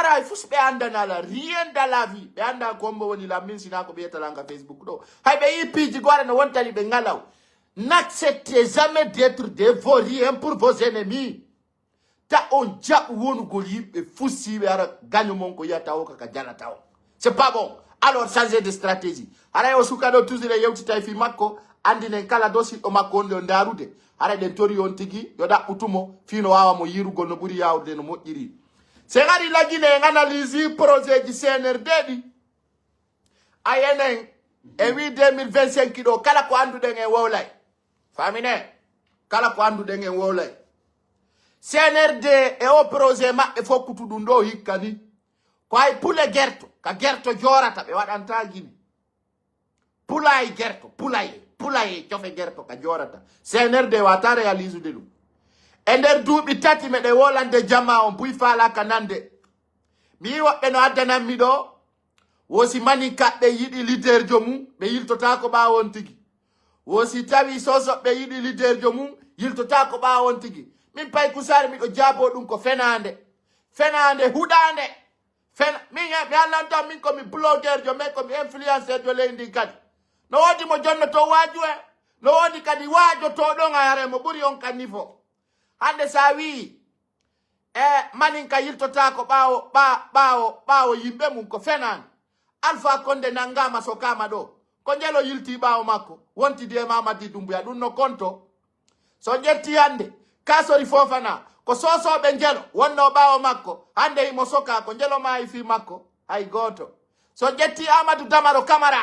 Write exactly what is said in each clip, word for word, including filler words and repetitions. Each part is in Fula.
Hay fus ɓe anndana la rien dans la vie. Ɓe annda ko hombo woni la min sina ko ɓe yetala nga Facebook ɗo. Hay ɓe yi piiji go ara no wontani ɓe ngalaw. N'acceptez jamais d'être des vauriens pour vos ennemis. Ta on jaɓu wonugol yimɓe fussiiɓe ara gaño mon ko yiyata o kaka jalata o. C'est pas bon. Alors changez de stratégie. Haray o suka ɗo toujours e yewtita e fii makko, anndinen kala do siɗɗo makko wonde o ndaarude. Haray ɗen tori on tigi yo ɗaɓɓutumo fii no waawa mo yiirugol no ɓuri yaawrude no moƴƴiri. Se ngari lagine en analyse projet ji C N R D ɗi. A enen e wi deux mille vingt-cinq ɗo kala ko annduɗen en wowlay. Famine kala ko annduɗen en wowlay. C N R D e o projet maɓɓe fokkutu ɗum ɗo hikka ni. Ko hay pule gerto ka gerto joorata ɓe waɗanta gine. Pulaye gerto, pulaye, pulaye cofe gerto ka joorata. C N R D wata réaliser de ɗum. E nder duuɓi tati meɗe wolande jama on buy faalaka nande. Mi yi woɓɓe no addananmi ɗo. Wo si maninkaɓɓe yiɗi leaderjo mum ɓe yiltotaako ɓaawo on tigi. Wo si tawi sosoɓɓe yiɗi leaderjo mum yiltotaako ɓaawo on tigi. Min pay kusaari miɗo jaabo ɗum ko fenaande. Fenaande huɗaande. Fena min he mi hallanto min komi bloguerjo mais komi influencerjo leydi ndin kadi. No woodi mo jonnoto waaju e no woodi kadi waajoto ɗon a yare mo ɓuri on ka niveau. Hannde sa wii e maninka yiltotaako ɓaawo ɓa- ɓaawo ɓaawo yimɓe mum ko fenaande. Alpha Konde nangama sokama ɗo ko njelo yilti ɓaawo makko wontidi e Mamadi Dumbuya ɗum no konto. So ƴetti hannde kasori fofana ko sosoɓe njelo wonno ɓaawo makko hannde himo soka ko njelo maayi fii makko hay gooto. So ƴetti Amadou Damaro Camara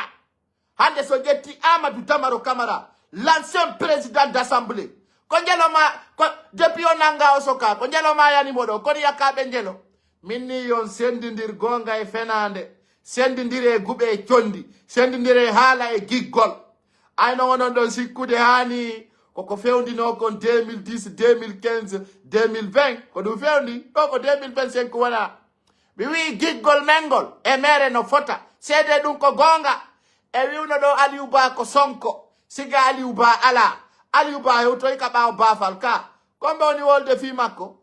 hannde so ƴetti Amadou Damaro Camara l'ancien président d'assemblée ko njelo ma ko depuis o nanga o soka ko njelo ma yanimo ɗo kono yakkaɓe njelo. Min ni yon sendindir goonga e fenaande sendindire e guɓe e condi sendindire e haala e giggol. Ayno onon ɗon sikkude haani koko fewndinoo kon deux mille dix, deux mille quinze, deux mille vingt ko ɗum fewndi ɗo ko deux mille vingt-cinq wona. Mi wi'i giggol men ngol e mere no fota seede ɗum ko goonga. E wi'uno ɗo Aliou Ba ko Sonko siga Aliou Ba alaa. Aliou Ba hewtoy ka ɓaawo baafal ka kombe woni wolde fii makko.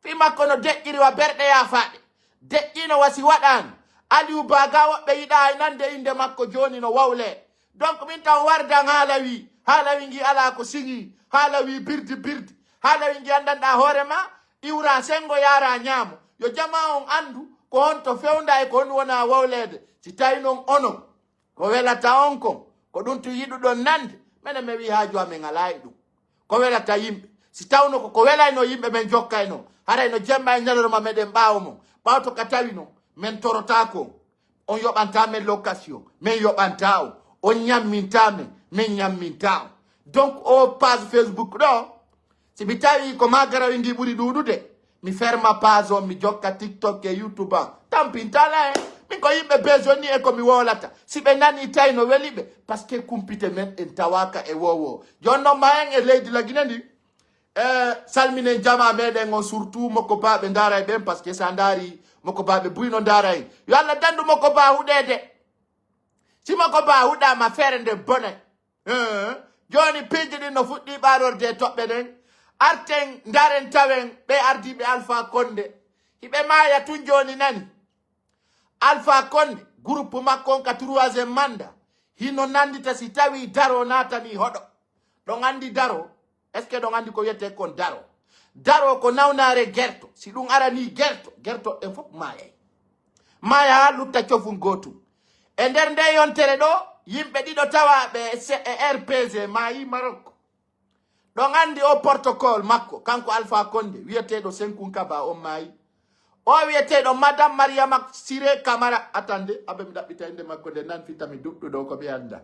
Fii makko no deƴƴiri wa berɗe yaafaaɗe. Deƴƴino wa si waɗaani. Aliou Ba ga woɓɓe yiɗaa e nande innde makko jooni no wawlee. Donc min taw wardan haala wii haala wi ngi alaa ko siŋii haala wii birdi birdi haala wi ngi anndanɗaa hoore ma. Iwra senngo yaara ñaamo yo jamaa on anndu ko honto fewnda e ko honɗum wona wowleede. Si tawi non onon ko welata on kon ko ɗum tun yiɗuɗon nande menen mi wi haaju amen alaa e ɗum. Ko welata yimɓe si tawno ko ko welayno yimɓe men jokkayno haray no jemma e ñalorma meɗen ɓaawo mon ɓawto ka tawi non men torotaako on. On yoɓanta men location men yoɓanta on. On ñamminta men men ñamminta on. Donc o page Facebook ɗo si mi tawi ko ma garawi ndi ɓuri ɗuuɗude mi ferma page on mi jokka tiktok e youtube an tampintala en. Min ko yimɓe besoin ni e ko mi wolata si ɓe nani tawi no weli ɓe. Parce que kumpite men ɗen tawaka e wowo jonnon ma en e leydi lagine ndi. E salminen jama meɗen on surtout mokko baɓe ndaray ɓen parce que sa ndari mokko baɓe buyno ndaray. Yo allah dandu mokko ba huɗede. Si mokko ba huɗama feere nde bonay. Jooni piiji ɗin no fuɗɗi ɓaarorde e toɓɓe ɗen. Arten ndaren tawen ɓe ardiiɓe Alpha Konde hiɓe maaya tun jooni nani. Alpha Konde groupe makko on ka troisième manda hino nandita si tawi daro naatani hoɗo. Ɗon anndi daro est ce que ɗon anndi ko wiyetee kon daro? Daro ko nawnaare gerto si ɗum aranii gerto gertoɗen fof maayay. Maaya lutta cofun gootun. E nder nde yontere ɗo yimɓe ɗiɗo tawaaɓe e rpg maayi Marok. Ɗon anndi o protocole makko kanko Alpha Konde wiyeteeɗo Senkunkaba on maayi. O wiyeteeɗo madame Mariama Sire Kamara. Attande abe mi ɗaɓɓita innde makko nde nan fitami duɗɗuɗo ko mi annda.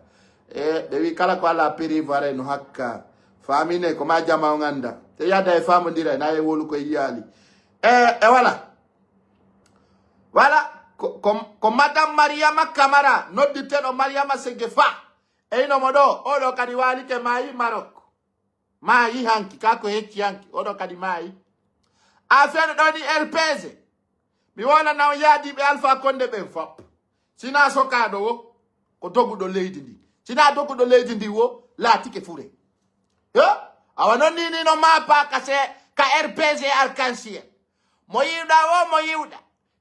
E ɓe wi kala ko ala périvoire no hakka. Famine ko ma jama on annda te yada e famondira na e wolu ko yiyaali. E e wala wala ko, ko, ko madame Mariama Kamara nodditeɗo Mariama Segefa. Eyno mo ɗo oɗo kadi waalike maayi Marok. Maayi hanki ka ko hecci hanki oɗo kadi maayi. Affaire ɗoni rpg mi wonana on yaadiiɓe Alpha Konde ɓen fop. Sina sokaaɗo wo ko doguɗo leydi ndi sina doguɗo leydi ndi wo laatike fure. He awa non nini no mapa ka se ka rpg arc-en-ciel. Mo yiwɗa wo mo yiwɗa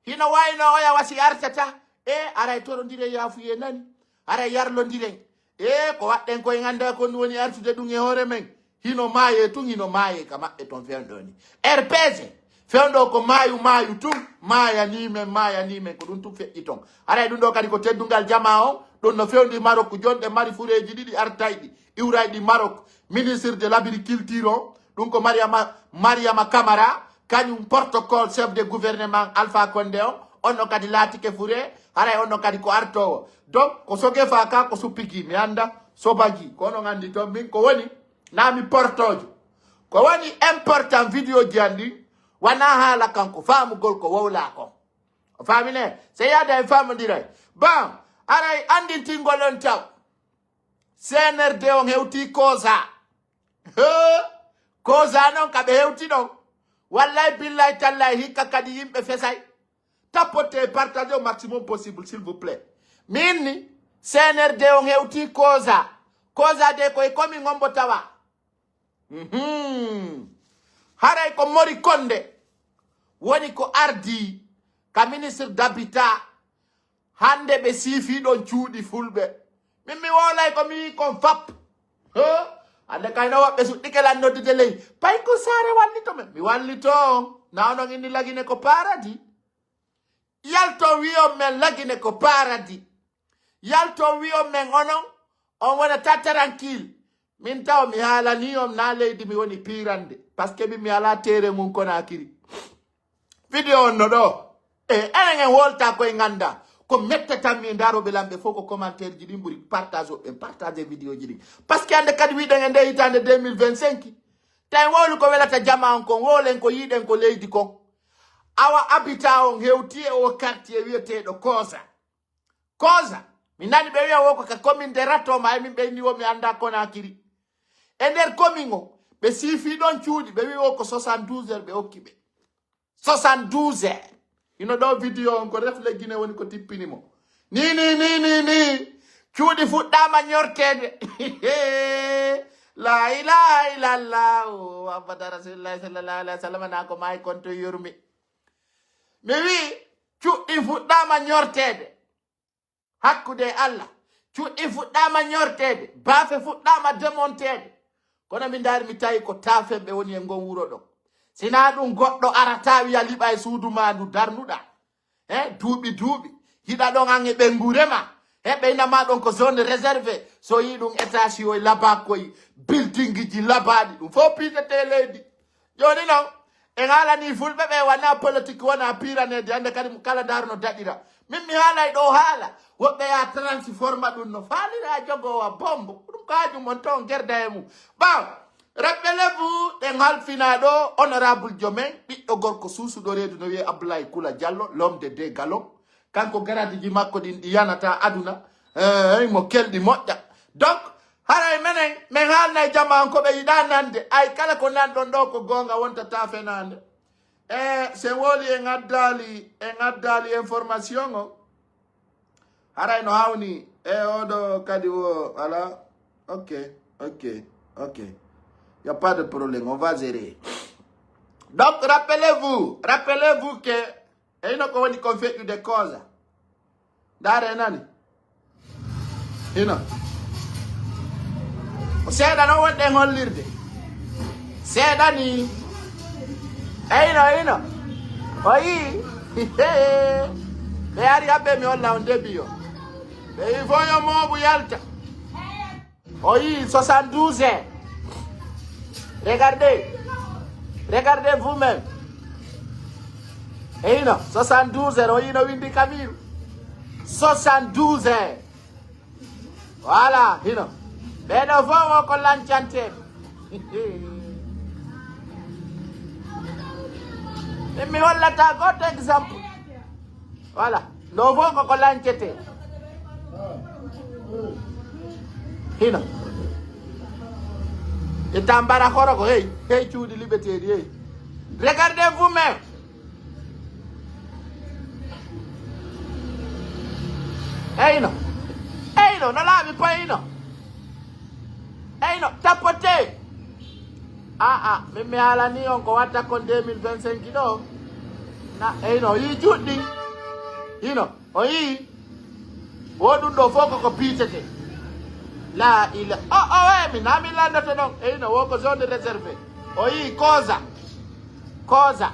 Hino wayno oya wasi artata. E aray torondire yaafuye nani. Aray yarlondire. E ko waɗɗen koye ngannda kon woni artude ɗum e hoore men. Hino maaye tun, hino maaye ka maɓɓe ton fewndo ni. R P G, fewndo ko maayu, maayu tun, maayani men, maayani men, ko ɗum tun feƴƴi ton. Aray ɗum ɗo kadi ko teddungal jama on, ɗum no fewndi Maroc, jonɗe mari fureeji ɗiɗi artayɗi, iwrayɗi Maroc, ministre de l'agriculture on, ɗum ko Mariama, Mariama Camara, kañum protocole chef de gouvernement Alpha Condé on, on no kadi laatike fure, haray on no kadi ko artoowo. Donc, ko Sogefa ka, ko suppigi, mi annda, Sobagi, ko onon anndi ton, min ko woni, na mi portoojo. Ko woni important vidéo ji an ɗin, wona haala kanko, faamugol ko wowla kon. O faami ne, se yaada en faamondiray. Bon, aray anndintingol on taw. C N R D on hewti Koza. He, Koza non ka ɓe hewti ɗon. Wallay, billay, tallay, hikka kadi yimɓe fesay. Tapote, partage au maximum possible, s'il vous plaît. Min ni, C N R D on hewti Koza. Koza de koye komin on mbo tawa. Mhm. Haray ko Mori Konde woni ko ardi ka ministre d'habitat. Hannde ɓe siifii ɗon cuuɗi fulɓe. Min mi wowlay ko mi yii kon fap. He? Hannde kayno woɓɓe suɗɗike lan noddude ley. Pay ko saare wallito men. Mi wallito on. Na onon inni Lagine ko paradis. Yalto wi'on men Lagine ko paradis. Yalto wi'on men onon, on wonata tranquille. Min taw mi haalanii on na leydi mi woni piirande. Parce que min mi alaa teere ngun Konaakiri. Vidéo on no ɗo. E enen en wolta koye ngannda. Ko mettatan mi e ndaroɓe lamɓe fof ko commentaire ji ɗin ɓuri partage o ɓen partage vidéo ji ɗin. Parce que hannde kadi wiɗen e nde hitaande deux mille vingt-cinq. Tawi wowlu ko welata jama on kon, wowlen ko yiɗen ko leydi kon. Awa habitat on hewti e o quartier wiyeteeɗo Koza. Koza, mi nani ɓe wiya wo ko ka commune de Ratoma, e min ɓe inni wo mi annda Konaakiri. E nder commune o, ɓe siifii ɗon cuuɗi, ɓe wi'i wo ko soixante-douze heures ɓe okki ɓe. Soixante-douze heures. Hino ɗo vidéo on ko Refle Guinée woni ko tippini mo. Ni, ni, ni, ni, ni. Cuuɗi fuɗɗaama ñorteede. La ilaha illallah. O Muhammadu Rasulullah sallallahu alaihi wasallam na ko maayi konto yurmi. Mi wi'i cuuɗi fuɗɗaama ñorteede. Hakkunde e Allah. Cuuɗi fuɗɗaama ñorteede. Baafe fuɗɗaama demonteede. Kono mi ndaari mi tawi ko taafen ɓe woni e ngon wuro ɗon. Sinaa ɗum goɗɗo arata wiya liɓa e suudu maa ndu darnuɗaa. He, duuɓi, duuɓi. Hiɗa ɗon an e ɓeynguure ma. He, ɓeyna ma ɗon ko zone réservé. So yii ɗum étage o e labaa koy building ji labaaɗi. Ɗum fof piitete leydi. Jooni non, en haalanii fulɓe ɓe wona politique, wona piiraneede. Hannde kadi kala ndaar no daɗira. Min mi haalay ɗo haala. Woɓɓe ya transforma ɗum no faalira jogoowa bombo. Ɗum ko haaju mon toon gerda e mum. Bon, Rappelez-vous, ɗen halfinaa ɗo honorable Jomen, ɓiɗɗo gorko suusuɗo reedu no wiyee Abdoulaye Kula Diallo, l'homme de deux galons. Kanko garadiji makko ɗin ɗi yanata aduna, eh, mo kelɗi moƴƴa. Donc, haray menen, men haalnay jama on ko ɓe yiɗaa nande. Ay kala ko nanɗon ɗo ko goonga wontata fenaande. E, sen wowli en addaali, en addaali information o. Haray no hawni e oɗo kadi o ala. Ok, ok, ok. Y a pas de problème, on va gérer. Donc, rappelez-vous, rappelez-vous que eyno ko woni kon feƴƴude Koza. Ndaare nani? Hino. Ko seeɗa no wonɗen hollirde. Seeɗa ni. Eyno, eyno. O yii. Ɓe ari habbe mi holla on debi o. Ɓe yii fof yo mooɓu yalta. O yii soixante-douze heures. Regardez. Regardez vous-même. Eyno, soixante-douze heures. O yii no windi Kamiru. Soixante-douze heures. Voilà, hino. Ɓeɗo fof o ko lancanteɓe. Min mi hollata goto exemple. Voilà. Ɗo fof ko ko lancete. Hino. E tambara horo ko hey, hey cuuɗi liɓeteɗi hey. Regardez vous-même. Eyno. Eyno, no laaɓi poyno. Eyno, tapote. Ah, ah, min mi haalani on ko watta kon deux mille vingt-cinq ɗo. Na, eyno, yi juɗɗi. Hino, o yii. Wo ɗum ɗo fof koko piitete. La ila. O, o, e, mi na mi landoto noon. E hino, wo ko zone réservé. O yii, Koza. Koza.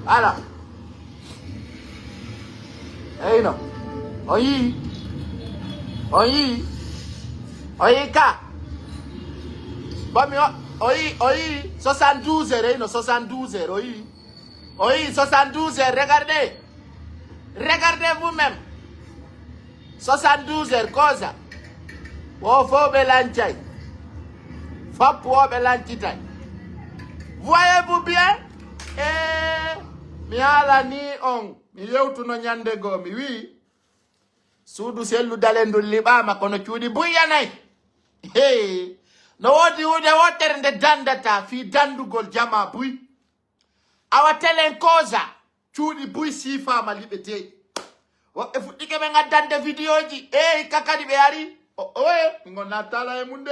Voilà. E hino. O yii. O yii. O yii ka. Bon, mi o, o yii, o yii soixante-douze heures. E hino, soixante-douze heures. O yii. O yii soixante-douze heures. Regardez. Regardez vous-même. Soixante-douze heures, Koza. Wo fof ɓe lancay. Fop wo ɓe lancitay. Voyez-vous bien? E mi haalani on. Mi yewtuno ñande goo, mi wii, suudu sellu dalen ndun liɓaama, kono cuuɗi buy yanay. Hey. No woodi huunde wootere nde dandata fii dandugol jamaa buy. Awa telen Koza, cuuɗi buy siifaama liɓeteeɗi. Woɓɓe fuɗɗike men addande vidéoji, eey, ka kadi ɓe ari. O, oye, min ngonnaa taala e mun de.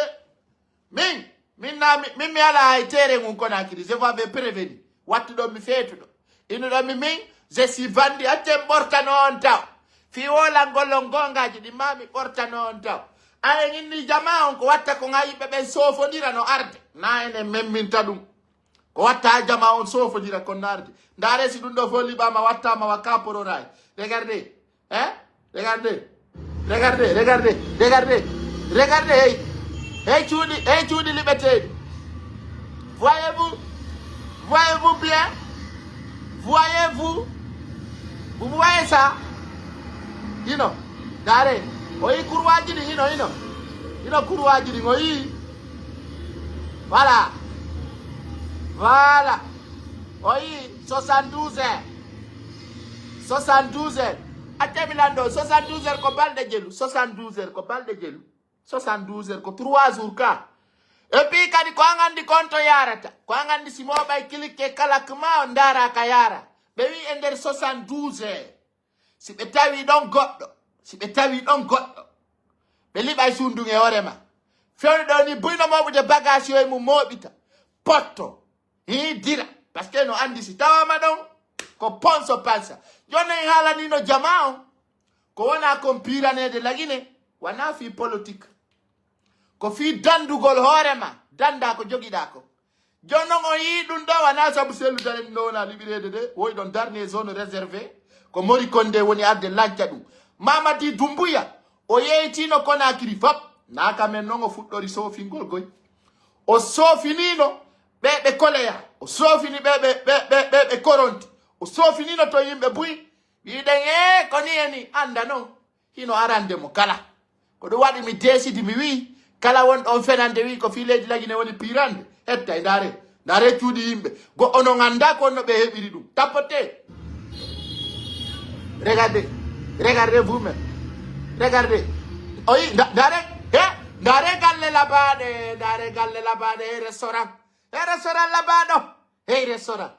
Min, min na, min, min mi alaa hay tere ngun Conakry, je vous avais prévenu. Wattuɗon mi feetuɗo. Inuɗon mi min, je suis bandit, accen ɓortano on taw. Fii wolangol on goongaaji ɗi maa mi ɓortano on taw. Ayen inni jamaa on ko watta ko ngaa yimɓe ɓen soofondira no arde. Na enen memminta ɗum. Ko watta jamaa on soofondira kon naarde. Ndaare si ɗum ɗo fof liɓaama wattaama wa kapororaay. Regardez. Hein? Regardez. Regardez, regardez, regardez. Regardez, hey. Hey, cuuɗi, hey, cuuɗi liɓeteeɗi. Voyez-vous? Voyez-vous bien? Voyez-vous? Vous voyez ça? Hino. Ndaare. O yii kurwaaji ɗi, hino, hino. Hino kurwaaji ɗi, o yii. Voilà. Voilà. O yii soixante-douze heures. Soixante-douze heures. Accee mi lanndoo, soixante-douze heures ko balɗe jelu. Soixante-douze heures ko balɗe jelu. Soixante-douze heures ko trois jours ka. Et puis kadi ko an anndi kon to yaarata. Ko an anndi si mooɓay cliquer kala kma o ndaara ka yaara. Ɓe wii e nder soixante-douze heures. Si ɓe tawi ɗon goɗɗo, si ɓe tawi ɗon goɗɗo, ɓe liɓay sundun e hoore ma. Fewndo ɗo ni buy no mooɓude bagage yo e mum mooɓita. Potto. Hii dira. Parce que no anndi si tawaama ɗon, ko ponso pansa. Jooni en haalaniino jamaa on. Ko wonaa kon piiraneede lagine, wanaa fii politique. Ko fii danndugol hoore ma, danndaa ko jogiɗaa ko. Jooni non on yii ɗum ɗo, wanaa sabu sellu dalen ɗo wonaa liɓireede de, woy ɗon darne zone réservé, ko Mori Kondé woni arde lanca ɗum. Mamadi Doumbouya, o yeeytiino Conakry fop, naa ka men non o fuɗɗori soofingol goy. O soofiniino ɓe ɓe koleya, o soofini ɓe ɓe, ɓe, ɓe, ɓe, ɓe koronti, o soofiniino to yimɓe buy, wiɗen ee ko ni e ni, annda non. Hino arande mo kala. Ko ɗum waɗi mi deesidi, mi wi'i, kala wonɗo on fenande wi'i ko fii leydi Lagine woni piirande. Hettay, ndaare, ndaare cuuɗi yimɓe. Goɗɗo non anndaa ko honno ɓe heɓiri ɗum. Tapote. Regardez. Regardez vous-même. Regardez. O yii, nda-, ndaare, he, ndaare galle labaaɗe, ndaare galle labaaɗe, he restaurant. He restaurant labaaɗo. Hey, restaurant.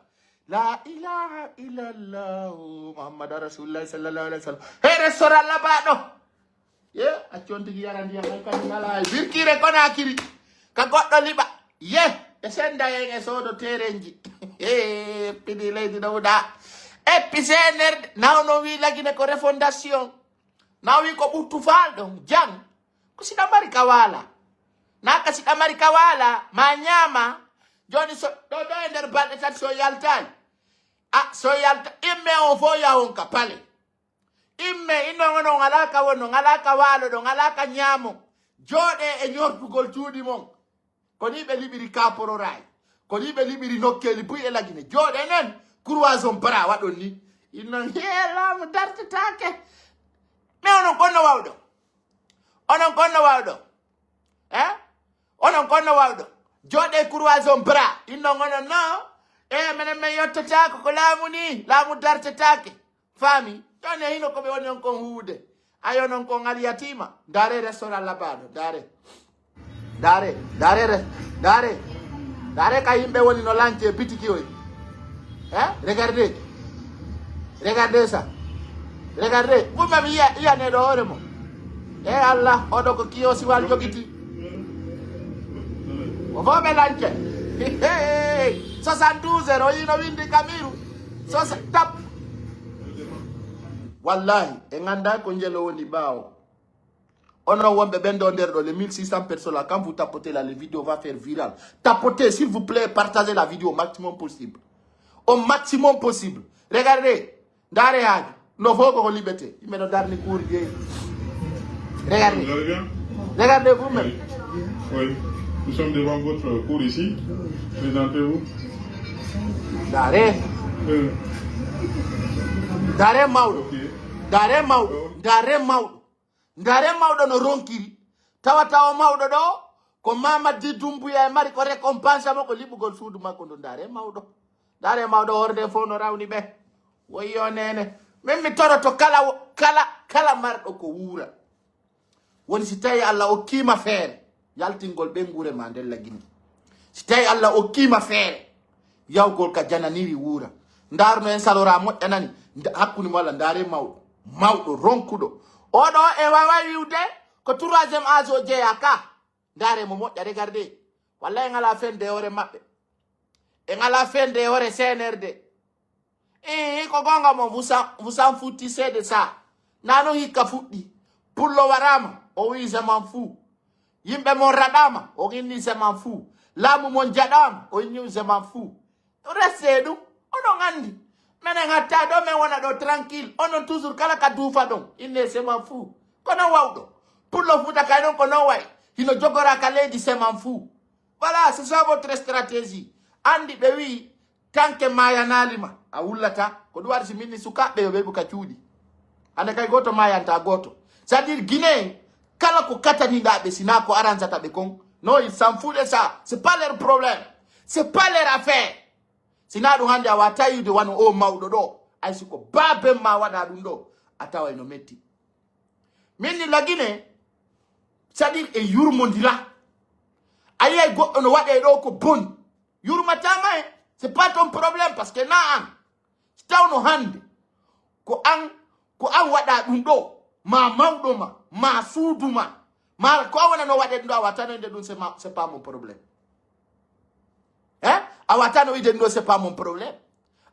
La ilaha illallah Muhammad Rasulullah sallallahu alaihi wasallam. Hey, restaurant labaaɗo. Ye, accu on tigi yara ndiyam, hay kadi ngalaa e birkiire Conakry. Ka goɗɗo liɓa. Ye, ɓe senda en e soodo terenji. Hey, pidi leydi no wuɗa. Eppi senerde, nawno wi Lagine ko refondation. Na wi ko ɓuttu faal ɗon, jang. Ko si ɗa mari ka waala. Na ka si ɗa mari ka waala, ma ñaama. Jooni so, ɗo, ɗo e nder balɗe tati so yaltaali. A, so yalta, imme on fof yahon ka pale. Imme, inno on on alaa ka wonno, alaa ka waalo ɗon, alaa ka ñaamo. Jooɗe e ñortugol cuuɗi mon. Ko ni ɓe liɓiri kapororaay. Ko ni ɓe liɓiri nokkeeli buy e Lagine. Jooɗe nen, croison bras waɗon ni. Inno, hee, laamu dartetaake. Mais onon kon no wawɗo? Onon kon no wawɗo? Eh? Onon kon no wawɗo? Jooɗe croison bras. Inno onon no? E, menen men yottataako ko laamu ni. Laamu dartetaake. Faami? Jooni e hino ko ɓe woni on kon huuwude. Ayo non kon Al Yatima. Ndaare restaurant labaaɗo. Ndaare. Ndaare. Ndaare re-, ndaare. Ndaare ka yimɓe woni no lance bitiki oy. Hein? Regardez. Regardez ça. Regardez. Vous-même, iya, iya ne ɗo hoore mo. E Allah, oɗo ko kiyo siwal jogiti. O fof ɓe lance. Soixante-douze heures, o yino windi Kamiru. Sosa-, tap. Wallahi, e ngannda ko njelo woni ɓaawo. Onon wonɓe ɓen ɗo nder ɗo, les mille six cents personnes là, quand vous tapotez là, les vidéos va faire viral. Tapotez, s'il vous plaît, partagez la vidéo au maximum possible. Au maximum possible. Regardez, ndaare haaju. No fof koko liɓete. Yimɓe no darni kuuri jeeyi. Regardez. Vous allez bien? Regardez vous-même. Oui. Oui. Nous sommes devant votre cour ici. Présentez-vous. Ndaare. Euh. Ndaare mawɗo. Ok. Ndaare mawɗo. Oh. Ndaare mawɗo. Ndaare mawɗo no ronkiri. Tawa tawa mawɗo ɗo, ko Mamadi Doumbouya e mari ko récompense mo ko liɓugol suudu makko ndu. Ndaare mawɗo. Ndaare mawɗo horde fof no rawni ɓe. Woyyo nene. Min mi toroto kala, kala, kala marɗo ko wuura. Woni si tawi Allah okkiima feere, yaltingol ɓeynguure ma nden Lagine. Si tawi Allah okkiima feere, yawgol ka jananiri wuura. Ndaar no en salora moƴƴa nani, nda-, hakkunde mo Allah, ndaare mawɗo, mawɗo, ronkuɗo. Oɗo e wawa wiwde ko troisième âge o jeeya ka. Ndaare mo moƴƴa, regardez. Walla en ala fende hoore maɓɓe. En ala fende hoore C N R D. Ii, ko goonga mon, vous en, vous en foutissez de ça. Na non hikka fuɗɗi. Pullo waraama, o wi'i je m'en fous. Yimɓe mon raɗaama, o inni je m'en fous. Laamu mon jaɗaama, o inni je m'en fous. Restez ɗum, onon anndi. Menen hatta ɗo men wona ɗo tranquille. Onon toujours kala ka duufa ɗon, inne je m'en fous. Kono wawɗo. Pullo Fuuta kay non ko non wayi. Hino jogora ka leydi je m'en fous. Voilà, c'est ça votre stratégie. Anndi ɓe wi'i, tanke maayanaali ma, a wullata. Ko ɗum waɗi si min ni sukaaɓe yo ɓe ɓuka cuuɗi. Hannde kay gooto maayanta gooto. C'est-à-dire Guinée, kala ko kataniɗaa ɓe, si naa ko aransata ɓe kon. Non, ils s'en foutent de ça. C'est pas leur problème. C'est pas leur affaire. Si naa ɗum hannde a waata yiide wano o mawɗo ɗo. Ay si ko baaben ma waɗa ɗum ɗo, a taway no metti. Min ni Lagine, c'est-à-dire e yurmondira. A yiyay goɗɗo no waɗe ɗo ko bon. Yurmatama e, c'est pas ton problème parce que na an. Si tawno hannde, ko an, ko an waɗa ɗum ɗo, ma mawɗo ma, ma suudu ma, ma ko an wona no waɗe ɗum ɗo, a waata no inde ɗum, c'est ma, c'est pas mon problème. Hein? A waata no inde ɗum ɗo, c'est pas mon problème.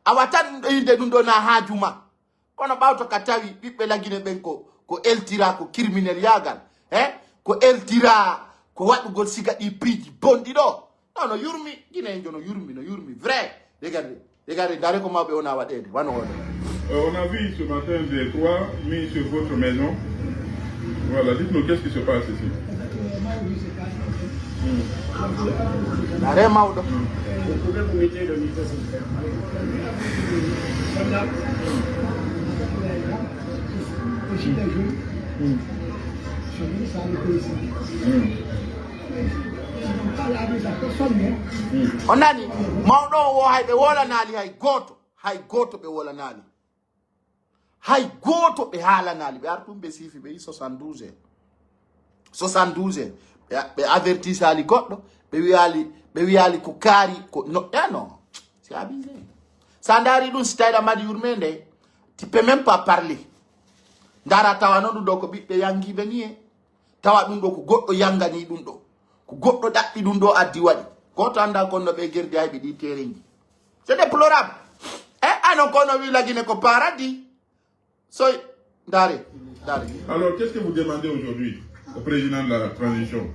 A waata no inde ɗum ɗo, na haaju ma. Kono ɓawto ka tawi ɓiɓɓe Lagine ɓen ko, ko eltira, ko criminel yaagal, eh? Ko eltira, ko waɗugol siga ɗi piiji bonɗi ɗo. Non, no yurmi, Guinéen jo no yurmi, no yurmi, vrai. Regardez, regardez, ndaare ko mawɓe wona waɗeede, wano oɗo. Euh, on a vu ce matin des trois mis sur votre maison. Voilà, dites-nous qu'est-ce qui se passe ici. Ndaare mawɗo. On nani? Mawɗo o wo hay ɓe wolanaali hay gooto. Hay gooto ɓe wolanaali. Hay gooto ɓe haalanaali. Ɓe artum ɓe siifi ɓe yi soixante-douze heures. Soixante-douze heures. Ɓe, ɓe avertisaali goɗɗo. Ɓe wiyaali, ɓe wiyaali ko kaari, ko no, eh non. C'est abusé. Sa ndaari ɗum, si tawi ɗa mari yurmeende, tu peux même pas parler. Ndaara tawa noon ɗum ɗo ko ɓiɓɓe yanngiiɓe ni e. Tawa ɗum ɗo ko goɗɗo yannganii ɗum ɗo. Ko goɗɗo ɗaɓɓi ɗum ɗo addi waɗi. Gooto anndaa kon no ɓe gerdi hayɓe ɗi teerenji. C'est déplorable. E anon kono wi Lagine ko paradis. Soy, ndaare, ndaare. Alors, qu'est-ce que vous demandez aujourd'hui au président de la transition?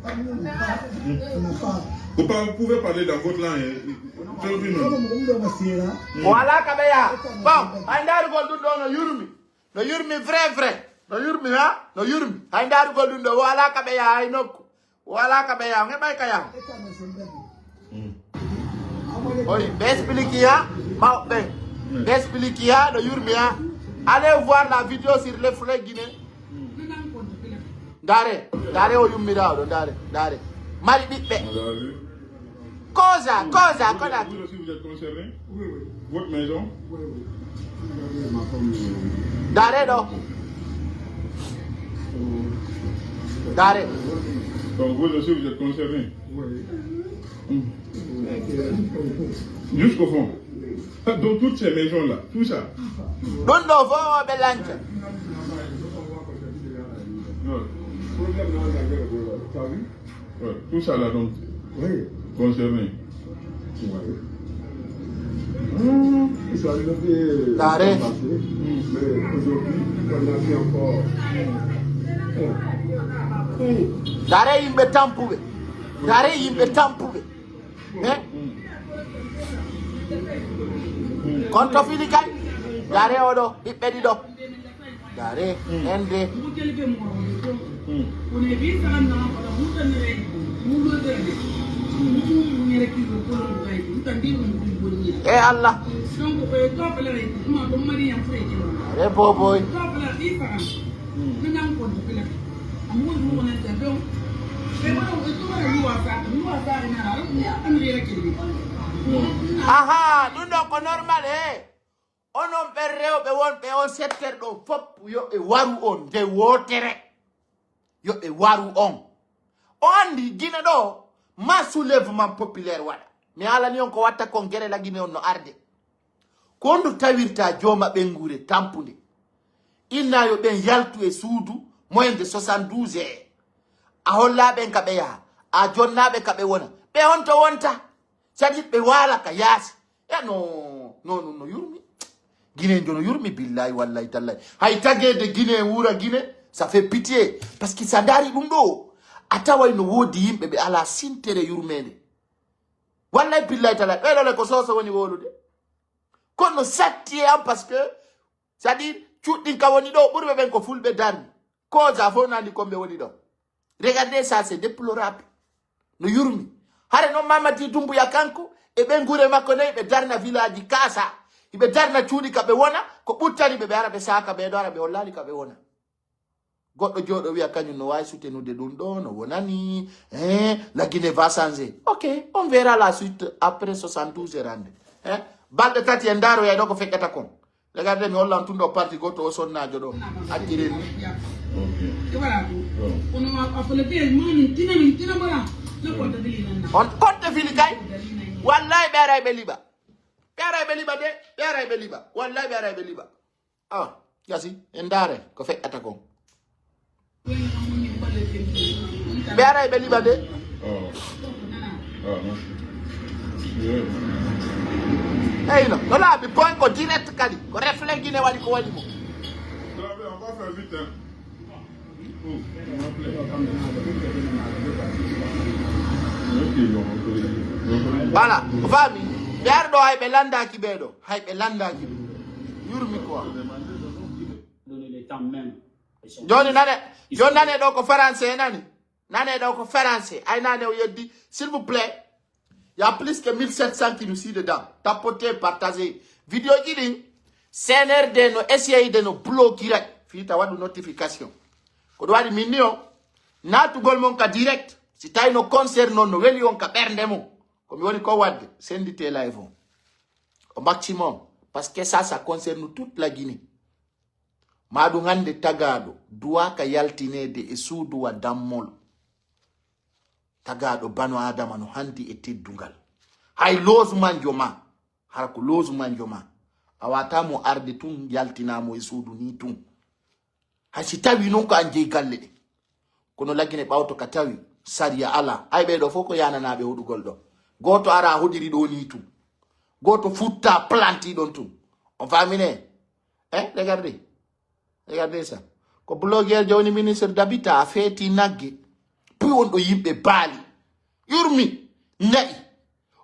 Vous pa-, vous pouvez parler dans votre langue, hein. Aujourd'hui, non. Voilà, kaɓeya. Bon, ay ndaarugol ɗum ɗo no yurmi. No yurmi vrai, vrai. No yurmi, ha? No yurmi. Hay ndaarugol ɗum ɗo, voilà kaɓeya, hay nokku. Voilà kaɓeya, on heɓay ka yaw. Oy, ɓe explique ya, mawɓe. Ɓe explique ya, no yurmi ya. Allez voir la vidéo sur les Fulɓe Guinée. Ndaare, ndaare o yummira oɗo, ndaare, ndaare. Mari ɓiɓɓe. Koza, koza, koza. Vous aussi, vous êtes concerné? Oui, oui. Votre maison? Oui, oui. Ndaare ɗo. Ndaare. Donc, vous aussi, vous êtes concerné? Oui. Hmm. Jusqu'au fond. Donc, toutes ces maisons-là, tout ça. Ɗum ɗo fof ɓe lanca. Non. Ouais, tout ça là, donc, oui, concerné. Oui. Hmm. Dare. Dare yimɓe tampuɓe. Dare yimɓe tampuɓe. Eh? Konto fili kay. Dare oɗo ɓiɓɓe ɗiɗo. Dare. Ende. E Allah. Are boboy. Aha, ɗum ɗo ko normal he. Onon ɓen rewɓe wonɓe on secteur ɗo fop, yo ɓe waru on nde wootere. Yo ɓe waru on. O andi Gine ɗo ma soulèvement populaire waɗa. Mi alani on ko watta kon, gere la Gine on no arde. Ko ndu tawirta jooma ɓenguure tampude. Inna yo ɓen yaltu e suudu moyen de soixante-douze heures. A holla ɓen ka ɓe yaha, a jonna ɓe ka ɓe wona. Ɓe on to wonta. Sadi ɓe waala ka yaasi. E no, no, no, no yurmi. Gine njo no yurmi, billahi, wallahi, tallahi. Hay tagede Gine, wura Gine, ça fait pitié. Parce que sa ndaari ɗum ɗo, a taway no woodi yimɓe ɓe ala sintere yurmende. Wallahi, billahi, tallahi. Ɓe ɗole ko soso woni wolude. Kono satti e am parce que, c'est-à-dire, cuuɗɗin ka woni ɗo, ɓurɓe ɓen ko fulɓe darni. Koza fof nandi kombe woni ɗo. Regardez ça, c'est déplorable. No yurmi. Hare noon Mamadi Doumbouya kanko e ɓen gure makko nayi ɓe darna village kaasa. Iɓe darna cuuɗi ka ɓe wona, ko ɓuttani ɓe, ɓe ara ɓe saaka ɓe ɗo ara ɓe hollani ka ɓe wona. Goɗɗo jooɗo wiya kañum no waawi soutenude ɗum ɗo, no wonani, eh, la Guinée va changer. Ok, on verra la suite après soixante-douze heures hannde. Eh, balɗe tati en ndaroyay ɗo ko feƴƴata kon. Regardez, mi hollan tun ɗo parti goto o sonnaajo ɗo. Accirel ni. On konte fili kay. Wallahi ɓe aray ɓe liɓa. Ɓe aray ɓe liɓa de. Ɓe aray ɓe liɓa. Wallahi ɓe aray ɓe liɓa. Ah, gasi, en ndaare ko feƴƴata kon. Ɓe aray ɓe liɓa de. Eyno, no laaɓi point ko direct kadi. Ko reflet Guinée waɗi ko waɗi mo. Voilà, ko faami. Ɓe ar ɗo hay ɓe lanndaki ɓee ɗo. Hay ɓe lanndaki ɓe. Yurmi quoi. Donner le temps même. Joni nane, joni nane ɗo ko français nani. Nane ɗo ko français. Ay nane o yeddi. S'il vous plaît. Il y a plus que mille sept cents qui nous suivent dedans. Tapotez, partagez. Vidéo ji ɗin, C N R D no essayer de no bloquer rek. Fii ta waɗu notification. Ko ɗum waɗi min ni o, naatugol mon ka direct. Si tawi no concert noon, no weli on ka ɓernde mon. Ko mi woni ko waɗde, sendite live on. Au maximum. Parce que ça, ça concerne toute la Guinée. Ma ɗum hannde tagaaɗo duwaaka yaltineede e suudu wa dammol. Tagaaɗo bano Aadama no handi e teddungal. Hay loosumanjo ma, hara ko loosumanjo ma, a wata mo arde tun yaltina mo e suudu ni tun. Hay si tawi non ko an jeyi galle ɗe. Kono la Guinée ɓawto ka tawi sariya ala. Ay ɓee ɗo fof ko yananaaɓe hoɗugol ɗo. Gooto ara hoɗiri ɗo ni tun. Gooto futta planti ɗon tun. On famine? Eh, regardez. Regardez ça. Ko blogueur jawni ministre d'habitat a feeti nagge. Puy on ɗo yimɓe baali. Yurmi. Na'i.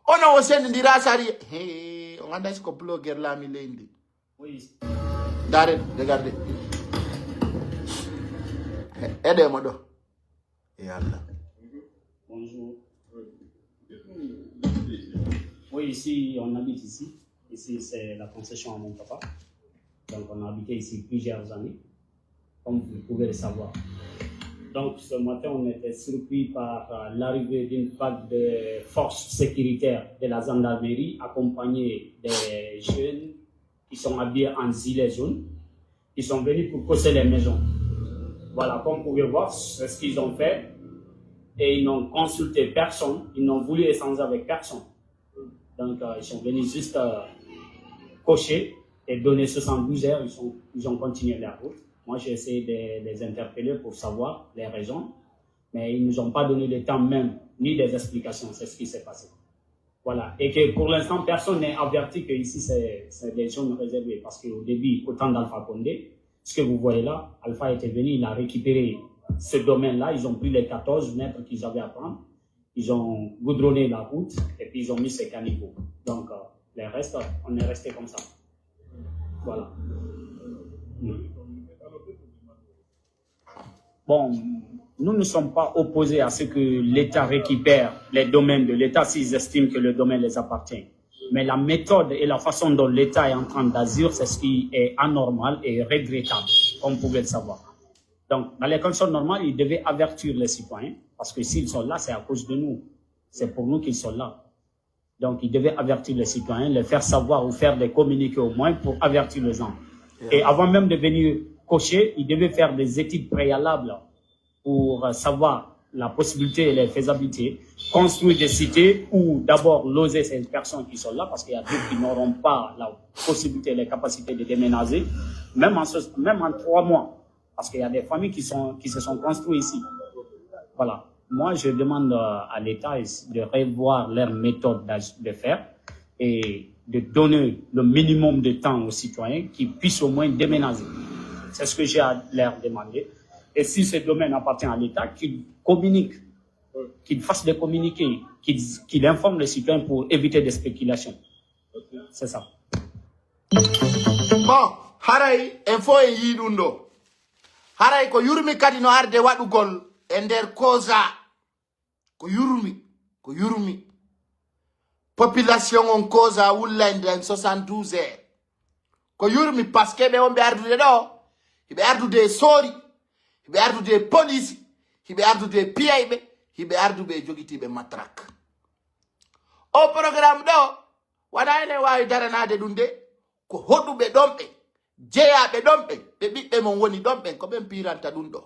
Ono o sendindira sariya. He, on anda si ko blogueur laami leydi. Oui. Dare, regardez. Aidez-moi donc. Et Allah. Bonjour. Oui, ici, on habite ici. Ici, c'est la concession à mon papa. Donc, on a habité ici plusieurs années, comme vous pouvez le savoir. Donc, ce matin, on était surpris par euh, l'arrivée d'une vague de forces sécuritaires de la gendarmerie, accompagnées des jeunes qui sont habillés en gilet jaune, qui sont venus pour casser les maisons. Voilà, comme vous pouvez voir, c'est ce qu'ils ont fait. Et ils n'ont consulté personne, ils n'ont voulu échanger avec personne. Donc, euh, ils sont venus juste euh, cocher et donner soixante-douze heures, ils, sont, ils ont continué la route. Moi, j'ai essayé de les interpeller pour savoir les raisons, mais ils ne nous ont pas donné le temps même, ni des explications. C'est ce qui s'est passé. Voilà. Et que pour l'instant, personne n'est averti que ici, c'est c'est des zones réservées. Parce qu'au début, au temps d'Alpha Condé, ce que vous voyez là, Alpha était venu, il a récupéré ce domaine-là. Ils ont pris les quatorze mètres qu'ils avaient à prendre. Ils ont goudronné la route et puis ils ont mis ces caniveaux. Donc, euh, les restes, on est resté comme ça. Voilà. Mm. Bon, nous ne sommes pas opposés à ce que l'État récupère les domaines de l'État s'ils estiment que le domaine les appartient. Mais la méthode et la façon dont l'État est en train d'agir, c'est ce qui est anormal et regrettable, comme vous pouvez le savoir. Donc, dans les conditions normales, ils devaient avertir les citoyens, parce que s'ils sont là, c'est à cause de nous. C'est pour nous qu'ils sont là. Donc, ils devaient avertir les citoyens, les faire savoir ou faire des communiqués au moins pour avertir les gens. Et avant même de venir cocher, ils devaient faire des études préalables pour euh, savoir la possibilité et les faisabilités, construire des cités ou d'abord loger ces personnes qui sont là, parce qu'il y a d'autres qui n'auront pas la possibilité et les capacités de déménager, même en, ce- même en trois mois, parce qu'il y a des familles qui, sont, qui se sont construites ici. Voilà. Moi, je demande euh, à l'État de revoir leur méthode d'ag- de faire et de donner le minimum de temps aux citoyens qui puissent au moins déménager. C'est ce que j'ai à leur demander. Et si ce domaine appartient à l'État, qu'il communique, qu'il fasse des communiqués, qu'il qu'il informe les citoyens pour éviter des spéculations. C'est ça. Bon, haray en fof en yii ɗum ɗo. Haray ko yurmi kadi no arde waɗugol e nder kosa. Ko yurmi, ko yurmi. Population on kosa wullande en soixante-douze heures. Ko yurmi parce que ɓe wonɓe ardude ɗo, hiɓe ardude e soori, hiɓe ardude e police, hiɓe ardude e piyayɓe, hiɓe arduɓe e jogitiiɓe matrak. O programme ɗo wona enen waawi daranaade ɗum de. Ko hoɗuɓe ɗon ɓen, jeyaaɓe ɗon ɓen, ɓe ɓiɓɓe mon woni ɗon ɓen, ko ɓen piiranta ɗum ɗo.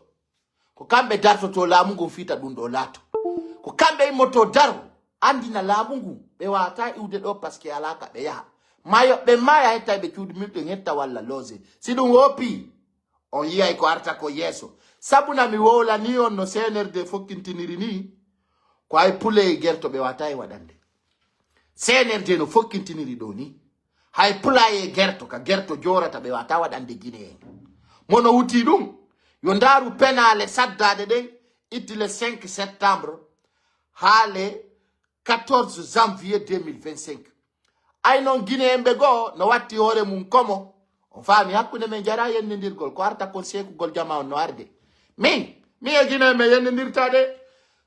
Ko kamɓe dartotoo laamu ngun fita ɗum ɗo laato. Ko kamɓe immotoo daro anndina laamu ngun ɓe waawataa iwde ɗo parce que alaa ka ɓe yaha. Maayo ɓe maaya hetta ɓe cuuɗi mum ɗen hetta walla loose. Si ɗum woopii, on yiyay ko arta ko yeeso. Sabu na mi wowlanii on no C N R D fokkintiniri nii, ko hay pule e gerto ɓe waawataa e waɗande. C N R D no fokkintiniri ɗo ni. Hay pulaye e gerto ka gerto joorata ɓe wata waɗande Guinée en. Mono wuti ɗum, yo ndaaru penaale saddaade ɗen itti le cinq septembre haa le quatorze janvier deux mille vingt-cinq. Ay noon Guinée en ɓe goo no watti hoore mum komo. On faami hakkunde men jara yennindirgol ko arta kon seekugol jama on no arde. Min, mi e Guinée men yennindirta de.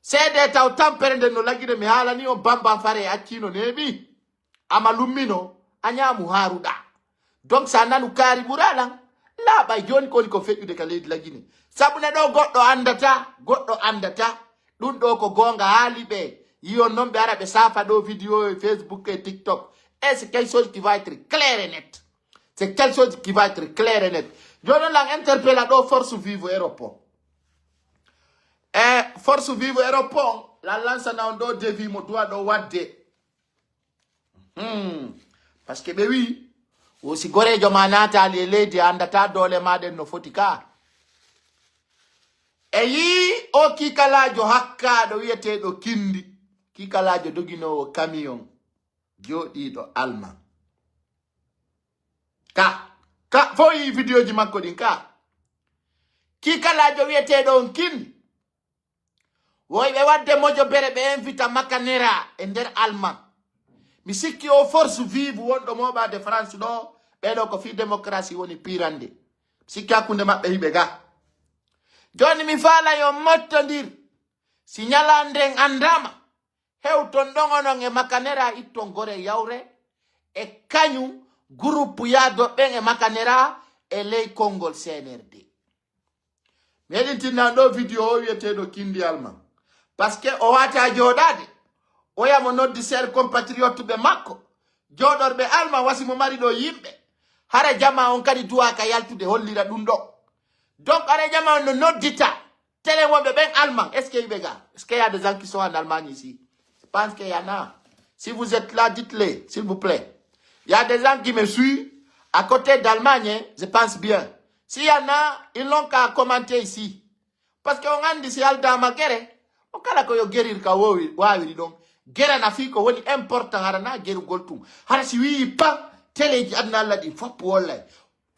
Seede taw tampere nden no lagine mi haalani on bamban fare e accino neeɓi. Ama lummino a ñaamu haaruɗa. Donc sa nanu kaari ɓuralan laaɓay jooni ko woni ko feƴƴude ka leydi lagine. Sabu ne ɗo goɗɗo andata, goɗɗo andata. Ɗum ɗo ko goonga haali ɓe. Yi on noon ɓe ara ɓe saafa ɗo vidéo e Facebook e TikTok. Et c'est quelque chose qui va être clair et net. C'est quelque chose qui va être clair et net. Jooni on lan interpella ɗo force vive Europe on. E force vive Europe on lan lansana on ɗo devis mo duwa ɗo wadde. Hmm. Parce que ɓe wi wo si gorejo ma naatali e leydi a andata doole ma ɗen no foti ka. E yi o kikalajo hakkaɗo wiyeteɗo kindi, kikalajo doginowo camion joɗiɗo alma ka ka fo yi vidéoji makko ɗin ka. Kikalajo wiyeteɗo on kindi. Woyɓe wadde mojo bere ɓe invita makanera e nder alman. Mi sikki o force vive wonɗo moɓade France ɗo. Ɓeɗo ko fi démocratie woni pirande. Mi sikki hakkunde maɓɓe hiɓe ga. Joni mi faala yo mottodir. Si ñalanden andama hewton ɗon onon e makanera itton gore yawre e kañum groupe yaado ɓen e makanera e ley konngol C N R D. Mi heɗintinnan ɗo vidéo o wiyeteɗo kindi alman. Parce que o wata jooɗade oya mo noddi ser compatriote ɓe makko jooɗorɓe alman wasi mo mari ɗo yimɓe. Hara jama on kadi duwaka yaltude hollira ɗum ɗo. Donc hara jama on no noddita tele wonɓe ɓen alman. Est ce que yiɓe ga? Est ce que y a des gens qui sont en Allemagne ici? Je pense qu'il y en a. Si vous êtes là, dites-le, s'il vous plaît. Il y a des gens qui me suivent à côté d'Allemagne, je pense bien. S'il y en a, ils n'ont qu'à commenter ici. Parce que on andi si aldama gere o kala ko yo gerir ka wowi wawiri ɗon. Gerana fii ko woni important, hara na gerugol tun. Hara si wi'i pa teleji aduna Allah ɗin fop wollay.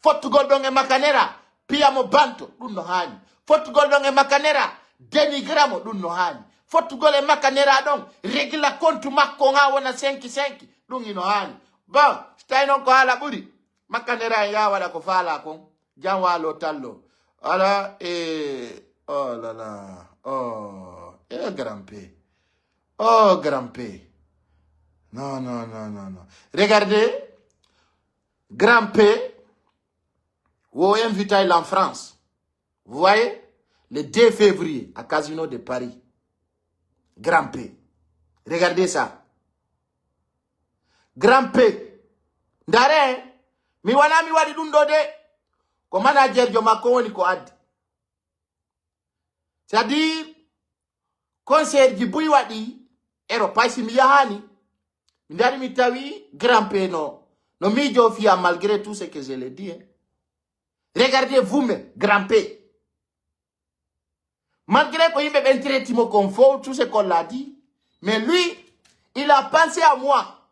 Fottugol ɗon e makanera, piyamo banto, ɗum no haani. Fottugol ɗon e makanera, denigramo, ɗum no haani. Fottugol e makanera ɗon, regla kontu makko on haa wona senki senki, ɗum ino haani. Bon, si tawi noon ko haala ɓuri, makanera en yaa waɗa ko faalaa kon, jam waalo tallo. Ala, e, oh là là, oh, e grand P. Oh, grand P. Non, non, non, non, non. Regardez, grand P, vous invitez en France. Vous voyez, le deux février, à Casino de Paris. Grand P. Regardez ça. Grand P. Ndaare, hein? Mi wona mi waɗi ɗum ɗo de. Ko manager jo makko woni ko addi. C'est-à-dire, concert ji buy waɗi, ero paysi mi yahani. Mi ndari mi tawi grand P no, no miijo fiya malgré tout ce que je l'ai dit, hein. Regardez vous-même, grand P. Malgré ko yimɓe ɓen traiti mo kon fo, tout ce qu'on l'a dit, mais lui, il a pensé à moi.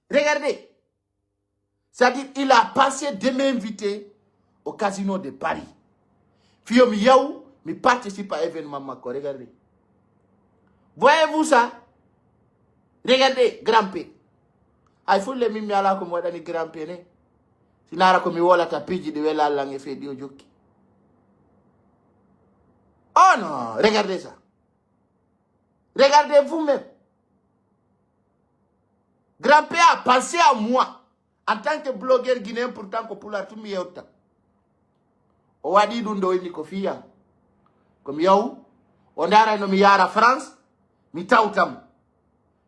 Regardez. C'est-à-dire, il a pensé de m'inviter au casino de Paris. Fiyo mi yaw, mi participe à événement makko. Regardez. Voyez-vous ça? Regardez, grand P. Ay fulle min mi ala ko mi waɗani grand P ne. Sinara ko mi wolata piiji ɗi wela Allah e fee ɗi o jokki. Oh non, regardez ça. Regardez vous-même. Grand P a pensé à moi en tant que blogueur guinéen, pourtant ko pulaar tun mi yewta. O waɗi ɗum ɗo inni ko fiya. Ko mi yaw, o ndaara no mi yaara France, mi tawtam.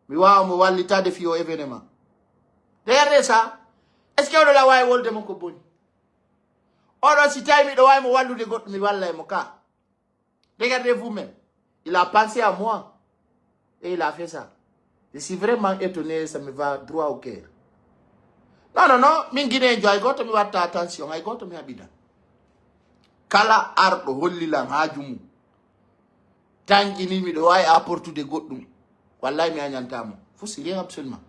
Mi waawa mo wallitaade fiyo événement. Regardez ça. Est-ce que oɗo la waawi wolde mo ko boni? Oɗo si tawi miɗo waawi mo wallude goɗɗo, mi walla e mo ka. Regardez vous-même. Il a pensé à moi. Et il a fait ça. Je suis vraiment étonné, ça me va droit au cœur. Non, non, non, min Guinéen jo, hay gooto mi watta attention, hay gooto mi haɓida. Kala arɗo hollilan haaju mum. Tanƴini miɗo waawi apportude goɗɗum. Wallahi mi añanta mo. Fof si rien absolument.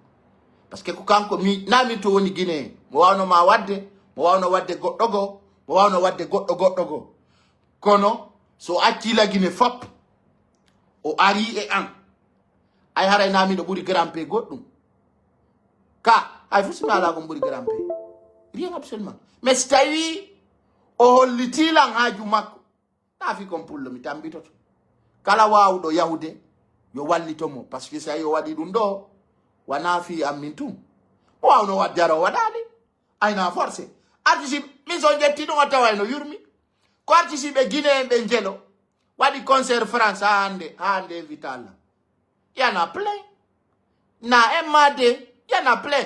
Parce que ko kanko mi, na min to woni Guinéen. Mo wawno ma wadde, mo wawno wadde goɗɗo go, mo wawno wadde goɗɗo goɗɗo go. Kono so acci Lagine fop, o ari e an. Ay haray na miɗo ɓuri grand P goɗɗum. Ka, ay fof si mi alaa ko mi ɓuri grand P. Rien absolument. Mais si tawi o holliti lan haaju makko, na fi kon pullo mi tambitoto. Kala waawuɗo yahude, yo wallito mo. Parce que si tawi o waɗi ɗum ɗo, wona fi an min tun. Mo wawno wadde ara o waɗaali. Ayna forcé. Artiste, min so jetti ɗum o tawa no yurmi. Ko artiste ɓe Guinéen ɓe jelo. Waɗi concert France ha hande, ha hande invité Allah. Il y en a plein. Na M A D, il y en a plein.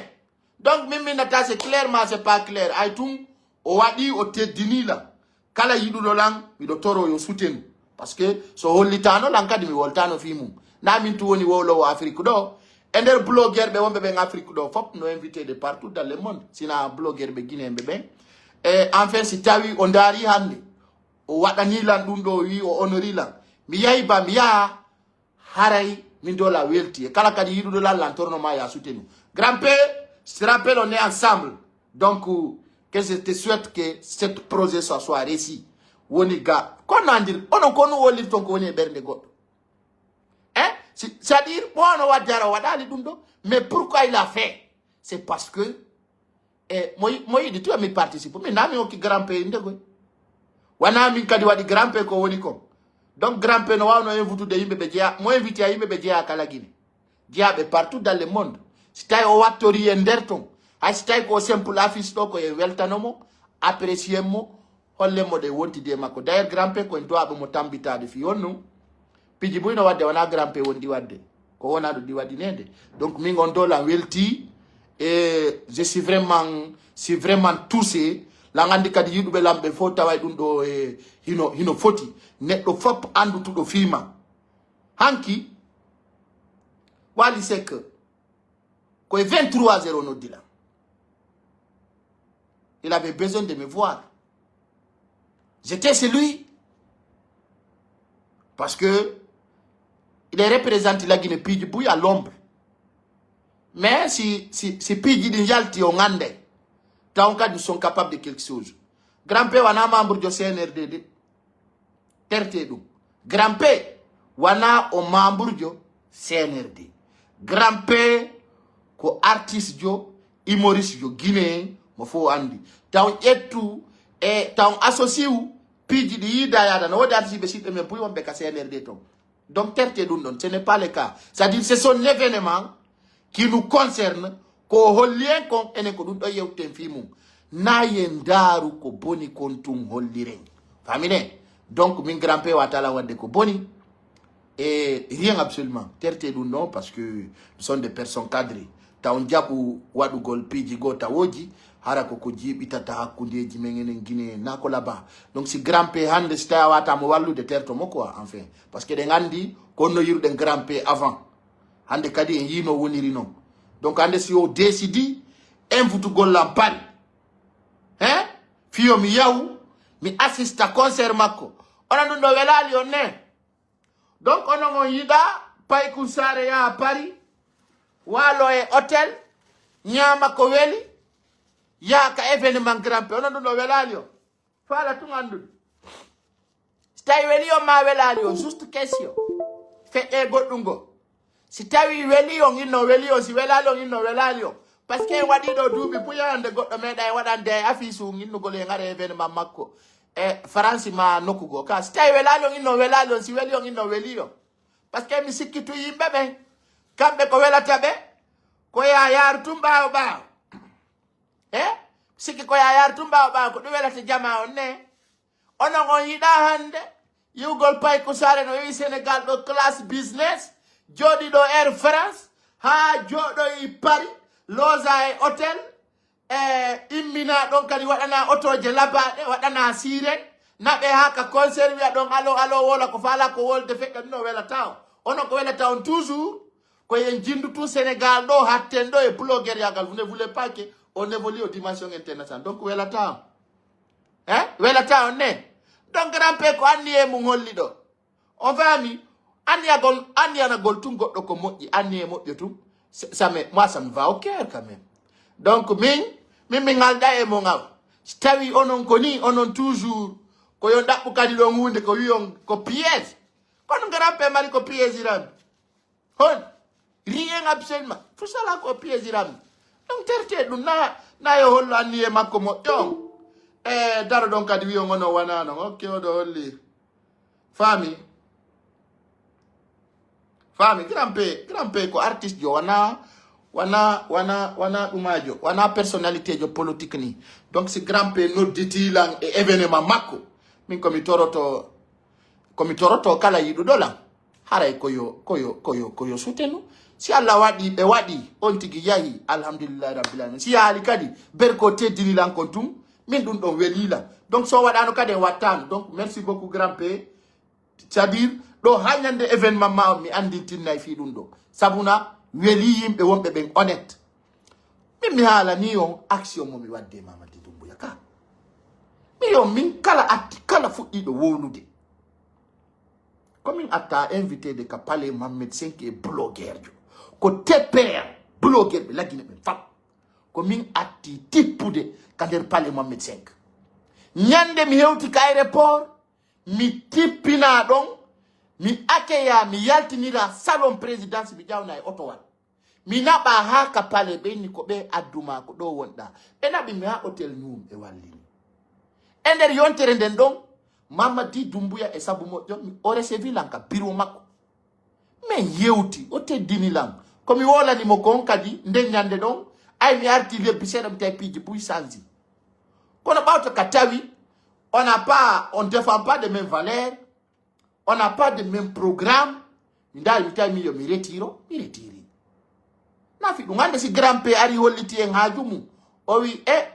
Donc, min, min nata, c'est clairement, c'est pas clair. Ay tun, o waɗi, o teddini lan. Kala yiɗuɗo lan, miɗo toro yo soutenu. Parce que so hollitano lan kadi mi woltano fi mum. Na min tu woni wowlowo Afrique ɗo. E nder blogueur ɓe wonɓe ɓen Afrique ɗo, fop no invité de partout dans le monde. Sina blogueur ɓe Guinéen ɓe ɓen. E enfin, si tawi o ndaari hande, o waɗani lan ɗum ɗo, o wi o honori lan. Mi yahi ba, mi yaha, haray min dola welti. E kala kadi yiɗuɗo lan, lan torno ma ya soutenu. Grand P, je te rappelle, on est ensemble. Donc, euh, que je te souhaite que ce projet soit, soit réussi. Woni ga. Kono andir, onon ko no wollir ton ko woni e ɓernde goɗɗo. Hein? Si, c'est-à-dire, bon, on va dire, on va dire, ɗum ɗo. Mais pourquoi il a fait? C'est parce que, eh, mo, mo yiɗi tu mi participe. Min na mi hokki grand P inde koy. Wona min kadi waɗi grand P ko woni kon. Donc grand P no wawno invitude yimɓe ɓe jeya, mo invité a yimɓe ɓe jeya kala Guinée. Jeyaaɓe partout dans le monde. Si tawi o wattori en nder ton, hay si tawi ko simple affiche ɗo, ko en weltano mo, apprécier mo, hollen mo ɗe wontidi e makko. D'ailleurs, grand P ko en duwaaɓe mo tambitaade fi on non. Piiji buy no wadde, wona grand P wondi wadde. Ko wona ɗo ɗi waɗineede. Donc, min on ɗo lan welti, e je suis vraiment, suis vraiment touché. Lan anndi kadi yiɗuɓe lan ɓe fof taway ɗum ɗo e hino, hino foti. Neɗɗo fop anndutuɗo fiima. Hanki, Wally Seck, ko e vingt-trois heures o noddi lan. Il avait besoin de me voir. J'étais chez lui. Parce que il est représenté la Guinée piiji buy à l'ombre. Mais si, si, si piiji ɗin yalti, on annday. Taw on kadi sont capables de quelque chose. Grand P wona membre jo C N R D de. Terte ɗum. Grand P wona o membre jo C N R D. Grand P ko artiste jo, humoriste jo Guinée, mo fof anndi. Taw ƴettu e taw associé u piiji ɗi yiida yaada. No woodi artiste ɓe siɓɓe men puy wonɓe ka C N R D toon. Donc, terte ɗum ɗon, ce n'est pas le cas. C'est-à-dire, c'est son événement qui nous concerne, ko holli en kon, enen ko ɗum ɗo yewten fii mum. Na yen ndaaru ko boni kon tun holliren. Famine. Donc, min Grand P wata lan wadde ko boni. Et rien absolument. Terte ɗum ɗon, parce que nous sommes des personnes cadrées. Taw jaɓu waɗugol piiji goo tawooji, hara ko ko jiiɓitata hakkundeeji men enen Guinée na ko laba. Donc, si Grand P hannde, si tawi a wata mo wallude, terto mo quoi, enfin. Parce que ɗen anndi, ko no yiruɗen Grand P avant. Hannde kadi en yii no woniri non. Donc, hannde si o décidi, invitugol lan Paris. Hein? Fiyo mi yaw, mi assista concert makko. Onon ɗum ɗo welaali on ne? Donc, onon on yiɗa Paykun Saare yaha Paris, waalo e hôtel, ñaama ko weli, yaha ka événement Grand P. Onon ɗum ɗo welaali on? Faala tun anndude. Si tawi weli on ma welaali on, juste question. Feƴƴe goɗɗum go. Si tawi weli on, inno weli on, si welaali on, inno welaali on. Parce que en waɗi ɗo duuɓi puya hannde goɗɗo meeɗa en waɗande e affiche un innugol en ara événement makko. E France ma nokku goo. Ka si tawi welaali on, inno welaali on, si weli on, inno weli on. Parce que mi sikki tun yimɓe ɓen, kamɓe ko welata ɓe, ko ya yaaru tun ɓaawo ɓaawo. E? Sikki ko ya yaaru tun ɓaawo ɓaawo, ko ɗum welata jama on ne? Onon on yiɗa hannde yi'ugol Paykun Saare no yehi Sénégal ɗo classe business, jooɗi ɗo Air France, haa jooɗoyi Paris, loge e hôtel, e immina ɗon kadi waɗana otooje labaaɗe, waɗana sirène, naɓe haa ka concert wi'a ɗon alo, alo, wola ko faala ko wolde feƴƴa ɗum no welata on. Onon ko welata on toujours, ko yen jinndu tun Sénégal ɗo, hatten ɗo e bloguer yagal, vous ne voulez pas que on évolue aux dimensions internationales. Donc welata on. Hein? Welata on ne? Donc Grand P ko anniye mum holli ɗo. On faami? Anniyagol, anniyanagol tun goɗɗo ko moƴƴi, anniye moƴƴo tun. Ça me, moi, ça me va au cœur quand même. Donc min, min mi ŋalɗa e mo ŋaw. Si tawi onon ko ni, onon toujours, ko yo ɗaɓɓu kadi ɗon huunde ko wi'on ko piège. Kono Grand P mari ko piège iran. Hon? Rien absolument. Tout cela ko piège iran. Donc terte ɗum na, na yo hollo anniye makko moƴƴo on. E daro ɗon kadi wi'on ono wana non. Ok, oɗo holli. Faami? Faami, Grand P, Grand P ko artiste jo, wana, wana, wana, wana ɗumajo, wana personnalité jo politique ni. Donc si Grand P nodditi lan e événement makko, min ko mi toroto, ko mi toroto kala yiɗuɗo lan. Haray ko yo, ko yo, ko yo, ko yo soutenu. Si Allah waɗi, ɓe waɗi, on tigi yahi, alhamdulillahi rabbil alamin. Si yaali kadi, ber ko teddini lan kon tun, min ɗum ɗon weli lan. Donc so waɗano kadi en wattano. Donc merci beaucoup Grand P. C'est-à-dire, ɗo ha ñande événement ma on, mi andintinnay fii ɗum ɗo. Sabu na weli yimɓe wonɓe ɓen honnête. Min mi haalani on action mo mi wadde Mamadi Doumbouya ka. Mi on min kala atti, kala fuɗɗiɗo wowlude. Ko min atta invité de ka palais Mohamed cinq e blogueur jo. Ko T P R blogueur ɓe lagine ɓen fam. Ko min atti tippude ka nder palais Mohamed cinq. Ñande mi hewti ka aéroport, mi tippina ɗon, mi akeya, mi yaltinira salon présidence, mi ƴawna e otowal. Mi naɓa haa ka palais, ɓe inni ko ɓe adduma ko ɗo wonɗa. Ɓe naɓi mi haa hôtel Noum e wallini. E nder yontere nden ɗon, Mamadi Doumbouya e sabu moƴƴo, mi o recevi lan ka bureau makko. Min yewti, o teddini lan. Ko mi wolani mo kon kadi, nden ñande ɗon, ay mi arti lebbi seeɗa mi tawi piiji buy sanji. Kono ɓawto ka tawi, on n'a pas, on défend pas de même valeur, on n'a pas de même programme. Mi ndaari, mi tawi mi yo mi retiro, mi retiri. Nafi ɗum hannde si Grand P ari holliti en haaju mum. O wi, e,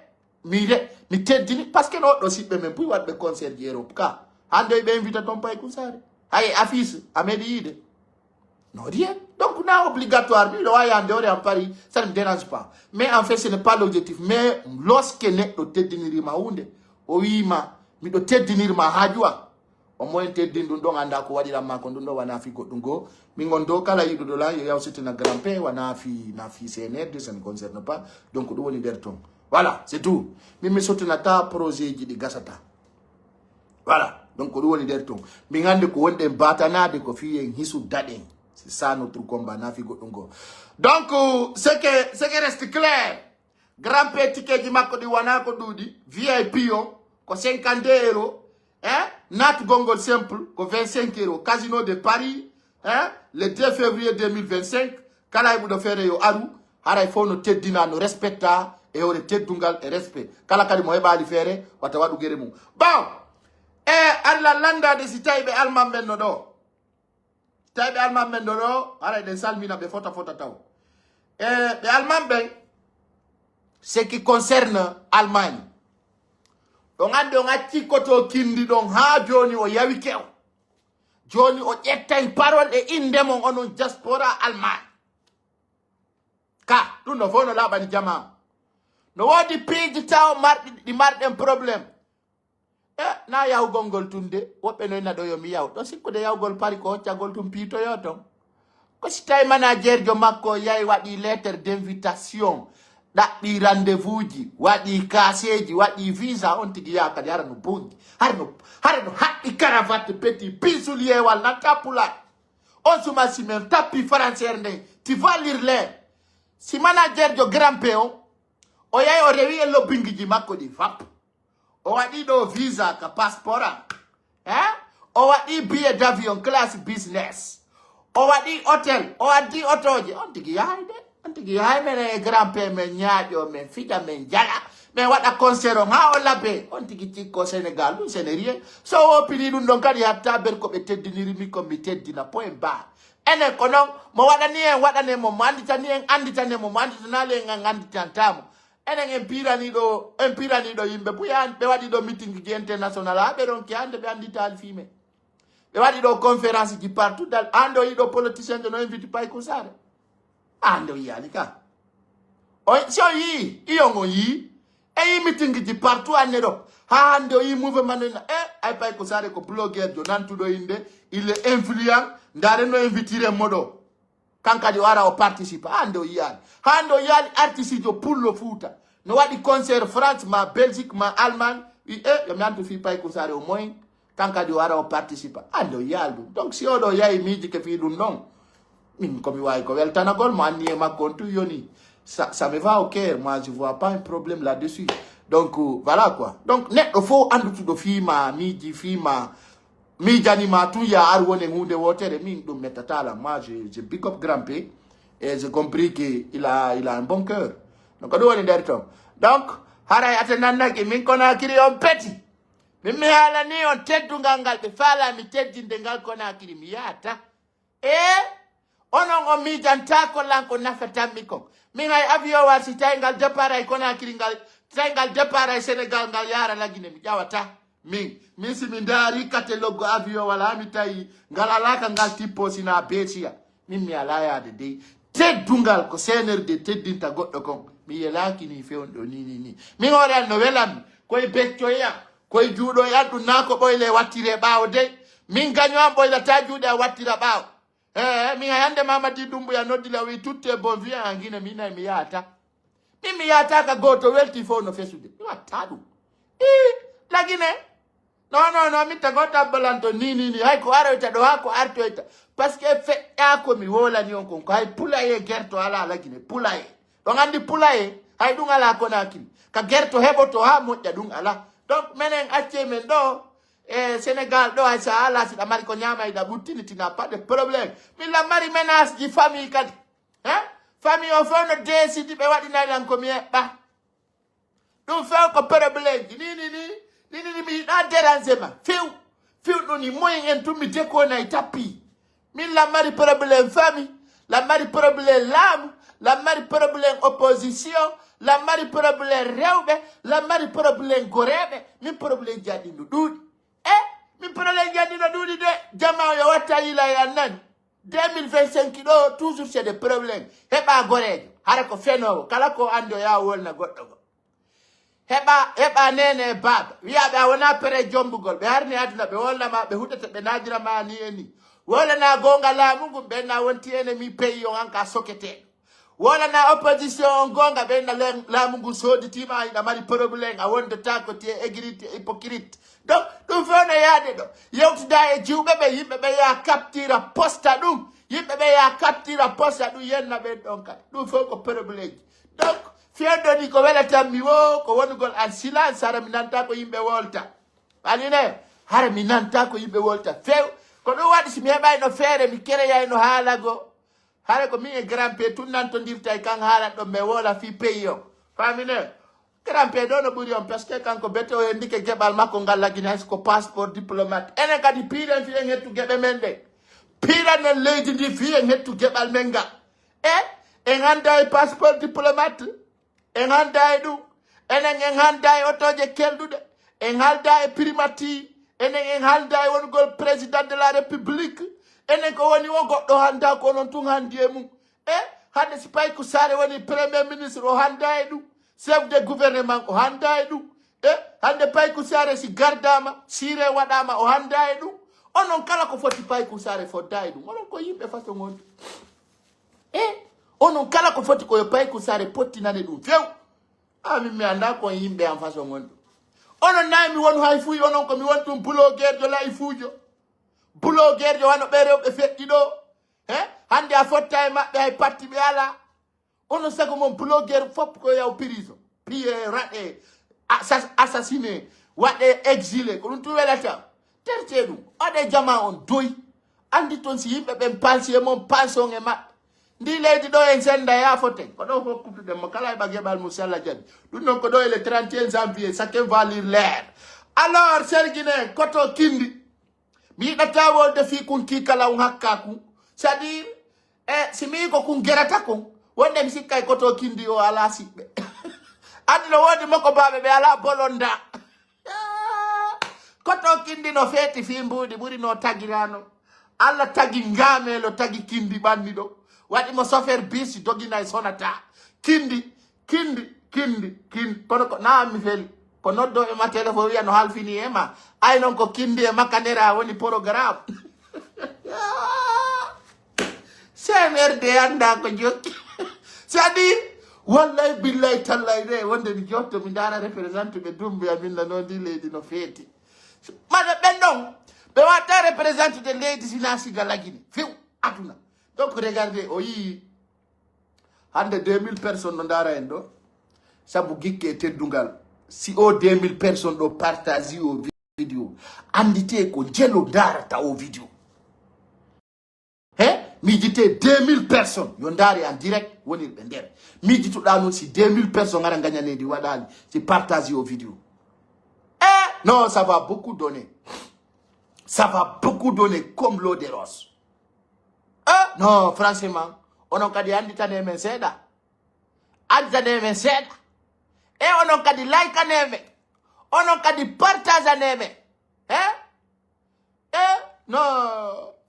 mi re, mi teddini, parce que no ɗo siɓɓe men puy waɗɓe concert ji Europe ka. Hannde ɓe invita toon Paykun Saare. Hay affiche, a meeɗi yiide. No rien. Donc, na obligatoire. Mi ɗo wawi hannde ore am Paris, ça ne me dérange pas. Mais en fait, ce n'est pas l'objectif. Mais lorsque neɗɗo teddinirima hunde, o wiima, miɗo teddinirma haaju am. Au moins teddin ɗum ɗon, annda ko waɗiran ma ko ɗum ɗo, wana fi goɗɗum goo. Min on ɗo kala yiɗuɗo lan yo yaw sittina grand p, wana fi na fi cnr de, ça ne concerne pas. Donc ɗum woni nder ton. Voilà, c'est tout. Min mi sottinata projet ji ɗi gasata. Voilà, donc ko ɗum woni nder ton. Min anndi ko wonɗen batanade ko fi en hisu daɗen. C'est ça notre combat, na fi goɗɗum goo. Donc euh, ce que ce que reste clair, grand p tikeji makko ɗi wana ko ɗuuɗi, vip o ko cinquante-deux euros. Hein? Naat gongol simple ko vingt-cinq euros, casino de paris. Hein? Le deux février deux mille vingt-cinq, kala e ɓuɗo feere yo aru. Haray fof no teddina, no respecta e hoore teddungal e respect. Kala kadi mo heɓaali feere wata waɗu gere mum. Bon, e allah landade si tawi ɓe alman ɓen no ɗo. Si tawi ɓe alman ɓen no ɗo, haray ɗen salmina ɓe fota fota taw. E ɓe alman ɓen, ce qui concerne Allemagne, on anndi on acci koto kindi ɗon haa jooni o yawike o. Jooni o ƴettay parole e innde mon onon diaspora Allemagne. Ka ɗum ɗo fof no laaɓani jama. No woodi piiji taw marɗi ɗi marɗen problème. E na yahugol ngol tun de, woɓɓe no ina ɗo yo mi yahu ɗo, sikkude yahugol pari ko hoccagol tun piitoyo ton. Ko si tawi manajerjo makko yahi waɗi lettre d'invitation, ɗaɓɓi rendez-vous ji, waɗi kaseeji, waɗi visa, on tigi yaha kadi hara no bongi, hara no hara no haɓɓi cravate, petit pisulier wal na tappula. On suma si men tappi françaire nden ti valir le. Si manajerjo grand p on o yahi o rewi e lobbingiji makko ɗi fap, o waɗi ɗo visa ka passeport am. Eh? O waɗi billet d'avion classe business, o waɗi hôtel, o addi otoje. On tigi yahay de, on tigi yahay menen e grand p men ñaaƴo, men fija, men jala, men waɗa concert on ha o labbe. On tigi cikko sénégal ɗum sene rien. So o pini ɗum ɗon kadi hatta ber ko ɓe teddiniri mi ko mi teddina point ba. Enen ko noon mo waɗani en waɗane mo, mo anditani en anditane mo, mo anditanali en an anditantamo. Enen en piraniɗo en piraniɗo yimɓe puyan ɓe waɗi ɗo meeting ji international ha ɓe ronki hande ɓe anditali fii men. Ɓe waɗi ɗo conférence ji partout dal an ɗo yiɗo politicien jo no invite pay kusare. An ɗo yiyali ka. Si o yii iyon on yii e yi meeting ji partout an neɗo ha hande o yii mouvement no ina e ay pay kusare ko blogueur jo nantuɗo inde il est influent. Ndare no invitire moɗo. Kan kadi o ara o participa hande o yiyali hande o yiyali artiste jo pullo fuuta no waɗi concert france ma belgique ma allemagne. Wi e yomi antu fi pay kusare o moyen. Kan kadi o ara o participa hande o yiyali ɗum donc si oɗo yahi miiji ke fi ɗum noon. Min komi wawi ko weltanagol mo anni e makko on tu yoni. Ça, ça me va au cœur, moi je vois pas un problème là dessus. Donc euh, voilà quoi. Donc neɗɗo fof andutuɗo fiima miiji fiima miijanima tun ya ar wonen hunde wotere min ɗum mettatala moi je, je big up grand p. Et je compris que il a, il a un bon cœur. Donc ɗum woni nder ton. Donc haray ate nannaki min konakiri on peti. Min mi haalani on teddungal ngal ɓe faalami teddinde ngal konakiri mi yahata. E onon on miijantako lan ko nafatanmi kon. Min hay avion wal si tawi ngal départ ay konakiri ngal si tawi ngal départ ay sénégal ngal yara lagine mi ƴawata. Min min si mi ndaari kateloggo avion wala mi tawi ngal alaka ngal tippo sina besiya. Min mi ala yaade dey teddungal ko cnrd teddinta goɗɗo kon. Mi yelaki ni fewndo ni ni ni min hoore an no welammi koye beccoye am koye juuɗo e an ɗum na ko ɓoyle wattire ɓaawo dey. Min gaño am ɓoylata juuɗe a wattira ɓaawo. E min hay hande mamadi dumbuya noddila wi tutte bon vie en guine min ay mi yahata. Min mi yahata ka goto welti fof no fesude mi watta ɗum. I lagine. Non non non min tago tabbalanto ni ni ni hay ko aroyta ɗo ha ko artoyta. Par ce que feƴƴa ko mi wolani on kon ko hay pulaye gerto ala lagine pulaye. Ɗon andi pulaye hay ɗum ala konakiri ka gerto heɓoto ha moƴƴa ɗum ala. Donc menen acce men ɗo e sénégal ɗo hay sa ala siɗa mari ko ñama iɗa ɓuttini tina pas de problème. Min la mari ménage ji famille kadi. Hein? Famille o fof no décidi ɓe waɗinay lan ko mi eɓɓa. Ɗum few ko problème ji ni ni ni ni ni mi yiɗa déranger ma few. Few ɗum ni moyen en tun mi dekonay tappi. Min la mari problème famille, la mari problème laamu, la mari problème opposition, la mari problème rewɓe, la mari problème goreeɓe. Min problème ji aɗi no ɗuuɗi. E min problème ji aɗi no ɗuuɗi de. Jama o yo watta yila e annani. Deux mille vingt-cinq ɗo toujours c'est des problèmes. Heɓa goreejo hara ko fenowo kala ko andi o yaha wolna goɗɗo go. Heɓa heɓa nene e baaba wiyaaɓe a wonaa pere jombugol ɓe harni aduna ɓe wolnama ɓe huɗete ɓe naajirama ni e ni wolana goonga laamu ngun ɓen na wonti ene mi peyi on an ka soketeeɗo wolana opposition on goonga ɓen na laamu ngun sooditiima a hiɗa mari problème a wondotako ti e égrite e hypocrite donc ɗum fof no yaade ɗo yewtida e jiwɓe ɓe yimɓe ɓe ya captira posta ɗum yimɓe ɓe ya captira posta ɗum yenna ɓen ɗon kadi ɗum fof ko problème ji donc fewndo ni ko welatanmi woo ko wonugol an silence hara mi nanta ko yimɓe wolta anine hara mi nanta ko yimɓe wolta few ko ɗum waɗi si mi heɓayno feere mi kereyayno haala goo hara ko min e grand p tun nantodirta e kan haala ɗo mi wola fii peyi on famine grand p ɗo no ɓuri on parce que kanko bete o hendike geɓal makko ngal lagine hay ko passeport diplomate enen kadi piiren fii en hettu geɓe men ɗen piiranen leydi ndi fii en hettu geɓal men ngal e en annda e passeport diplomate en annda e ɗum enen en annda e otoje kelɗuɗe en halda e primati enen en halda e wonugol président de la république enen ko woni o goɗɗo hannda ko onon tun hanndi e mum e hannde si payku saare woni premier ministre o hannda e ɗum chef de gouvernement o hannda e ɗum e hannde payku saare si gardama sire waɗama o hannda e ɗum onon kala ko foti payku saare fodda e ɗum onon ko yimɓe façon on e onon kala ko foti koyo payku saare pottinane ɗum few amin mi annda ko on yimɓe an façon on ɗum onon nayi mi wonu hay fuy onon ko mi woni ɗum bloguerjo lay fuujo bloguerjo wano ɓe rewɓe feƴƴi ɗo e hannde a fotta e maɓɓe hay patti ɓe ala onon sago mon bloguer fop ko yaw prison piye raɗe assassiné waɗe exilé ko ɗum tun welata terte ɗum waɗe jama on doy anndi toon si yimɓe ɓen pansi e mon panson e maɓɓe ndi leydi ɗo en sennda yaafoten ko ɗo fof kuftuɗen mo kala heɓa geɓal mum si allah jaɓi ɗum noon ko ɗo e le trente et un janvier chacun va lire l'air alors sergine koto kindi mi yiɗata wolde fii kun kiikala un hakka kun c'est-à-dire e si mi ko kun gerata kun wonde mi sikkay koto kindi o ala siɓɓe anndi no woodi moko baaɓe ɓe ala bolonda koto kindi no feeti fii mbuuɗi ɓuri no tagirano allah tagi ngaamelo tagi kindi ɓanni ɗo waɗi mo sofer bisi doginay sonata kindi kindi kindi kindi kono ko na mi feli ko noddo e ma téléphone wiya no halfini e ma ay non ko kindi e makkanera woni programme cmrd annda ko jokki c'est-à-dire wallay billay tallay de wonde mi jotto mi ndaara représenté ɓe dumbi aminna noon ndi leydi no feeti maɗa ɓen ɗon ɓe watta représenté de leydi sina siga lagine few aduna donc regardez o yii hannde deux mille personnes no ndaara en ɗo sabu gikke e teddungal si o deux mille personnes ɗo partage o vidéo anndite ko njelo ndaarata o vidéo he miijite deux mille personnes yo ndaari en direct wonirɓe nder miijituɗa noon si deux mille personnes ara gañaneedi waɗaali si partage o vidéo e non ça va beaucoup donner ça va beaucoup donner comme l'eau de rose e non franchement onon kadi annditane men seeɗa annditane men seeɗa e onon kadi laykane men onon kadi partageane men he e no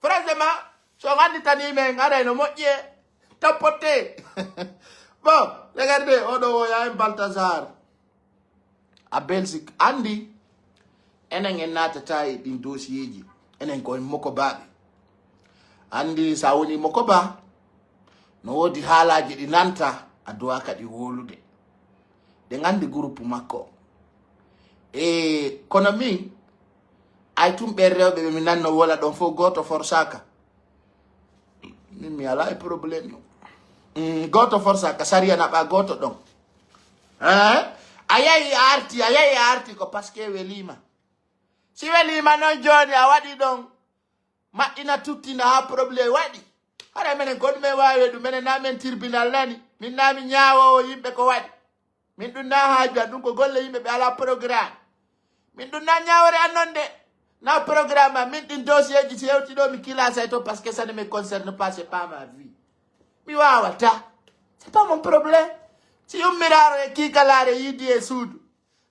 franchement so on annditani men aray no moƴƴi e tappotte bon regardez oɗo o ya en baltasar a belgique anndi enen en naatata e ɗin dossier ji enen ko en mokobaaɓe anndi so a woni mokoba no woodi haalaaji ɗi nanta a duwa kadi wowlude ɗe nganndi groupe makko e kono min ay tun ɓen rewɓe ɓe mi nanno wola ɗon fof gooto forsaka min mi ala e problème no mm, gooto forsaka sariya naɓa gooto ɗon eh? A yahi a arti a yahi a arti ko parce que welima si welima noon jooni a waɗi ɗon maɗɗina tuttina haa problème waɗi hara menen ko ɗumen waawi ɗum menen na men tribunal nani min na mi ñaawowo yimɓe ko waɗi min ɗum na haaju an ɗum ko golle yimɓe ɓe ala programme min ɗum na ñaawore an noon de na programme an min ɗin dossier ji si hewti ɗo mi kilasa e to parce que ça ne me concerne pas c'est pas ma vie mi wawata c'est pas mon problème si yummiraaro e kiikalaare yiidi e suudu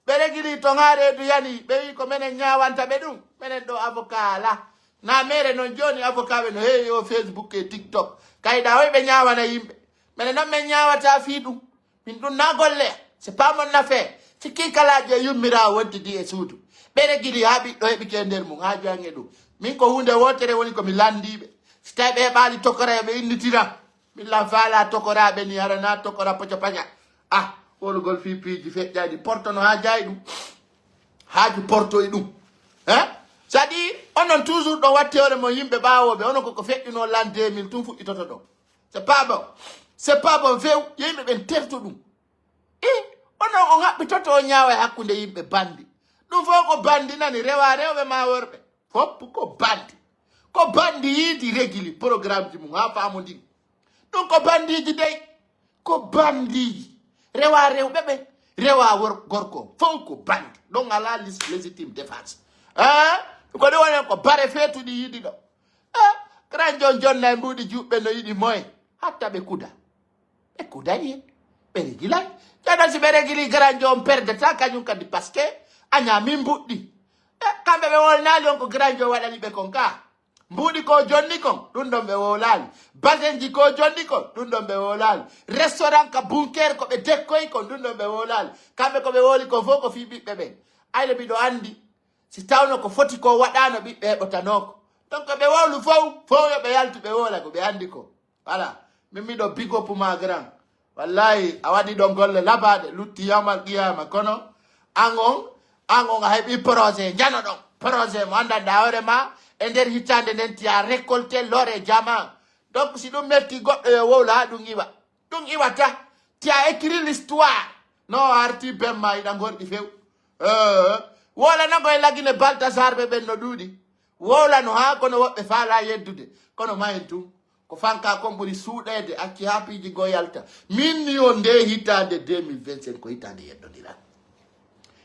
ɓe regili to ŋaareedu yani ɓe wi ko menen ñaawanta ɓe ɗum menen ɗo avocat ala na mere noon jooni avocat ɓe no heewi o facebook e tiktok kayɗa hoy ɓe ñaawana yimɓe menen noon men ñaawata fii ɗum min ɗum na golle c'est pas mon affaire Sikki kalaaji e yummiraawo wontidi e suudu. Ɓe regili haa ɓiɗɗo heɓike e nder mum, haa jange ɗum. Min ko huunde wootere woni ko mi lanndiiɓe. Si tawi ɓe heɓaali tokora, yo ɓe innitira. Min lan faalaa tokoraaɓe ni, hara naa tokora poca paca. Ah, wolugol fii piiji feƴƴaɗi. Porto no haa jaay ɗum. Haaju porto e ɗum. Hein? C'est-à-dire, onon toujours ɗo watti hoore mon yimɓe ɓaawooɓe. Onon koko feƴƴunoo l'an deux mille tun fuɗɗitoto ɗo. C'est pas bon. C'est pas bon. Few, yimɓe ɓen terto ɗum. I, onon on haɓɓitoto o ñaawa e hakkunde yimɓe bandi. Ɗum fof ko bandi nani, rewa rewɓe ma worɓe. Fof ko bandi. Ko bandi yiidi regili programme ji mum haa faamondiri. Ɗum ko bandiiji dey. Ko bandiiji. Rewa rewɓe ɓe. Rewa wor-, gorko. Fof ko bandi. Ɗon alaa lis-, légitime défense. Ah, ko ɗum woni ko bare feetuɗi yiidi ɗo. Ah, Grand John jonna e mbuuɗi juuɓɓe no yiɗi moye. Hatta ɓe kuda. Ɓe kudani en. Ɓe regilay. Joɗo si ɓe regili Grand John perdata kañum kadi parce que a ñaami mbuɗɗi. Eh, kamɓe ɓe wolnaali on ko Grand John waɗani ɓe kon ka. Mbuuɗi ko jonni kon, ɗum ɗon ɓe wowlaali. Basenji ko jonni kon, ɗum ɗon ɓe wowlaali. Restaurant ka bunker ko ɓe dekkoyi kon, ɗum ɗon ɓe wowlaali. Kamɓe ko ɓe wowli kon fof ko fii ɓiɓɓe ɓen. Ayla mbiɗo anndi, si tawno ko foti ko waɗaano ɓiɓɓe heɓotanoo ko. Donc ɓe wowlu fow, fow yo ɓe yaltu ɓe wowla ko ɓe anndi ko. Voilà. Min miɗo big up ma grand. Wallahi, a waɗi ɗon golle labaaɗe, lutti yawmal qiyama. Kono, an on, an on a heɓi projet, jano ɗon. Projet mo anndanɗa hoore ma, e nder hitaande nden ti a récolté l'or et diamant. Donc, si ɗum metti goɗɗo yo wowla, haa ɗum iwa. Ɗum iwata. Ti a écrit l'histoire. No arti ben ma iɗa gorɗi few. Eh, wola nango e lagine Baltasar ɓe ɓen no ɗuuɗi. Wowlano haa kono woɓɓe faala yeddude. Kono ma en tun. Ko fanka kon ɓuri suuɗeede, acci haa piiji goo yalta. Min ni o nde hitaande deux mille vingt-cinq ko hitaande yeddondiral.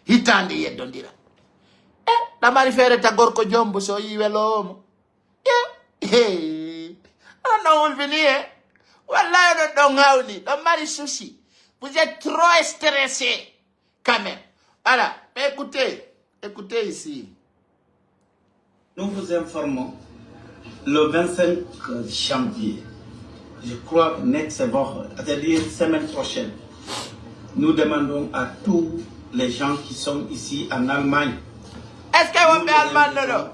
Hitaande yeddondiral. E, ɗa mari feere ta gorko jombo so yi weloowo mo. E, hey. Onon ɗon wulfini e. Wallahi onon ɗon hawni, ɗon mari souci. Vous êtes trop stressé quand même. Voilà, écoutez, écoutez ici. Nous vous informons, le vingt-cinq janvier, je crois que next week, c'est-à-dire semaine prochaine, nous demandons à tous les gens qui sont ici en Allemagne. Est-ce que wonɓe Allemagne no ɗo?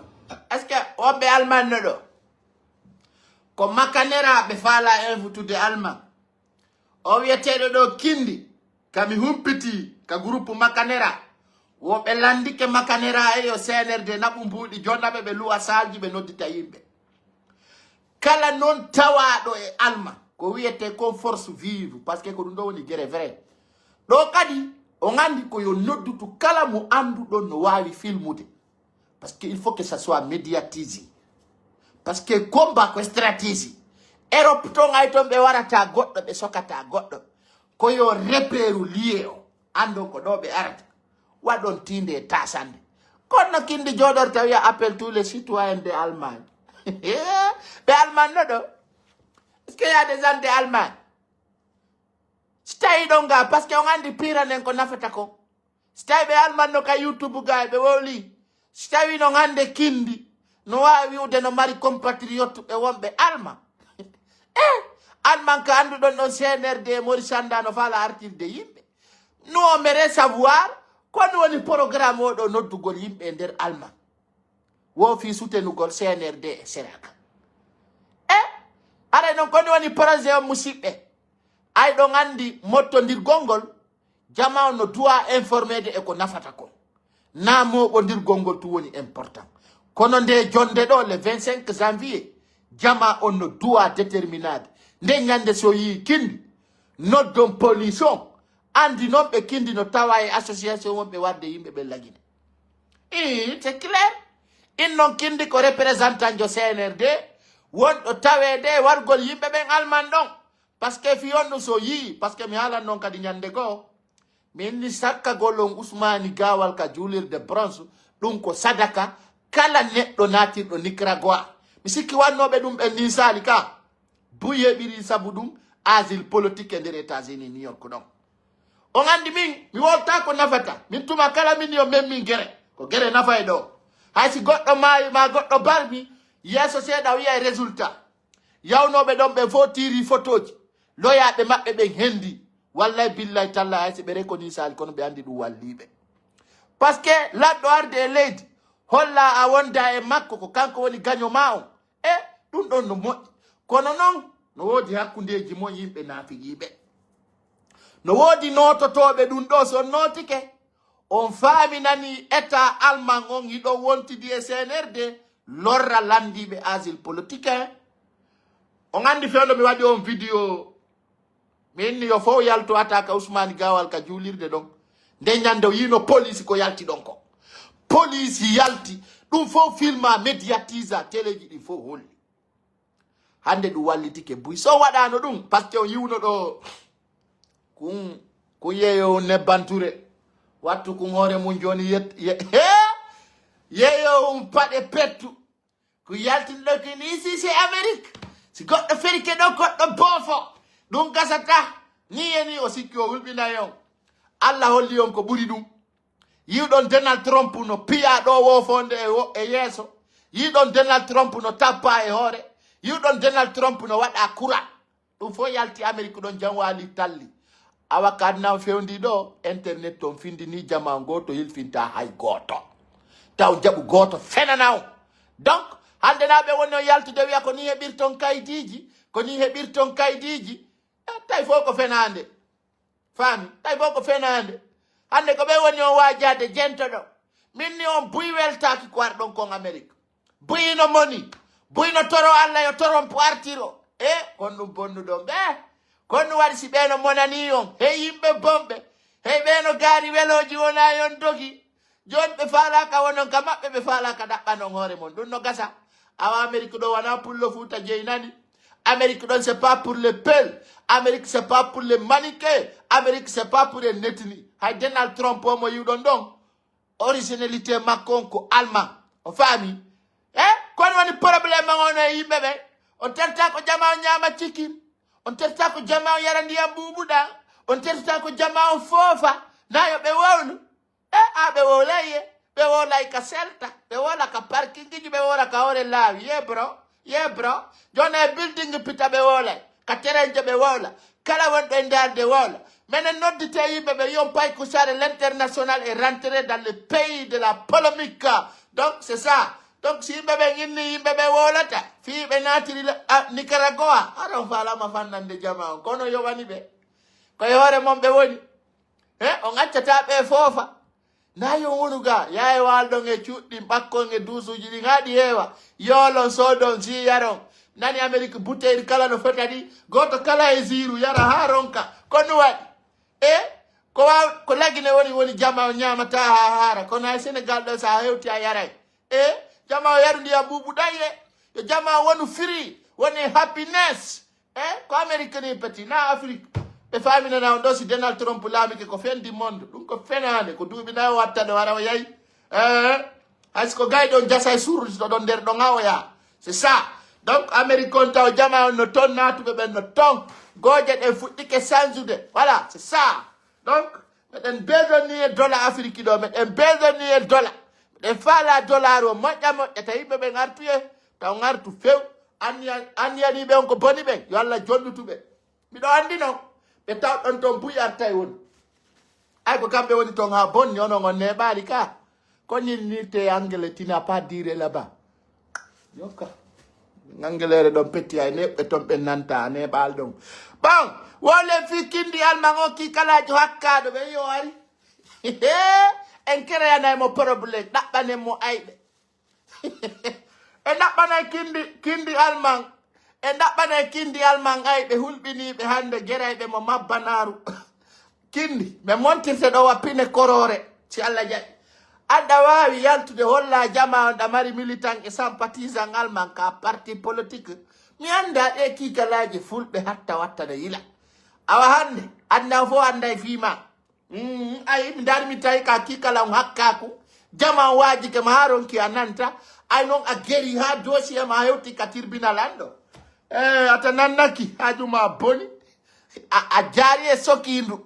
Est-ce que wonɓe Allemagne no ɗo? Ko Makanera ɓe faala invitude Allemagne. O wiyeteeɗo ɗo Kindi, ka mi humpiti ka groupe Makanera. Wo ɓe landike Makanera e yo C N R D naɓu mbuuɗi jonna ɓe, ɓe luwa saalji, ɓe noddita yimɓe. Kala non tawaaɗo e Alma, ko wiyetee kon force vive, parce que ko ɗum ɗo woni gere vrai. Ɗo kadi, on anndi ko yo noddutu kala mo annduɗon no waawi filmude. Parce que il faut que ça soit médiatisé. Parce que combat ko stratégie. Europe ton ay ton ɓe warata goɗɗo, ɓe sokata goɗɗo. Ko yo repère lié o. Anndon ko ɗo ɓe arata. Waɗon tiinde e tasande. Kono no Kindi jooɗorta wiya appel tous les citoyens de Allemagne. Ɓe Allemagne no ɗo? Est-ce que y a des gens de Allemagne? Si tawi ɗon ga, parce que on anndi piranen ko nafata ko. Si tawi ɓe Allemagne no ka YouTube ga e ɓe wowli. Si tawi non hannde Kindi no waawi wi'ude no mari compatriote ɓe wonɓe Allemagne. Eh, Allemagne ka annduɗon ɗon C N R D e Maurice Sanda no faala artirde yimɓe. Nous on aimerait savoir ko woni programme o ɗo noddugol yimɓe e nder Allemagne. Wo fii sutenugol C N R D e Seraka. Eh, aray non ko woni projet o musiɓɓe? Ay ɗon anndi mottondirgol ngol, jama on no duwa informeede e ko nafata kon. Na mooɓondirgol ngol tun woni important. Kono nde jonnde ɗo, le vingt-cinq janvier, jama on no duwa déterminaade. Nde ñannde so yii Kindi, noddon police on, anndi non ɓe Kindi no tawa e association wonɓe warde yimɓe ɓe lagine. Ii, c'est clair. In non Kindi ko représentant jo C N R D, wonɗo taweede e wargol yimɓe ɓen Allemagne ɗon. Parce que fii on ɗum so yii, parce que mi haalan non kadi ñannde goo. Min ni sakkagol on Usmani Gaawal ka juulirde Bronx, ɗum ko sadaka kala neɗɗo naatirɗo Nicaragua. Mi sikki wannooɓe ɗum ɓen nin saali ka. Buy heɓiri sabu ɗum asile politique e nder États-Unis, New York ɗon. On anndi min, mi wolta ko nafata. Min tuma kala min yo men min gere. Ko gere nafay ɗo. Hay si goɗɗo maayi ma goɗɗo barmi, yeeso seeɗa o yiyay résultat. Yawnooɓe ɗon ɓen fof tiiri fotooji. Loyaaɓe maɓɓe ɓen hendi. Wallay billay talla, hay si ɓe reconnaissali kono ɓe andi ɗum walliɓe. Parce que lanɗo arde e leydi, holla a wonda e makko, ko kanko woni gaño ma on. E ɗum ɗon no moƴƴi. Kono noon, no woodi hakkundeeji mon yimɓe naafiqiiɓe. No woodi noototooɓe ɗum ɗo, so on nootike, on faaminani état allemand on hiɗon wontidi e C N R D, lorra lanndiiɓe asile politique en. On anndi fewndo mi waɗi on vidéo, mi inni yo fof yaltu attaque Ousmane Gawal ka juulirde ɗon. Nde ñande o yiino police ko yalti ɗon ko. Police yalti, ɗum fof filma, médiatisa, teleji ɗin fof holli. Hannde ɗum wallitike buy. So waɗaano ɗum, parce que on yiwno ɗo kun, kun yeeyo on nebbanture. Wattu kun hoore mum jooni yet-, ye-, hee! Yeeyo on paɗe pettu. Ko yaltinɗo kin ici, c'est Amérique. Si goɗɗo ferike ɗo, goɗɗo boofo. Ɗum gasata. Ni e ni o sikki o hulɓinay on. Allah holli on ko ɓuri ɗum. Yiwɗon Donald Trump no piya ɗo woofonde e wo-, e yeeso. Yiwɗon Donald Trump no tappa e hoore. Yiwɗon Donald Trump no waɗa kura. Ɗum fof yalti Amérique ɗon jam waali talli. Awa ko aduna on fewndi ɗo, internet on findini jama on gooto hilfinta hay gooto. Taw jaɓu gooto fenana on. Donc, hannde na ɓe woni on yaltude wiya ko ni heɓirton kaydiiji, ko ni heɓirton kaydiiji. Eh, tawi fof ko fenaande. Faami? Tawi fof ko fenaande. Hannde ko ɓe woni on waajaade jento ɗo. Min ni on buy weltaaki ko arɗon kon Amérique. Buy no moni. Buy no toro Allah yo toron po artiro. E, kon ɗum bonnuɗon ɓe. Kon ɗum waɗi si ɓe no monani on. Hey yimɓe bonɓe. Hey ɓe no gaari welooji wona yon dogi. Jooni ɓe faalaaka wonon ka maɓɓe, ɓe faalaaka ɗaɓɓanon hoore mon. Ɗum no gasa. Awa Amérique ɗo wona pullo Fuuta Jeyi nani. Amérique ɗon c'est pas pour les peuls. Amérique c'est pas pour les Maninké. Amérique c'est pas pour les Netini. Hay Donald Trump o mo yiwɗon ɗon. Originalité makko on ko Allemand. O faami? E? Kono woni problème on e yimɓe ɓe. On terta ko jama on ñaama cikin. On terta ko jama on yara ndiyam buubuɗa. On terta ko jama on foofa. Na yo ɓe wowlu. E, a, ɓe wowlay ye. Ɓe wowlay ka selta. Ɓe wowla ka parking ji, ɓe wowla ka hoore laawi. Ye, bro. Ye, bro. Jooni e building pita ɓe wowlay. Ka terrain je ɓe wowla. Kala wonɗo e ndaarde wowla. Menen noddite yimɓe ɓe yon pay ko sare l'international est rentré dans le pays de la polémique. Donc, c'est ça. Donc, si yimɓe ɓe inni yimɓe ɓe wowlata, fii ɓe naatiri le-, a, Nicaragua, aɗon faalama fannande jama on. Kono yowani ɓe. Ko e hoore mon ɓe woni. He, on accata ɓe foofa. Na yo wonu ga, yaa e waalɗon e cuuɗi ɗin, ɓakkon e duusuuji ɗin, haa ɗi heewa. Yoolon, soodon, si yaron. Nani Amérique bouteille kala no fota ɗi. Gooto kala e ziiru yara haa ronka. Ko ɗum waɗi. E, ko waaw-, ko lagine woni, woni jama o ñaamata haa haara. Kono hay Sénégal ɗo, so a hewti a yaray. E, jama o yaru ndiyam buubu ɗayre. Yo jama o wonu free, woni happiness. E, ko Amérique ni petit, na Afrique. Ɓe faaminana on ɗo si Donald Trump laamike ko fin du monde. Ɗum ko fenaande, ko duuɓi nayo watta ɗo hara o yayi. E, hay so ko gayɗo on jasa e surrude ɗo ɗon nder ɗon haa o yaha. C'est ça. Donc, Amérique on taw jama on no ton, naatuɓe ɓen no ton. Gooje ɗen fuɗɗike sansude. Voilà, c'est ça. Donc, meɗen besoin ni e dola Afrique ɗo, meɗen besoin ni e dola. Meɗen faala dollar o moƴƴa moƴƴa, tawi yimɓe ɓen artuye, taw ngartu few. Anniya-, anniyaniiɓe on ko boni ɓen, yo Allah jonnutu ɓe. Miɗo anndi non, ɓe tawɗon ton buy artay woni. Ay ko kamɓe woni ton haa bonni, onon on neeɓaali ka. Ko nirnirte e Angele, tu n'as pas dire là-bas. Yokka. Ngangeleere ɗon petti ay neeɓɓe ton ɓe nanta neeɓaal ɗon. Bon, wowlen fii kinndi Alman o kiikalaajo hakkaaɗo ɓe yo ari. En kereyanay mo problème, ɗaɓɓanen mo ayɓe. En ɗaɓɓanay kinndi, kinndi Alman. En ɗaɓɓanay kinndi Alman ayɓe hulɓiniiɓe hannde gerayɓe mo mabbanaaru. Kinndi, ɓe montirte ɗo wa pine koroore, si Allah jaɓi. Aɗa waawi yaltude holla jama on ɗa mari militant e sympathisant Alman ka parti politique. Mi annda ɗe kiikalaaji fulɓe hatta watta no yila. Awa hannde, aduna fof annday fii ma. Mm, ay, mi ndaari mi tawi ka kiikala on hakkaaku. Jama on waajike ma haa ronki a nanta. Ay noon a geri haa dossier ma hewti ka tribunal an ɗo. Eh, ata nannaki, haaju ma boni. A, a jaari e sokiindu.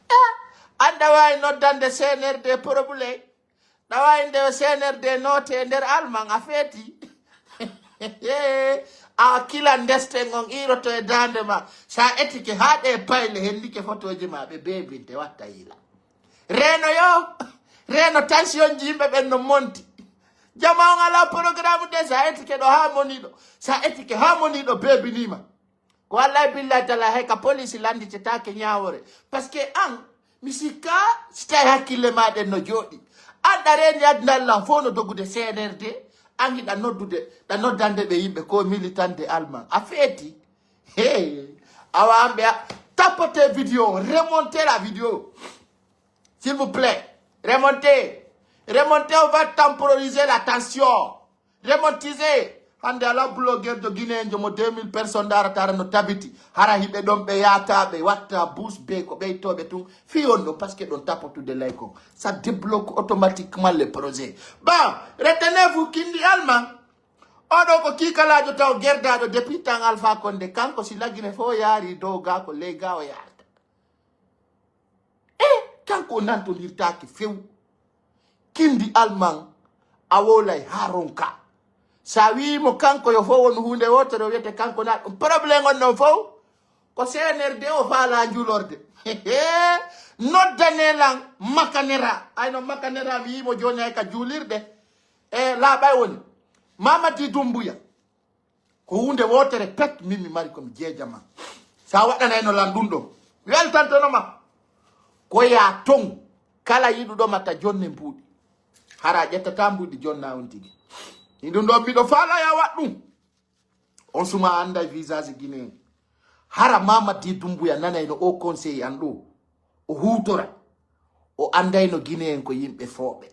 Eh, an ɗa waawi noddande C N R D problème. Ɗa waawi nde C N R D noote e nder Alman, a feeti. A kila ndesten on iroto e daande ma. Sa etike haa ɗe payle hendike fotooji ma ɓe beebinte watta yila. Reeno yo, reeno tension ji yimɓe ɓen no monti. Jama on ala programme de sa etike ɗo haa moniɗo. Sa etike haa moniɗo beebinima. Ko wallahi billahi tala hay ka police landitetaake ñaawore. Parce que an, mi sikka si tawi hakkille ma ɗen no jooɗi. An ɗa reeni aduna Allah fof no dogude C N R D, an hiɗa noddude, ɗa noddande ɓe yimɓe ko militante allemand. A feeti. Hey, awa an ɓe a- tapote vidéo, remonte la vidéo. S'il vous plaît, remontez. Remontez, on va temporiser la tension. Remontez. Hande ala blogueur de Guinéen mo deux mille personnes darata no tabiti. Hara hiɓe ɗon ɓe yaata ɓe watta bus be ko ɓeytoɓe tun. Fi on ɗon parce que ɗon tapotude laykon. Ça débloque automatiquement le projet. Bon, retenez-vous kindi alman. Oɗo ko kiikalaajo taw gerdaaɗo depuis tan Alpha Condé. Kanko si lagine fof yaari dow ga ko ley ga o yaarta. E kanko o nantondirtaake few. Kindi alman a wowlay haa ronka. Sa wiimo kanko yo fof wonu huunde wootere o wiyete kanko na ɗum. Problème on noon fof ko C N R D o faala njulorde. Noddane lan makanera. Ayno makanera mi yiimo jooni ay ka juulirɗe. E laaɓay woni. Mamadi Dumbuya. Ko huunde wootere pet min mi mari ko mi jeejama. Sa waɗanayno lan ɗum ɗo. Mi weltantono ma. Ko ya ton kala yiɗuɗo ma ta jonne mbuuɗi. Hara ƴettata mbuuɗi jonna on tigi. Ni ɗum ɗo miɗo faala ya waɗ ɗum. On suma anda e visage Guinée. Hara Mamadi Dumbuya nanayno o conseil an ɗo. O huutora. O andayno Guinée en ko yimɓe fooɓe.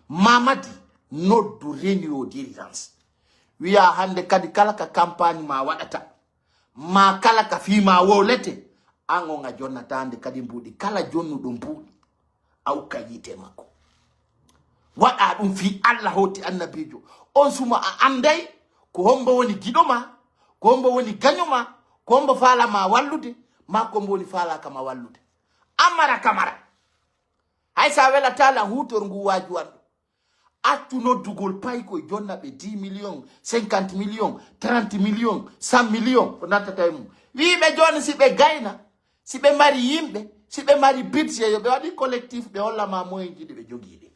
Mamadi noddu réunion d'urgence. Wiya hande kadi kala ka campagne ma waɗata. Ma kala ka fii ma wowlete. An on a jonnatande kadi mbuuɗi. Kala jonnuɗo mbuuɗi. A ukka yiite makko. Waɗa ɗum fii Allah hoti annabiijo. On suma a anday ko hombo woni giɗo ma, ko hombo woni gaño ma, ko hombo faala ma wallude, ma ko hombo woni faala ka ma wallude. Amara kamara. Hay sa welata lan huutor ngu waaju an ɗo. Accu noddugol paykoy jonna ɓe dix millions, cinquante millions, trente millions, cent millions ko nattata e mum. Wiiɓe jooni si ɓe gayna, si ɓe mari yimɓe, si ɓe mari budget yo ɓe waɗi collectif ɓe holla ma moyen ji ɗi ɓe jogii ɗi.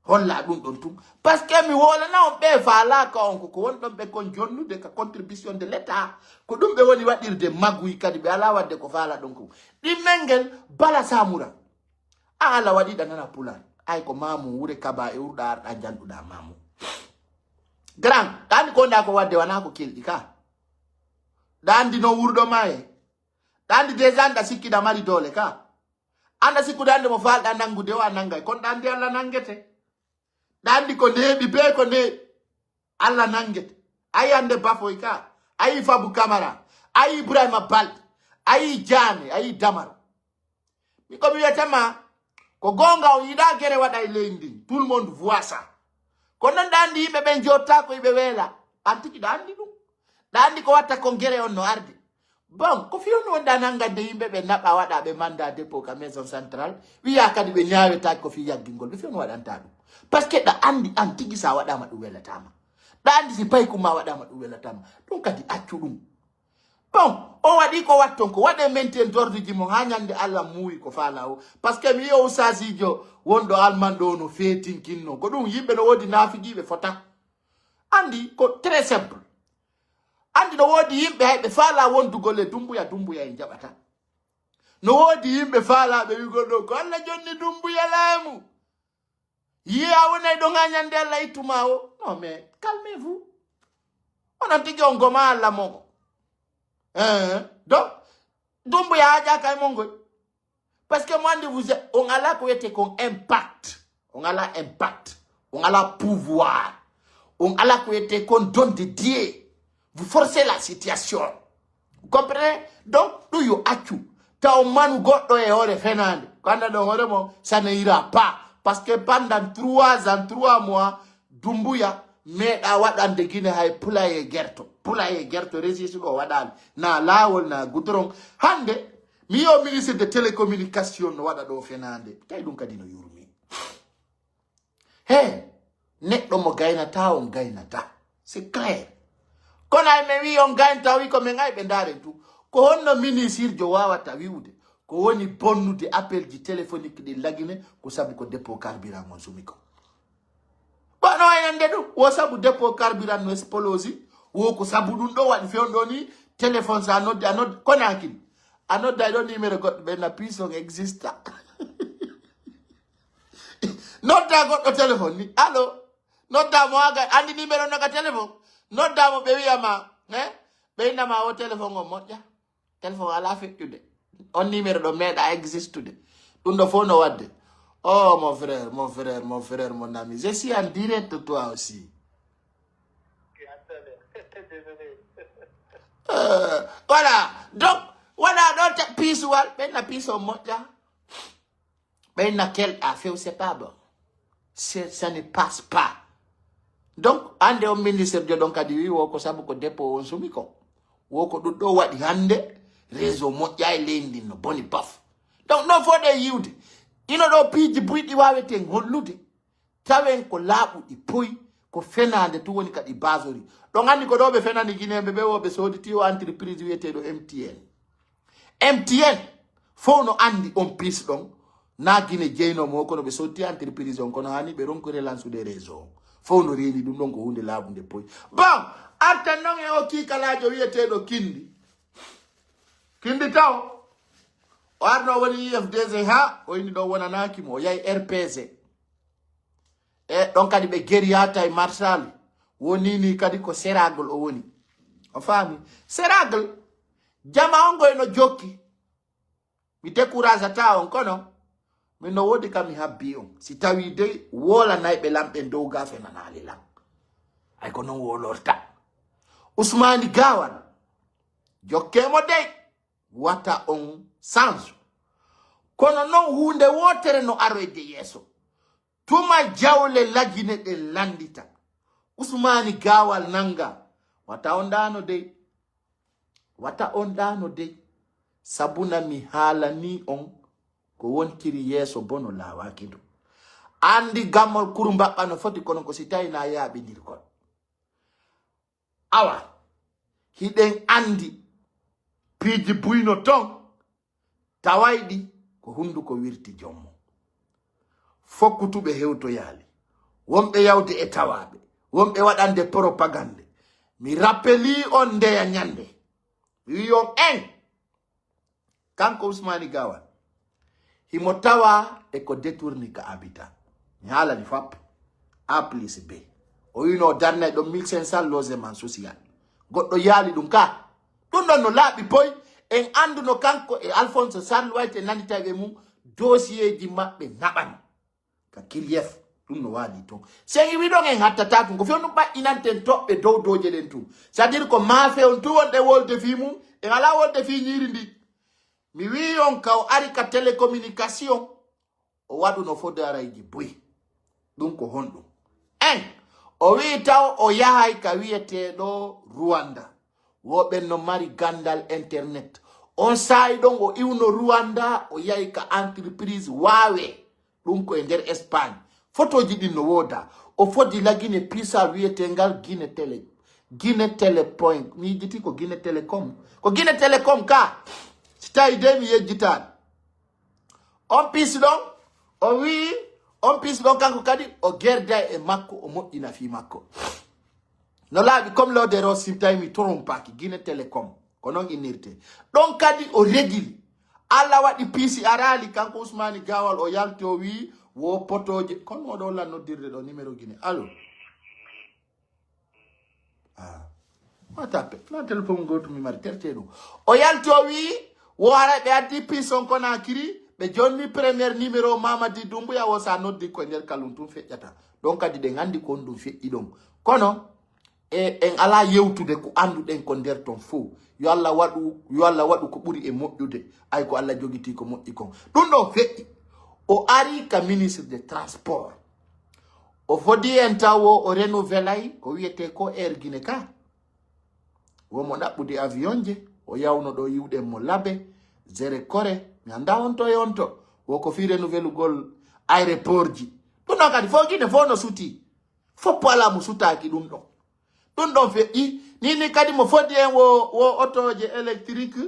Holla ɗum ɗon tun. Parce que mi wolana on ɓe faalaaka on koko won ɗon ɓe kon jonnude ka contribution de l'état. Ko ɗum ɓe woni waɗirde maguy kadi ɓe alaa waɗde ko faala ɗon ko. Ɗimmel ngel bala samura. A ala waɗiɗa nana pulan. Ay ko mamu wure kaba e urɗa arɗa janɗuɗa mamu. Grand, ɗa andi ko nda ko wadde wana ko kelɗi ka. Ɗa andi no wurɗo ma e. Ɗa andi déjà nda sikkiɗa mari doole ka. Anda sikkude ande mo falɗa nangude o a nangay. Kon ɗa andi Allah nangete. Ɗa andi ko neeɓi be ko neeɓi. Allah nangete. Ayi ande Bafoy ka. Ayi Fabu Kamara. Ayi Ibrahima Balde. Ayi Jane. Ayi Damaro. Mi ko mi wiyata ma. Ko gonga on yiɗa gere waɗa e leydi ndin. Tout le monde voit ça. Kono non ɗa andi yimɓe ɓen jotta ko yiɓe weela. An tigi ɗa andi ɗum. Ɗa andi ko watta kon gere on no arde. Bon, ko fiyon wonɗa nangande yimɓe ɓe naɓa waɗa ɓe mandat dépôt ka maison centrale. Wiya kadi ɓe ñaawetaaki ko fi yaggingol. Ɓe fiyon waɗanta ɗum. Parce que ɗa andi an tigi sa waɗama ɗum welatama. Ɗa andi si paykum ma waɗama ɗum welatama. Ɗum kadi accu ɗum. Bon, o waɗi ko watton ko. Waɗe maintien d'ordre ji mon ha ñande Allah muuyi ko faala o. Parce que mi yiyo usasijo wonɗo Alman ɗo no feetinkinno. Ko ɗum yimɓe no woodi naafigiiɓe fota. Andi ko très simple. Andi no woodi yimɓe hay ɓe faala wondugol e Dumbuya, Dumbuya en jaɓata. No woodi yimɓe faalaaɓe wi'ugol ɗo ko Allah jonni Dumbuya laamu. Yiya wonay ɗon ha ñande Allah ittuma o. Non mais calmez-vous. Onon tigi on goma Allah mon. Hein? Donc Dumbuya haajaka e mon ngoy. Parce que mo andi vous êtes- on ala ko wiyete kon impact. On ala impact. On ala pouvoir. On ala ko wiyete kon don de Dieu. Vous forcez la situation. Vous comprenez? Donc ɗum yo accu. Taw manu goɗɗo e hoore fenaande. Ko anda ɗon hoore mo, ça ne ira pas. Parce que pendant trois ans, trois mois, Dumbuya meeɗa waɗande Gine hay pulaye gerto. Pulaye gerto régis ko waɗaani. Na laawol, na goudron. Hande, mi yo ministre de télécommunication no waɗa ɗo fenaande. Tawi ɗum kadi no yurmi. He, neɗɗo mo gaynata on gaynata. C'est clair. Kono ay men wi on gayn tawi ko men ay ɓe ndaaren tu. Ko honno ministirjo wawata wi'ude ko woni bonnude appel ji téléphonique ɗin lagine ko sabu ko dépôt carburant on sumi ko. Kono ay nande ɗum wo sabu dépôt carburant no explosi wo ko sabu ɗum ɗo waɗi fewndo ni téléphone sa nodde a nodde konakil a nodda e ɗo numéro goɗɗo ɓe na puissance exista. Nodda goɗɗo téléphone ni allo. Nodda mo aga andi numéro naga téléphone. Nodda mo ɓe wiyama he ɓe innama o téléphone on moƴƴa. Téléphone ala feƴƴude. On numéro ɗo meeɗa existude. Ɗum ɗo fof no waɗde. Oh mon frère, mon frère, mon frère, mon ami, je suis en direct toi aussi. Euh, voilà. Donc, voilà ɗo piisuwal ɓenna piiso moƴƴa. Ɓenna kelɗa few c'est pas bon. Ça ne passe pas. Donc ande on ministre jo ɗon kadi wi wo ko sabu ko dépôt on sumi ko wo ko ɗum ɗo waɗi hannde. Réseau moƴƴa e leydi ndin no boni baf. Donc non fof ɗe yiwde ino ɗo piiji buyɗi waweten hollude tawen ko laaɓuɗi poyi. Ko fenaande tun woni kadi basori. Ɗon anndi ko ɗo ɓe fenani guinéen ɓe ɓe wo ɓe sooditi o entreprise wiyeteeɗo mtn. Mtn fof no anndi on piis ɗon na guine jeynomo kono ɓe sotti entreprise on kono hani ɓe ronki relansude réseau on. Fof no reeni ɗum ɗon ko hunde laaɓunde poy. Bon, arten noon e o kiikalaajo wiyeteeɗo kindi kindi taw o arno woni ufdg ha o ini ɗo wonanaaki mo o yahi rpg. E ɗon kadi ɓe geriyata e marsali woni ni kadi ko seragol o woni. O faami seragol jama on goy no jokki. Mi découragata on kono min no wodi kam mi habbi on si tawi dey wolanayɓe lam ɓen dow gafe nanali lam. Ay ko non wolorta. Usmani gawal jokke mo dey wata on sansu. Kono non hunde wotere no aroyde yeeso tuma jawle lagine ɗen landita. Usmani gawal nanga wata on ɗano dey. Wata on ɗano dey. Sabuna mi haalani on ko wontiri yeeso bono lawaki ndu. Andi gammol kuru mbaɓɓa no foti kono ko si tawi na yaaɓindirkon. Awa hiɗen andi piiji buyno ton tawayɗi ko hunduko wirti jommo. Fokkutuɓe hewtoyaali wonɓe yawde e tawaɓe wonɓe waɗande propagande. Mi rappeli on ndeya ñande mi wi on en kanko usmani gawal himo tawa e ko détourni ka habitat. Mi haalani fap a plus b o wino o darnay ɗon mille cinq cent logement social. Goɗɗo yaali ɗum ka ɗum ɗon no laaɓi poy. En annduno kanko e alphonse sarl wayte nanitayɓe mum dosiyee ji maɓɓe naɓan ka kiryef. Ɗum no waali toon sen iwi ɗon en hattata ɗum ko few ɗum ɓaɗɗinanten toɓɓe dow doje ɗen tun. C'est à dire ko maafe on tun wonɗe wolde fii mum en alaa wolde fii ñiiri ndi. Mi wii on ka o ari ka télécommunication o waɗu no fodarayji buy. Ɗum ko honɗum en o wii taw o yahay ka wiyeteeɗo rwanda. Wo ɓen no mari gandal internet. On saa'i ɗon o iwno rwanda o yahi ka entreprise waawe. Ɗum ko e nder espagne. Fotoji ɗin no wooda o fodi lagine pisa wiyetengal guine télé guine télé point mi yejjiti ko guine télécom. Ko guine télécom ka si tawi de mi yejjitani. On piisi ɗon o wii on piisi ɗon kanko kadi o gerday e makko o moƴƴina fii makko. No laaɓi comme lodero si tawi mi trompaki guine télécom ko noon innirte. Ɗon kadi o regili allah waɗi piisi araali kanko usmani gawal o yalti o wii wo potooje kono oɗo lan noddirde ɗo numéro guine allo. Ah. Ma tappe ma téléphone goto mi mari terte ɗum. O yalti o wii wo haray ɓe addi pison konakiri ɓe jonni première numéro mamadi dumbuya wo sa noddi koye nder kalum tun feƴƴata. Ɗon kadi ɗen anndi ko on ɗum feƴƴi ɗon kono e en alaa yewtude ko annduɗen ko nder ton fof. Yo allah waɗu yo allah waɗu ko ɓuri e moƴƴude. Ay ko allah jogitii ko moƴƴi kon ɗum ɗon feƴƴi. O ari ka ministre de transport. O fodi en taw wo o renouvelay ko wiyetee ko air guine ka. Womo ɗaɓɓude avion je o yawno ɗo yiwɗen mo labe zere kore mi annda honto e honto. Wo ko fii renouvelugol aéroport ji. Ɗum ɗon kadi fof guine fof no sutii. Foppo alaa mo sutaaki ɗum ɗon. Ɗum ɗon feƴƴi Ni ni kadi mo foddi en wo, wo otooje électrique,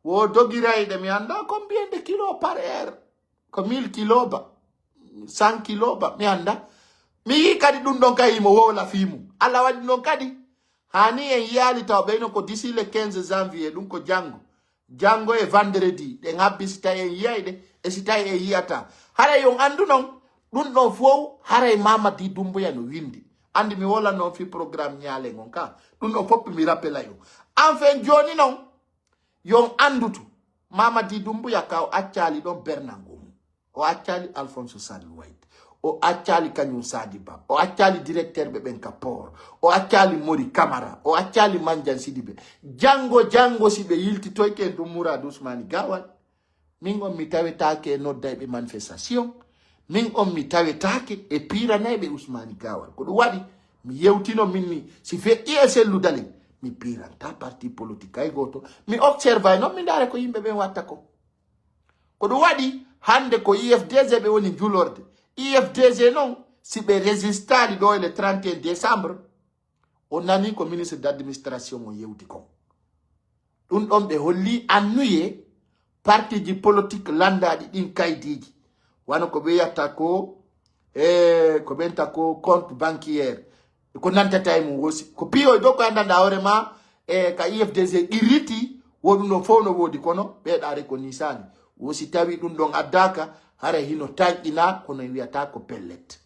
wo dogirayɗe, mi annda combien de kilo par heure. Ko mille kilo ba, cent kilo ba, mi annda. Mi yii kadi ɗum ɗon kay imo wowla fii mum. Allah waɗi noon kadi. Haa ni en yiyaali taw ɓeyno ko d'ici le quinze janvier, ɗum ko janngo. Janngo e vendredi, ɗen habbi si tawi en yiyay ɗe, e si tawi en yiyata. Haray on anndu noon, ɗum ɗon fow, haray Mamadi Doumbouya no winndi. Anndi mi wola noon fii programme ñaale ngon ka. Ɗum ɗon fof mi rappelay on. Enfin, jooni noon, yon anndutu, Mamadi Doumbouya ka o accaali ɗon bernango mum. O accaali Alphonse Sall White. O accaali Kañum Sadiba. O accaali directeur ɓe ɓen ka port. O accaali Mori Camara. O accaali Mandiang Sidibé. Janngo, janngo si ɓe yiltitoyke ɗum Mourad Ousmane Gawal. Min on mi tawetaake e noddayɓe manifestation. Min on mi tawetaake e piiranayɓe Ousmane Gawal. Ko ɗum waɗi, mi yewtino min ni, si feƴƴi e sellu dalil, mi piiranta parti politique hay gooto. Mi observay noon, mi ndaara ko yimɓe ɓen watta ko. Ko ɗum waɗi, hannde ko U F D G ɓe woni njulorde. U F D G noon, si ɓe résistaali ɗo e le trente et un décembre, o nani ko ministre d'administration on yewti kon. Ɗum ɗon ɓe holli annuye partiji politique lanndaaɗi ɗin kaydiiji. Wano ko ɓe wiyata ko, e, ko ɓenta ko compte banquier. Ko nantata e mum wosi. Ko piyoy ɗo ko anndanɗa hoore ma, e, ka U F D G qirriti, wo ɗum ɗon fof no woodi kono ɓeeɗa reconnaissani. Wo si tawi ɗum ɗon addaaka, hara hino tanƴina kono wiyata ko pellet.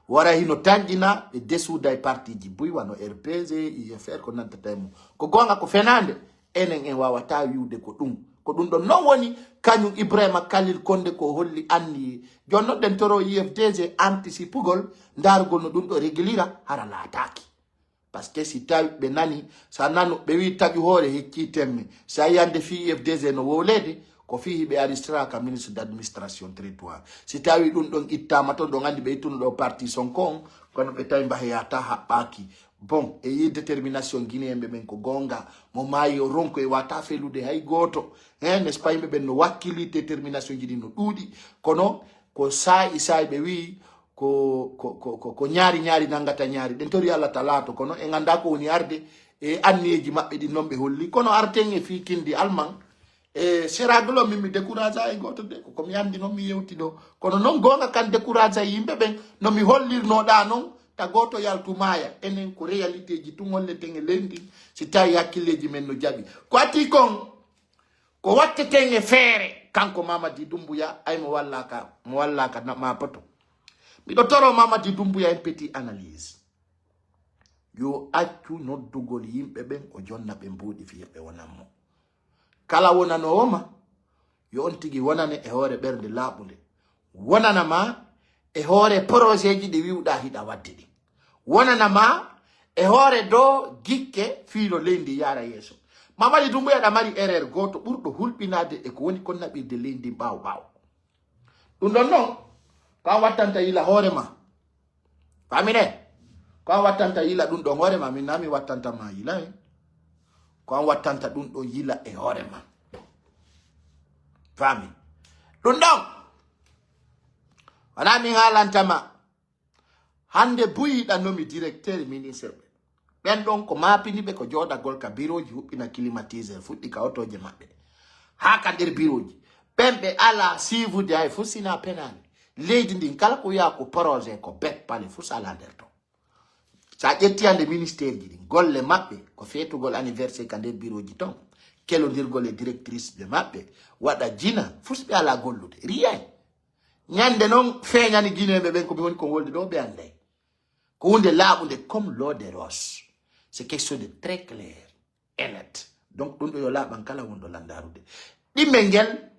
Wara hino tanƴina ɓe desuuda e partiji buy wano R P G, U F R, ko nantata e mum. Ko goonga ko fenaande, enen en waawata wi'ude ko ɗum. Ko ɗum ɗon non woni kañum Ibrahima Khalil Condé ko holli anniye. Jooni non ɗen toro U F D G anticipugol, ndaarugol no ɗum ɗo régulira, hara laataaki. Parce que si tawi ɓe nani, sa nanu ɓe wi taƴu hoore hecci temme. Sa yande fii U F D G no wowleede, ko fii hiɓe ari sra ka ministre d'administration territoire. Si tawi ɗum ɗon ittama toon, ɗon anndi ɓe ittuno ɗo parti Sonko on, kono ɓe tawi mbaheya ta haɓɓaaki. Bon, e yi détermination Guinéen ɓe ɓen ko goonga, mo maayi o ronko e wata felude hay gooto. Hein, n'est-ce pas, yimɓe ɓen no wakkili, détermination ji ɗi no ɗuuɗi. Kono ko saa'i saa'i ɓe wi ko, ko, ko, ko, ko ñaari ñaari nanngata ñaari. Ɗen tori Allah ta laato, kono en annda ko woni arde e anniyeeji maɓɓe ɗin non ɓe holli. Kono arten e fii kindi Alman, e seraglo min mi découragea e gooto de, ko, ko mi anndi non mi yewti ɗo. Kono non goonga kan découragea yimɓe ɓen, no mi hollirnoɗa non, ta gooto yaltu maaya. Enen ko réalité ji tun holleten e leydi ndin, si tawi hakkilleeji men no jaɓi. Ko ati kon, ko watteten e feere, kanko Mamadi Doumbouya, ay mo wallaka, mo wallaka na, ma poto. Miɗo toro Mamadi Doumbouya en petit analyse. Yo accu noddugol yimɓe ɓen, o jonna ɓe mbuuɗi fii ɓe wonan mo. Kala wonanoowo ma, yo on tigi wonane e hoore ɓernde laaɓunde. Wonana ma e hoore projet ji ɗi wi'uɗa hiɗa wadde ɗin. Wonana ma e hoore do gikke fiilo leydi yaara yeeso. Mamadi Doumbouya ɗa mari erreur gooto ɓurɗo hulɓinaade e ko woni kon naɓirde leydi ɓaawo ɓaawo. Ɗum ɗon non, ko an wattanta yila hoore ma. Famine, ko an wattanta yila ɗum ɗon hoore ma, min na mi wattanta ma yila, eh. Ko an wattanta ɗum ɗon yila e hoore ma. Fami. Ɗum ɗon, wala min haalanta ma. Hannde buyiɗa nomi directeur ministre ɓe. Ɓen ɗon ko maapini ɓe ko jooɗagol ka biroji huɓɓina climatiseur fuɗɗi ka otooje maɓɓe. Haa ka nder biroji. Ɓen ɓe ala siivude hay fuu sina penaali. Leydi ndin kala ko wiya ko projet ko bet pale fuu sala nder ton. Sa ƴetti hannde ministère ji ɗin, golle maɓɓe ko feetugol anniversaire ka nder biroji ton. Kelondirgol e directrice ɓe maɓɓe, waɗa jina, fuu si ɓe ala gollude. Rien. Ñande non feeñani Guinéen ɓe ɓen ko mi woni ko wolde ɗo ɓe anday. Ko hunde laaɓunde comme l'eau de roche. C'est quelque chose de très clair et net. Donc ɗum ɗo yo laaɓan kala wonɗo landarude. Ɗimmel ngel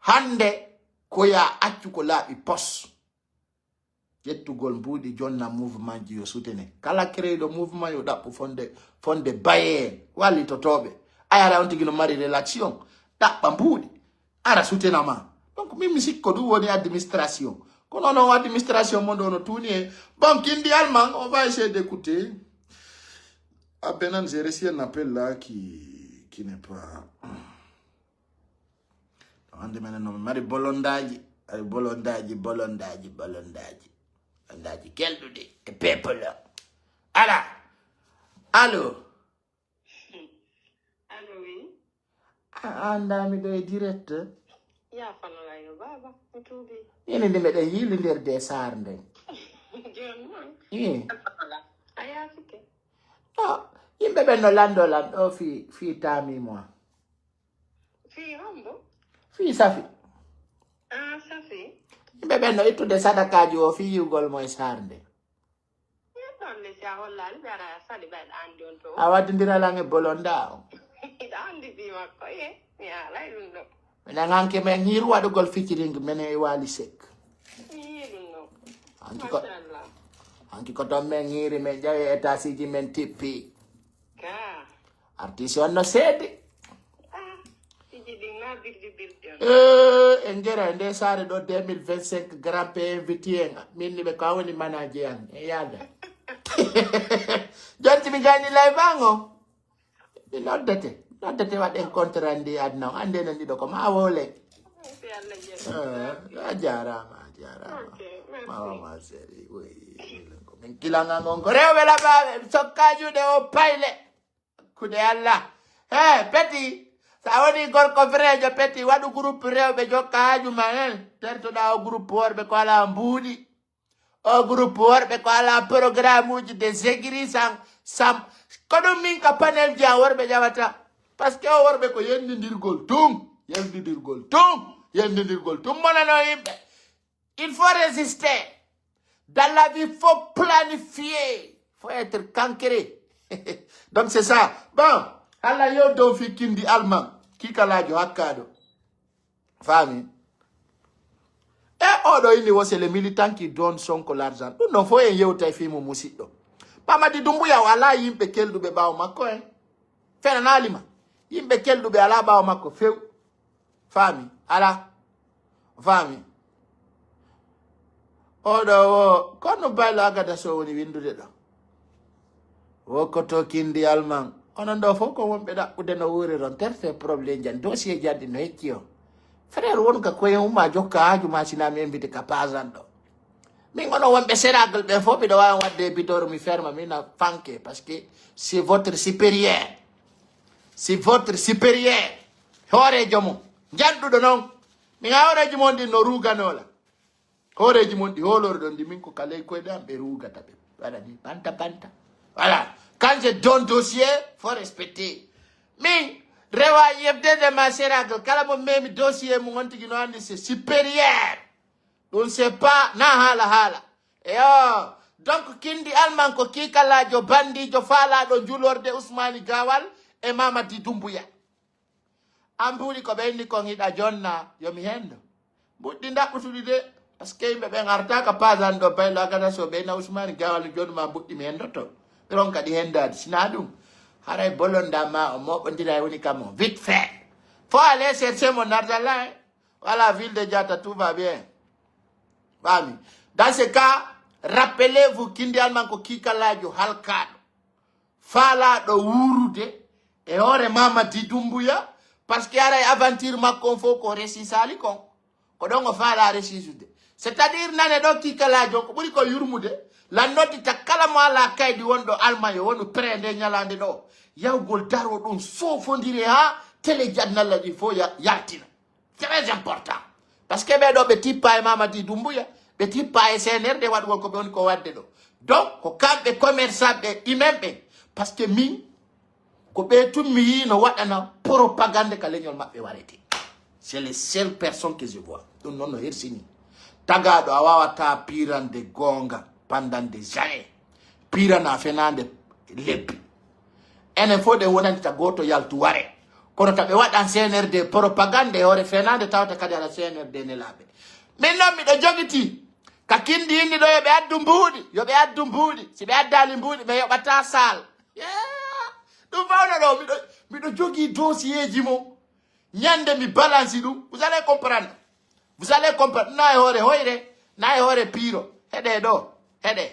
hannde ko ya accu ko laaɓi pos. Ƴettugol mbuuɗi jonna mouvement ji yo sutene. Kala créeɗo mouvement yo ɗaɓɓu fonde, fonde baye wallitotooɓe. A yara on tigi no mari relation. Ɗaɓɓa mbuuɗi. Ara sutena ma. Donc min mi sikko ɗum woni administration. Kono non administration mon ɗo no tuuni e. Bon, kindi Allemagne, on va essayer d'écouter. Ah, Benan, j'ai reçu un appel là qui, qui n'est pas. Hannde menen no mi mari bolondaaji, ay bolondaaji, bolondaaji, bolondaaji. Bolondaaji kelɗuɗi e pepolo. Ala, Allo. Allo, oui. A annda miɗo e direct. Ya fanola yo baba, mi tuubi. Ene nde meɗen yiilinderde Saar nden. Joni non. Ii. A yaafike. To yimɓe ɓen no lanndo lan ɗo fii fii taami moi. Fii hombo? Fii Safi. Ah, Safi. Yimɓe ɓen no ittude sadakaaji o fii yiwgol mo e Saar nden. Yettoon le si a hollaali ɓe ara sali ɓe aɗa anndi on to. A waddindira lan e bolonda o. Iɗa anndi bi makko ye. Mi alay ɗum ɗo. Minen hanke men hiiru waɗugol featuring menen e Wali Seck. Mi yii ɗum ɗo. Hanki ko Machallah. Hanki ko toon men hiiri men ƴawi étage ji men tippi. Ka. Artiste on no seedi. Ah, fiji ɗin na birdi birdi on. Eh, en gera e nde saare ɗo deux mille vingt-cinq grand P invité en. Min ni ɓe ko a woni manager an. E yaada. Jonti mi gayni live an o. Mi noddete. Noddete waɗen contrat ndi adna o. Ande no ndiɗo ko ma wole. Si Allah jeeɗi. Eh, a jarama, a jarama. Ok, merci. Mama ma seri. Oui. Min kilanga ngon ko rewɓe laɓaɓe. Sokka juuɗe o payle. Kude Allah. He, peti. Sa woni gorko frejo peti, waɗu groupe rewɓe jokka haaju ma en. Tertoɗa o groupe worɓe ko ala mbuuɗi. O groupe worɓe ko ala programme uji de zegiri san sam. Ko ɗum min ka panel ji a worɓe ƴawata. Parce que o worɓe ko yendidirgol tun. Yendidirgol tun. Yendidirgol tun monano yimɓe. Il faut résister. Dans la vie, faut planifier. Faut être concret. Donc c'est ça. Bon, Allah yo dow fi kindi alman. Kikalajo hakkado. Fami. E oɗo ini wo c'est le militant qui donne Sonko l'argent. Ɗum non fo en yewtay fi mo musiɗɗo. Mamadi Dumbuya o ala yimɓe kelɗuɓe ɓawo makko en. Fenanalima. Yimɓe kelɗuɓe ala ɓawo makko few. Fami. Ala. Fami. Oɗo wo kono baylo agada so woni windude ɗo. Wo ko to kindi alman. Onon ɗo fof ko wonɓe ɗaɓɓude no wuuri ron terte problème jan dossier janɗi no hecci o. Frère won ka koyen umma jokka haaju ma sinami invité ka pasan ɗo. Min onon wonɓe seragle ɓe fof mbiɗo wawi wadde bidoro mi ferma mina fanke parce que c'est votre supérieur. C'est votre supérieur. Hoorejo mum janɗuɗo noon. Min a hooreji mon ɗin no ruganola. Hooreji mon ɗi hoolorɗon ɗi min ko ka ley koyɗe am ɓe rugata ɓe waɗa ni panta panta. Voilà. Quand je donne dossier, faut respecter. Min rewa yebdede ma seragle kala mo memi dossier mum on tigi no anndi c'est supérieur. Ɗum c'est pas na haala haala. Eyo. Donc kindi alman ko kikalajo bandijo faalaɗo julorde Ousmani Gawal e Mamadi Dumbuya. An mbuuɗi ko ɓe inni kon hiɗa jonna yo mi hendo. Mbuɗɗi ndaɓɓutuɗi de. Parce que yimɓe ɓen arta ka pasan ɗo baylo agata so ɓe na Ousmani Gawal no jonu ma mbuɗɗi mi hendoto. Ɓe ron kadi hendade sina ɗum. Haray bolonda ma o moɓodira e woni kam o vite fait. Faut aller chercher mon argent là hein. Voilà ville de Diatta tout va bien. Fami. Dans ce cas, rappelez-vous kindi alman ko kikalajo halkaɗo. Faalaɗo wuurude e hoore Mamadi Dumbuya parce que aray aventure makko on fof ko resisali kon. Ko ɗon o faala resisude. C'est-à-dire nane ɗo kikalajo ko ɓuri ko yurmude lan noddita kala mo ala kaydi wonɗo alma yo wonu prêt nde ñalande ɗo yawgol daro ɗum sofodire ha télé jadnalla ɗi fof ya- yartina. Très important. Parce que ɓeɗo ɓe tippa e Mamadi Dumbuya ɓe tippa e C N R D waɗugol ko ɓe woni ko wadde ɗo. Donc ko kamɓe commerçant ɓe imen ɓen. Parce que min ko ɓe tun mi yii no waɗana propagande ka leñol maɓɓe warete. C'est les seules personnes que je vois. Ɗum noon no hersini. Tagaɗo a wawata pirande goonga pendant des années. Pirana fenande lebbi. Enen fof ɗen wonani ta gooto yaltu ware. Kono ta ɓe waɗan C N R D propagande e hoore fenande tawata kadi ala C N R D nelaaɓe. Min noon miɗo jogiti ka kindi inni ɗo yo ɓe addu mbuuɗi yo ɓe addu mbuuɗi si ɓe addali mbuuɗi ɓe yoɓata sal. Ɗum fawna ɗo miɗo miɗo jogii dosieji mo ñande mi balansi ɗum vous allez comprendre. Vous allez comprendre na e hoore hoyre na e hoore piiro heɗe ɗo heɗe.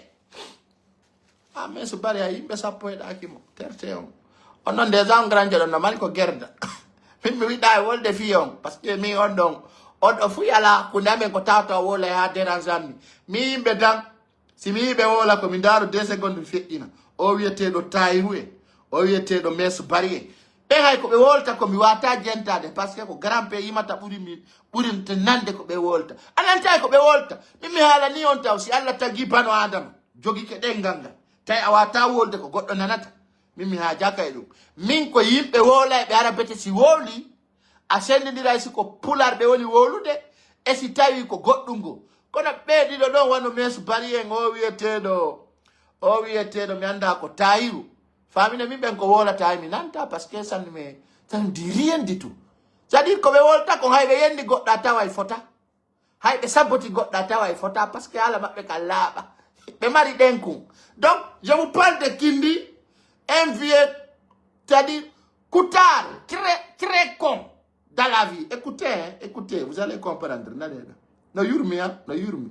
Amen so bari a yimɓe sappo e ɗaki mo terte on. On noon déjà on grand joɗon no mari ko gerda. Min mi wiɗa e wolde fii on parce que min on ɗon on ɗo fuy ala kunde amen ko tawta o wolay ha dérange ammi mi yimɓe dan. Si mi yiɓe wola ko mi ndaaro deux secondes mi feƴƴina o wiyeteeɗo tayru e O wiyeteeɗo Mees Bariyee. Ɓe hay ko ɓe wolta ko mi wata jentade, parce que ko grand P yimata ɓuri mi, ɓuri te nande ko ɓe wolta. A nanta ko ɓe wolta. Min mi haalani on taw si Allah tagi bano Adama, jogi ke ɗengal ngal. Tawi a wata wolde ko goɗɗo nanata. Min mi haajaka e ɗum. Min ko yimɓe wowlayɓe ara bete si wowli, a sendindiray si ko pularɓe woni wowlude, e si tawi ko goɗɗum ngo. Kono ɓe ɗiɗo ɗon wano Mees Bariyee o wiyeteeɗo, o wiyeteeɗo mi annda ko Tayiru. Famine min ɓen ko wolata hay mi nanta, parce que ça ne me, ça ne dit rien du tout. C'est-à-dire ko ɓe wolta kon hay ɓe yendi goɗɗo a tawa e fota. Hay ɓe sabboti goɗɗo a tawa e fota, parce que haala maɓɓe ka laaɓa. Ɓe mari ɗen kun. Donc, je vous parle de Kindi, un vieux, c'est-à-dire, kutaaru, très, très con dans la vie. Écoutez, hein, écoutez, vous allez comprendre. Nanee ɗo. No yurmi, hein, no yurmi.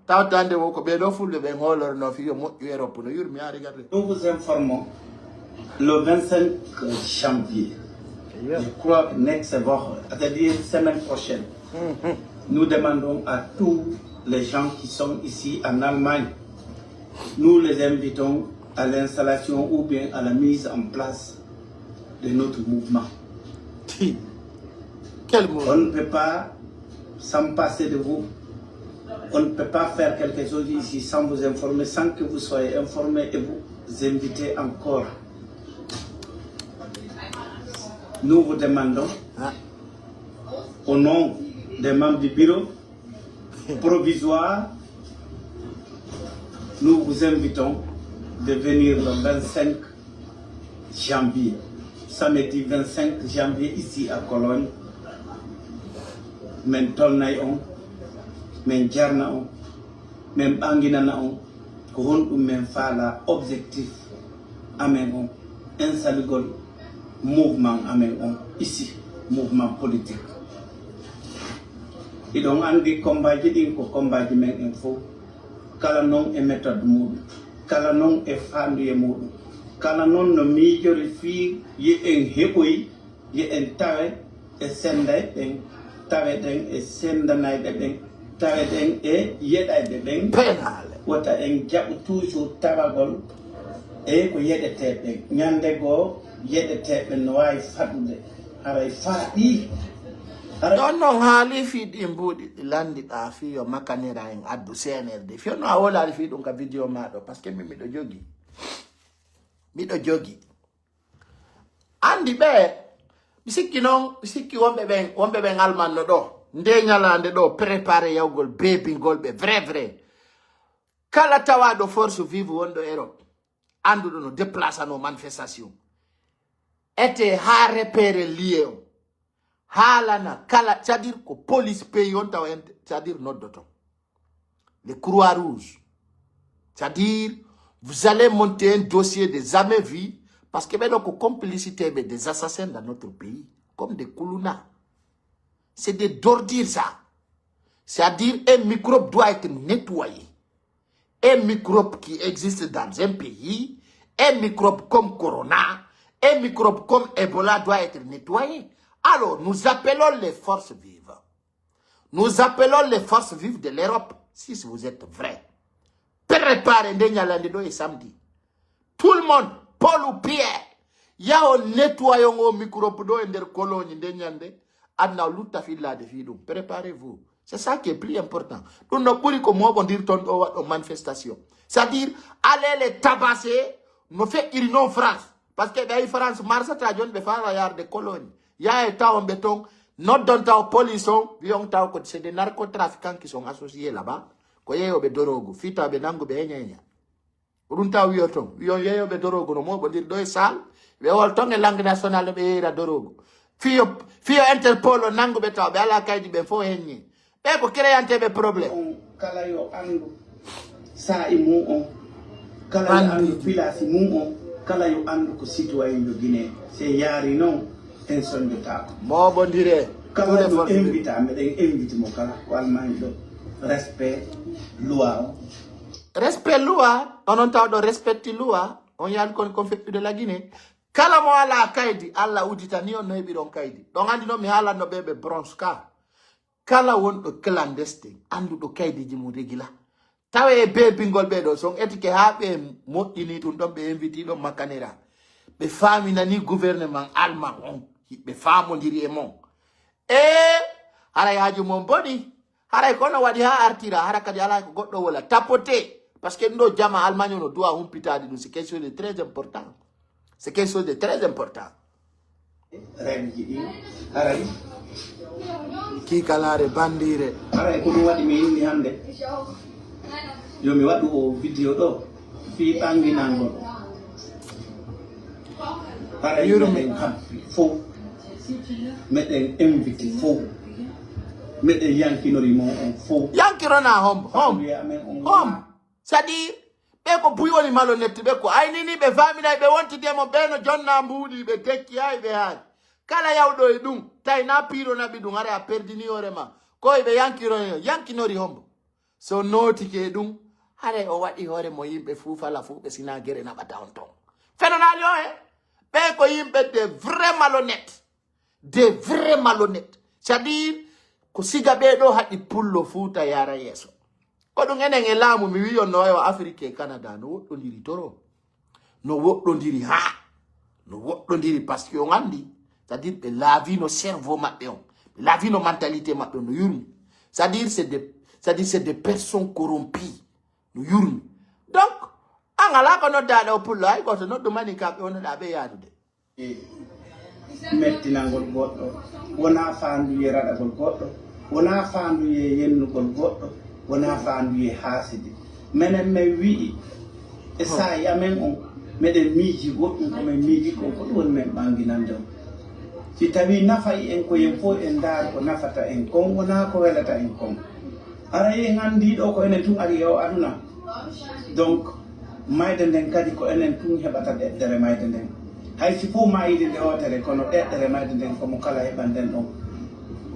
Tawtande wo ko ɓee ɗo fulɓe ɓen hoolorno fi yo moƴƴu Europe, no yurmi, hein, regardez. Nous vous informons le vingt-cinq janvier. Je crois que next week, c'est-à-dire semaine prochaine, nous demandons à tous les gens qui sont ici en Allemagne, nous les invitons à l'installation ou bien à la mise en place de notre mouvement. Ti. Quel mot? On ne peut pas s'en passer de vous. On ne peut pas faire quelque chose ici sans vous informer, sans que vous soyez informés et vous inviter encore. Nous vous demandons, ah, au nom des membres du bureau provisoire, nous vous invitons de venir le vingt-cinq janvier, samedi vingt-cinq janvier ici à Cologne. Min tolnay on, min jarna on, min ɓanginana on ko honɗum min faala, objectif amen on, installugol mouvement amen on ici, mouvement politique. Hiɗon anndi kombaaji ɗin ko kombaaji men en fow, kala non e méthode muɗum, kala non e faanduye muɗum, kala non no miijori fii yo en heɓoy, yo en tawe e senday ɓen, tawe ɗen e sendanayɓe ɓen, tawe ɗen e yeɗayɓe ɓen. Penaale. Wota en jaɓu toujours tawagol e ko yeɗetee ɓen. Ñande goo yeɗetee ɓen no waawi faɗude. Haray faaɗi. Haray ɗon non haali fii ɗi mbuuɗi ɗi lanndiɗaa fii yo makanira en addu C N R D. Fii no a wolaali fii ɗum ka vidéo maa ɗo, parce que min miɗo jogi. Miɗo jogi. Anndi ɓe, mi sikki non, mi sikki wonɓe ɓen, wonɓe ɓen almanno ɗo. Nde ñalaande ɗo, préparé yawgol beebingol ɓe, vrai, vrai. Kala tawaaɗo force vive wonɗo Europe, annduɗo no déplacano manifestation. Ete haa repéré lié on. Haalana kala, c'est-à-dire ko police pays on tawa en, c'est-à-dire noddoto. Les Croix-Rouges. C'est-à-dire, vous allez monter un dossier de jamais vu, parce que ɓeɗo ko complicité ɓe des assassins dans notre pays, comme des kuluna. C'est des ordures ça. C'est-à-dire, un microbe doit être nettoyé. Un microbe qui existe dans un pays, un microbe comme Corona, un microbe comme Ebola doit être nettoyé. Alors, nous appelons les forces vives. Nous appelons les forces vives de l'Europe, si vous êtes vrai. Préparez nde ñalande ɗo e samedi. Tout le monde, Paul ou Pierre, yaho nettoyon o microbe ɗo e nder Cologne nde ñande, adna o lutta fillade fii ɗum. Préparez-vous. C'est ça qui est plus important. Ɗum no ɓuri ko moɓondirton ɗo waɗɗo manifestation. C'est-à-dire, allez les tabasser no feƴƴiri non France. Parce que ɓe ayi France marsata joni ɓe fara yarde Cologne. Yaha e tawon ɓe ton, noddon taw police on, wiyon taw ko c'est des narcotrafiquants qui sont associés là-bas. Ko yeeyoɓe dorogu, fii taw ɓe nangu ɓe heña heña. Ko ɗum taw wiyo ton, wiyon yeeyoɓe dorogu no moɓondir ɗo e sal, ɓe wol ton e langue nationale no ɓe yeeyra dorogu. Fiyo, fiyo Interpol o nangu ɓe taw ɓe ala kaydi ɓe fof heññi. Ɓe ko créanteɓe problème. On kala yo anndu saa'i mum on, kala yo anndu pilaasi mum on, kala yo anndu ko citoyen yo Guinée. Se yaari noon, en soñjotaako. Moɓondire. Kala no invita, meɗen invite mo kala, ko Allemagne ɗo. Respect loi on. Respect loi, onon taw ɗo respecti loi, on yaali kon kon feɓɓude la Guinée. Kala mo ala kaydi, Allah uditani on no heɓiron kaydi. Ɗon anndi noon mi haalanno ɓe ɓe bronze ka. Kala wonɗo clandestin, annduɗo kaydiiji mum regila. Tawe e beebingol ɓee ɗoo, son etike haa ɓe moƴƴini ɗum ɗon, ɓe inviti ɗon makanira. Ɓe faaminani gouvernement allemand on, ɓe faamondiri e mon. E hara yaaju mon boni, haray kono waɗi haa artira, hara kadi alaa ko goɗɗo wola tapote. Parce que ɗum ɗo jama Allemagne no duwa humpitaade ɗum, c'est quelque chose de très important. C'est quelque chose de très important. Rewiji ɗi haray Kiikalaare bandiire. Haray ko ɗum waɗi mi inni hannde yo mi waɗu o vidéo ɗo fii ɓannginangol. Haray Yurmi. Meɗen habbi fow, meɗen invité fow, meɗen yankinori mon on fow. Yankirona hombo? Hombo? Wiya amen on Hombo? C'est-à-dire, ɓe ko buy woni malhonnête, ɓe ko aynini, ɓe faminay, ɓe wontidi e mon, ɓe no jonna mbuuɗi, ɓe tekki, hay ɓe haali. Kala yawɗo e ɗum, tawi na piiro naɓi ɗum, hara a perdini hoore ma. Ko ɓe yankironi, yankinori hombo? So nootike e ɗum, haray o waɗi hoore mo yimɓe fuu fala fuu ɓe sina gere naɓata on ton. Fenanaali o he? Ɓe ko yimɓe de vrai malhonnête. Des vrais malhonnêtes. C'est-à-dire, ko siga ɓee ɗo haɗi pullo Fuuta yaara yeeso. Ko ɗum enen e laamu, mi wi'i on no wayo Afrique e Canada, no woɗɗondiri toro. No woɗɗondiri haa. No woɗɗondiri parce que on anndi. C'est-à-dire, ɓe laavino cerveau maɓɓe on. Ɓe laavino mentalité maɓɓe on, no yurmi. C'est-à-dire, c'est des, c'est-à-dire, c'est des personnes corrompues. No yurmi. Donc, an alaa ko noddaɗo o pullo, hay gooto noddu mani ka ɓe wonoɗa ɓe yaadude. Mettinangol goɗɗo, wonaa faanduye raɗagol goɗɗo, wonaa faanduye yennugol goɗɗo, wonaa faanduye haasidi. Menen men wi'i e saa'i amen on, meɗen miiji goɗɗum ko men miiji kon, ko ɗum woni men ɓanginande on. Si tawii nafay en ko yen fof en ndaar ko nafata en kon, wonaa ko welata en kon. Aray en anndii ɗo ko enen tun ari e o aduna. Donc, mayde nden kadi ko enen tun heɓata ɗeɗɗere mayde nden. Hay si fof maayide nde wootere, kono ɗeɗɗere mayde nden ko mo kala heɓan nden ɗon.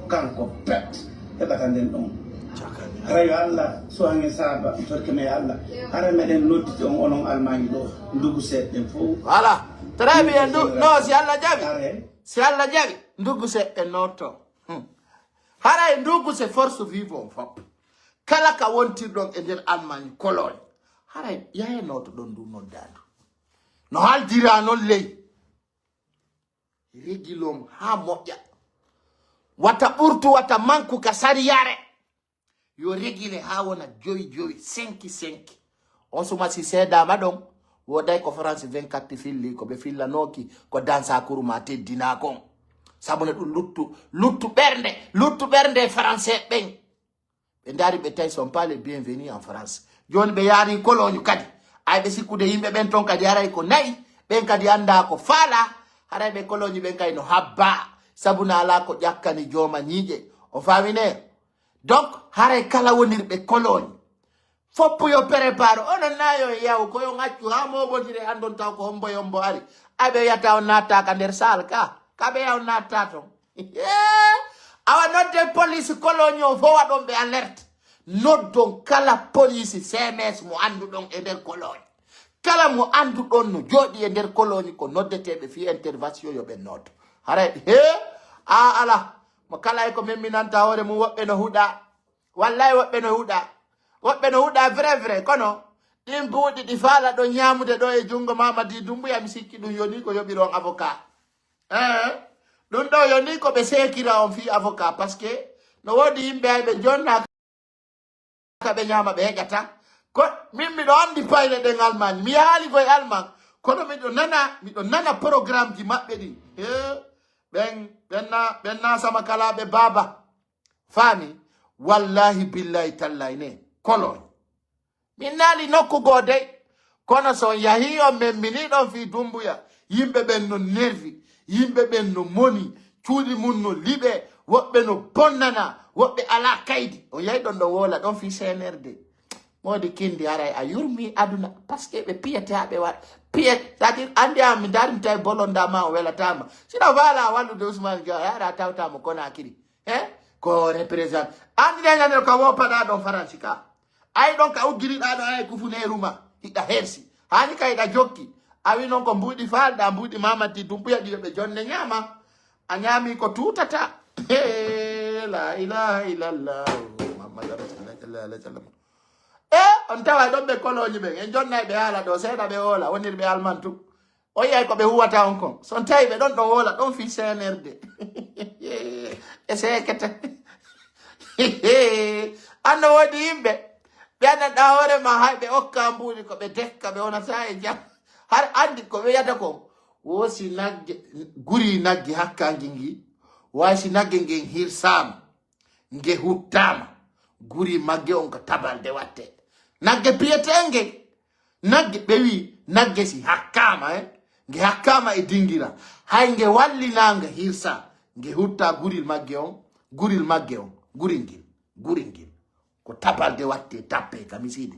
Kanko pet heɓata nden ɗon. Hara yo Allah suhange saaba, mi torke me Allah. Hara meɗen nodditi on onon Almaañi ɗo, ndugu seeɗɗen fof. Voilà. Très bien. Ndu-, non, si Allah jaɓi. Hare. Si Allah jaɓi, ndugu seeɗɗen nootto. Hmm. Haray ndugu se force vive on fop. Kala ka wontirɗon e nder Allemagne, Cologne. Haray yahe nooto ɗon ndu noddaandu. No haaldira non ley. Régulon haa moƴƴa. Wata ɓurtu, wata manku ka sariyare. Yo régulé haa wona joyi joyi, senki senki. On suma si seedaama ɗon, wooday ko France vingt-quatre filli, ko ɓe fillanooki, ko dansa kuruma teddinaa kon. Sabu no ɗum luttu, luttu ɓernde, luttu ɓernde français ɓen. Ɓe ndaari ɓe tawi sont pas les bienvenus en France. Jooni ɓe yaari Cologne kadi. Ay ɓe sikkude yimɓe ɓen ton kadi haray ko nayi, ɓen kadi anndaa ko faala, haray ɓe Cologne ɓen kay no habba. Sabu na alaa ko ƴakkani jooma ñiiƴe. O faami ne? Donc, haray kala wonirɓe Cologne, foppu yo prépare, onon na yo yaw, ko yo accu haa moɓondire anndon taw ko hombo e hombo ari. Aɓe yata on natta ka nder saal ka, ka ɓe yaw natta ton. Awa nodde police Cologne o fof waɗon ɓe alerte. Noddon kala police C M S mo annduɗon e nder Cologne. Kala mo annduɗon no jooɗi e nder Cologne ko noddeteeɓe fii intervention yo ɓe noddo. Haray, he, a ala. Mo kala e ko memminanta hoore mum woɓɓe no huɗa. Wallahi woɓɓe no huɗa. Woɓɓe no huɗa vrai vrai, kono ɗin buuɗi ɗi faala ɗon ñaamude ɗo e junngo Mamadi Dumbuya, mi sikki ɗum yoni ko yoɓiron avocat. Eh, ɗum ɗo yoni ko ɓe seekira on fii avocat, parce que no woodi yimɓe ay ɓe jonna ka ɓe ñaama ɓe heƴata. Ko min miɗo anndi payle ɗen Allemagne. Mi yaali koye Allemagne. Kono miɗo nana, miɗo nana programme ji maɓɓe ɗin. He, ɓen, ɓen na, ɓen na sama kala ɓe baaba. Faami? Wallahi billahi tallahi ne. Cologne. Min naali nokku goo dey. Kono so on yahii on memmini ɗon fii Dumbuya, yimɓe ɓen no nervi, yimɓe ɓen no moni, cuuɗi mum no liɓe, woɓɓe no bonnana, woɓɓe alaa kaydi. On yahi ɗon ɗo woola ɗon fii C N R D. Moodi Kinndi haray a yurmi aduna, parce que ɓe piyete haa ɓe waɗa. Piyet, c'est-à-dire, anndi an mi ndaari mi tawi bolonda ma o welataama. Sino faala wallude Ousmane Gao, yaara tawta mo Conakry. He? Ko represent. Anndi ne ñande ka wo paɗa ɗon Faransi ka. Ay ɗon ka uggiriɗa ɗo ay kufuneeru ma. Hiɗa hersi. Hani ka hiɗa jokki. A wi non ko mbuuɗi faalɗa, mbuuɗi Mamadi Dumbuya ɗi yo ɓe jonne ñaama. A ñaami ko tuutata. He, la ilaha illallah. Muhammad Rasulullah sallallahu alaihi wasallam. E, on tawa ɗon ɓe Cologne ɓen. En jonnay ɓe haala ɗo. Seeɗa ɓe oola. Wonir ɓe Alman tun. O yiyay ko ɓe huwata on kon. So on tawi ɓe ɗon ɗon woola ɗon fii C N R D. E seekete. Anno woodi yimɓe. Ɓe anndanɗaa hoore ma hay ɓe okka mbuuɗi ko ɓe dekka ɓe wonata e jam. Har anndi ko ɓe wiyata kon. Wo si nagge, guri nagge hakkaange ngi. Way si nagge ngen hirsaama. Nge huttaama. Guri magge on ko tabalde watte. Nagge piyeteenge. Nagge ɓe wi nagge si hakkaama, eh? Nge hakkaama e dingira. Hay nge wallinaanga hirsa. Nge hutta guril magge on. Guril magge on. Guril ngil. Guril ngil. Ko tabalde watte tappe ka miside.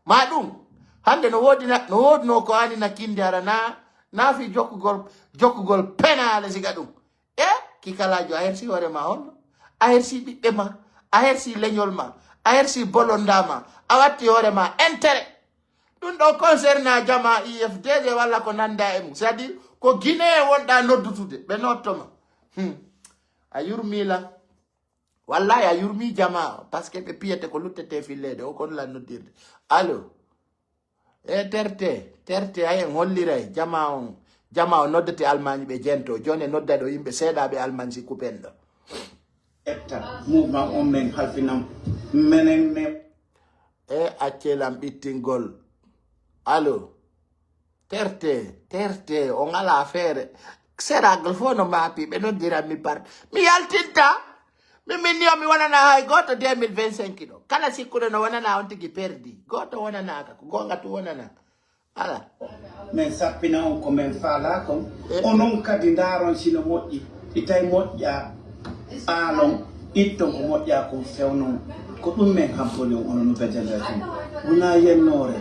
Ma ɗum. Hannde no woodi na, no woodunoo ko ani na kinde ara na, na fi jokkugol, jokkugol penaale siga ɗum. E kikalaajo, a hersi hoore ma honno? A hersi ɓiɓɓe ma, a hersi leñol ma, a hersi bolonda ma, a watti hoore ma intérêt. Ɗum ɗo concerne a jama I F D D walla ko nanda e mum. C'est-à-dire, ko Guinée wonɗa noddutude, ɓe notto ma. Hmm. A yurmila. Wallahi a yurmi jama, parce que ɓe piyete ko luttete filleede, o kon la noddirde. Allo? E terte, terte, ay en holliray, jama on, jama on noddete Almaañ ɓe jento, joni e nodda ɗo yimɓe seeɗa ɓe Almaañ si kupen ɗo. Etta, mouvement on men halfinam, menen me. E accelam ɓittingol. Allo? Terte, terte, on ala feere. Seragle fof no maapi, ɓe noddiran mi par-, mi yaltinta. Min, min ni o mi wonana hay gooto deux mille vingt-cinq ɗo. Kala sikkuɗo no wonana on tigi perdi. Gooto wonanaaka, ko goonga tu wonana. Ala. Men sappina on ko men faalaa kon. E- Onon kadi ndaaron sino moƴƴi. Si tawi moƴƴa aalon, itton ko moƴƴa kon fewnon. Ko ɗum men hamponi on, onon no bejandati. Wonaa yennoore,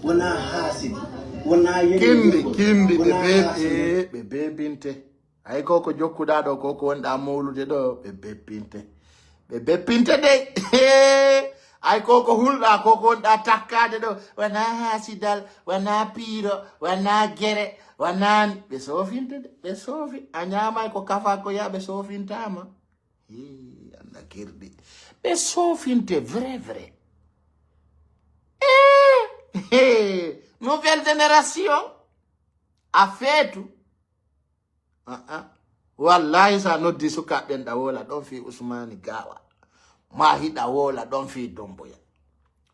wonaa haasidi, wonaa yenni Kindi, kindi, ɓe wonaa beb-, haasidi. E, ɓe bebinte. Ay ko ko jokkuɗaa ɗo, ko ko wonɗaa mowlude ɗo, ɓe beppinte. Ɓe beppinte de. Ay ko ko hulɗaa, ko ko wonɗaa takkaade ɗo. Wonaa haasidal, wonaa piiro, wonaa gere, wonaa n-, ɓe soofinte de. Ɓe soofi. A ñaamay ko kafa ko ya, ɓe soofintaama. Hii, anda kirɗi. Ɓe soofinte vrai, vrai. Eh, eh, nouvelle génération. A feetu. Ah, ah. Wallahi, sa noddi sukaaɓe ɓen, ɗa woola ɗon fii Usmaani Gaawa. Ma hiɗa woola ɗon fii Domboya.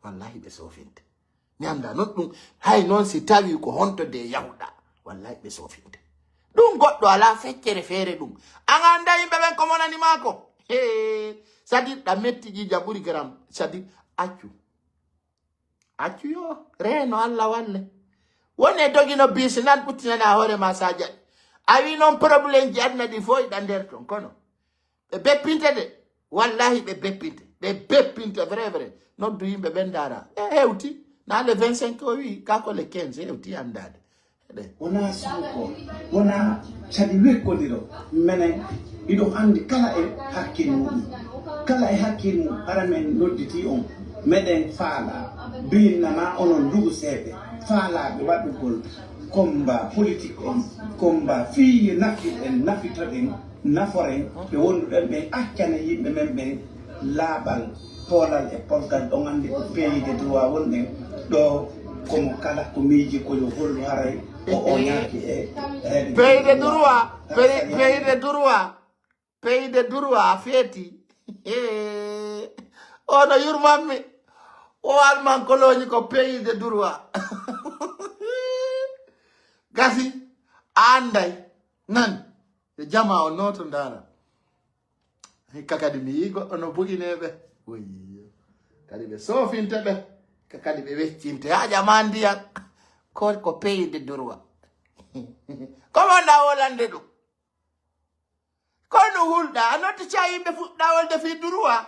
Wallahi, ɓe soofinte. Mi annda non ɗum. Hay non si tawi ko honto de yahuɗa. Wallahi, ɓe soofinte. Ɗum goɗɗo alaa feccere feere ɗum. An annda yimɓe ɓen ko monani maa ko. Hee. Sadir ɗa metti ƴiija ɓuri garam. Sadir accu. Accu yo, reeno Alla walle. Woni e dogino bisi nan ɓuttinana hoore ma sa jaɓi. A wi noon problème ji aduna ɗi fof iɗa nder ton, kono ɓe beppinte de. Wallahi ɓe beppinte. Ɓe beppinte vrai, vrai. Noddu yimɓe ɓen ndaara. E hewti. Na le vingt-cinq o wi, ka ko le quinze hewti anndaade. Wonaa suuko, wonaa kadi wekkodiro. Menen, iɗon anndi kala e hakkil muɗum. Kala e hakkil mum, hara men nodditi on. Meɗen faala, binnama onon luguseeɓe, faalaaɓe waɗugol komba politik en, komba fii nafit en, nafitoɗen, naforen ɓe wonduɗen ɓen, accana yimɓe men ɓen laaɓal, poolal e polgal. Ɗon anndi ko pays de droit wonɗen ɗo, komo kala ko miiji ko yo hollu haray ko o ñaaki e reɓe. Pays de droit, pays, pays de droit, pays de droit a feeti. Ono yurmanmi. O alman koloñi ko pays de droit. Gasi, a anday. Nan, yo jama o nooto ndaara. Hikka kadi mi yii goɗɗo no buginee ɓe. Woyyo. Kadi ɓe soofinte ɓe. Hikka kadi ɓe weccinte. Haa ƴama ndiyan. Ko, ko pays de droit. Ko wonɗa wolande ɗum? Ko no hulɗa? A notti ca yimɓe fuɗɗa wolde fii droit.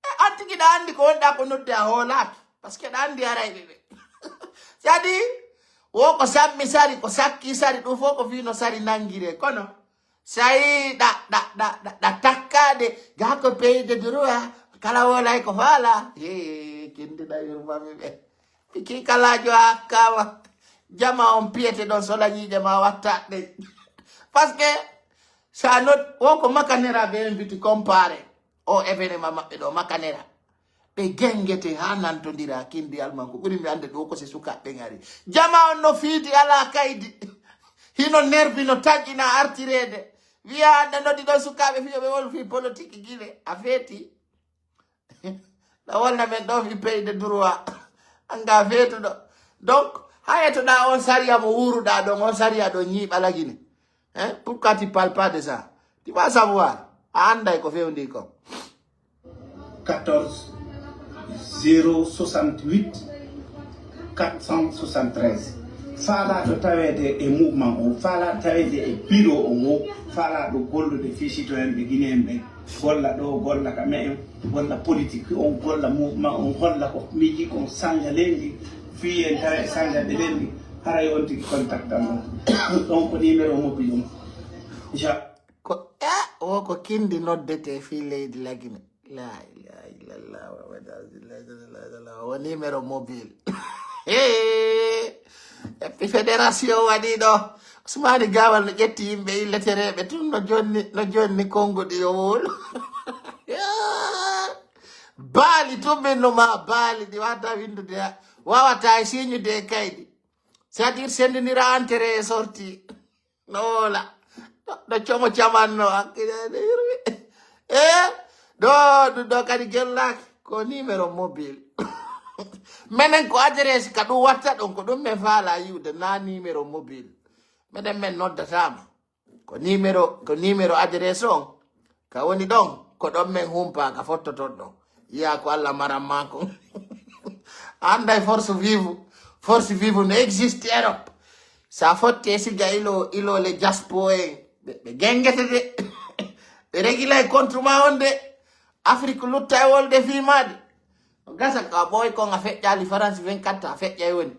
E, an tigi ɗa anndi ko wonɗa ko nodde a hoolaaki. Parce que ɗa anndi haray ɓe ɓe. Sadi, wo ko sammi sari, ko sakki sari, ɗum fof ko fii no sari nanngire. Kono, Sayi ɗa, ɗa, ɗa, ɗa, ɗa takkaade, ga ko pays de droit, kala wolay ko faala. He, kindiɗa yurmami ɓe. Piki kalaajo hakkaama. Jama on piyete ɗon so lañiiɗe ma watta ɗe. Parce que, sa not, wo ko makanera ɓe invite comparé. O événement maɓɓe ɗo, makanera. Ɓe gengete haa nantondira kindi alman ko ɓuri mi annde ɗo ko se sukaaɓe ngari. Jama on no fiidi alaa kaydi. Hino nervi no taƴina artireede. Wiya annda noddi ɗon sukaaɓe fiyo ɓe wol fii politique Gine. A feeti. Na wolna men ɗo fii pays de droit. Anga feetuɗo. Donc, haa etoɗa on sariya mo wuuruɗa ɗon, on sariya ɗon ñiiɓala Gine. Hein? Pourquoi tu parles pas de ça? Tu vas savoir. A annday ko fewndi kon. Quatorze, zéro soixante-huit, quatre cent soixante-treize. Faalaaɗo taweede e mouvement o, faalaaɗo taweede e bureau o ngo, faalaaɗo gollude fii citoyen ɓe Guinéen ɓen, golla ɗo, golla ka me'en, golla politique on, golla mouvement on, holla ko miiji kon, sanja leydi, fii en tawe e sanjaɓe leydi, haray on tigi contact am ɗon. Ɗon ko numéro mobile on. Ja. Ko, eh, o ko kindi noddete fii leydi Lagine. La ilaha illallah, Muhammad Rasulullah sallallahu alaihi wasallam. O numéro mobile. Hey! Et puis fédération waɗi ɗo. Ousmane Gawal no ƴetti yimɓe illetereɓe tun no jonni, no jonni konguɗi yo wolu. Baali tun min no ma baali ɗi wata windude, wawata e siñude e kaydi. C'est-à-dire sendinira entrée et sortie. No woola. Ɗo, ɗo como camanno hakkilede yurmi. Eh, ɗo, ɗum ɗo kadi gellaaki. Ko numéro mobile. Menen ko adresse ka ɗum watta ɗon, ko ɗum men faala yiwde, na numéro mobile. Menen men noddatama. Ko numéro, ko numéro adresse on. Ka woni ɗon, ko ɗon men humpa ka fottoton ɗon. Yiya ko Allah maran ma kon. Anday force vive, force vive no existe Europe. Sa fotte siga ilo, ilo le diaspo en. Ɓe, ɓe gengete de. Ɓe régulay compte ma on de. Afrique lutta e wolde fii maade. Gasa ka ɓooy kon a feƴƴali France vingt-quatre a feƴƴay woni.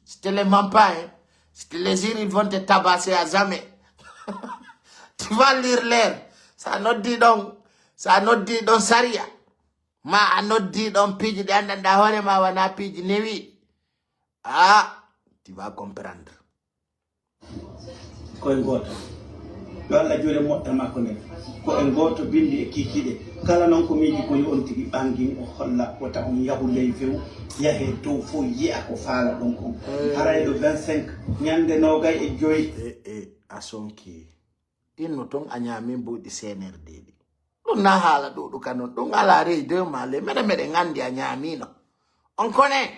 Si tu les mens pas, hein. Si tu les jures, ils vont te tabasser à jamais. Tu vas lire leur. Sa noddi ɗon, sa noddi ɗon sariya. Ma a noddi ɗon piiji ɗi anndanɗa hoore ma wana piiji newi. Ah, tu vas comprendre. Ko en gooto. Yo Allah juure moƴƴa makko nden. Ko en gooto bindi e kiikiiɗe. Kala noon ko miiji ko yo on tigi ɓangin o holla wota on yahu ley few, yahee dow fof yi'a ko faala ɗon kon. Haray le vingt-cinq, ñande noogay e joy. E, e, a sonki. Inno ton a ñaami mbuuɗi C N R D ɗi. Ɗum na haala ɗuuɗu ka non. Ɗum alaa rey deux ma le. Meɗen, meɗen anndi a ñaamiino. On kone.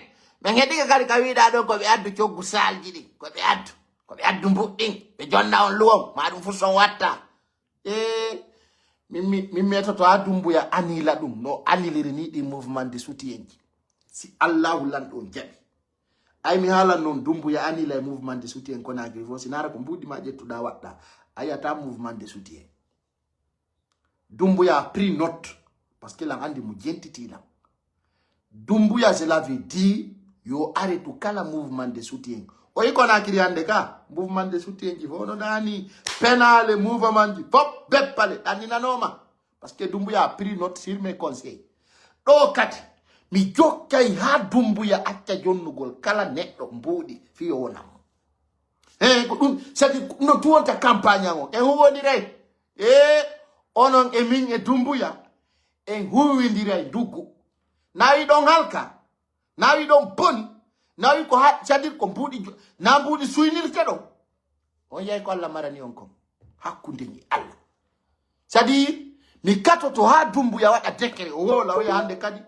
Ɓen heɗike kadi ka wiɗa ɗon ko ɓe addu coggu saalji ɗin. Ko ɓe addu. Ko ɓe addu mbuɗɗin. Ɓe jonna on luwon. Ma ɗum fof son watta. E min mi, min metoto ha Dumbuya anila ɗum. No aniliri ni ɗi mouvement de soutien ji. Si Allahu lanɗo on jaɓi. Ay mi haalan non Dumbuya anila e mouvement de soutien Conakry fof. Si nara ko mbuuɗi ma ƴettuɗa waɗɗa. A yiyata mouvement de soutien. Dumbuya a pris note. Parce que lan anndi mo jentiti lan. Dumbuya, je l'avais dit, yo arrêtu kala mouvement de soutien. O yi Conakry hannde ka, mouvement de soutien ji fof no ɗaani, penaale mouvement ji fof beppale ɗanninanooma. Parce que Dumbuya a pris note sur mes conseils. Ɗo kadi, mi jokkay haa Dumbuya acca jonnugol kala neɗɗo mbuuɗi fiyo wonamo. He, ko ɗum, c'est-à-dire, no tuwonta campagne an o. En huwondiray. E onon e min e Dumbuya, en huwindiray nduggu. Na wi ɗon halka, na wi ɗon boni, na wi ko ha, c'est-à-dire ko mbuuɗi jo-, na mbuuɗi suynirte ɗon. On yahi ko Allah marani on kon. Hakkunde ni Allah. C'est-à-dire, mi katoto ha Dumbuya waɗa décret, o wowla, o wiya hannde kadi,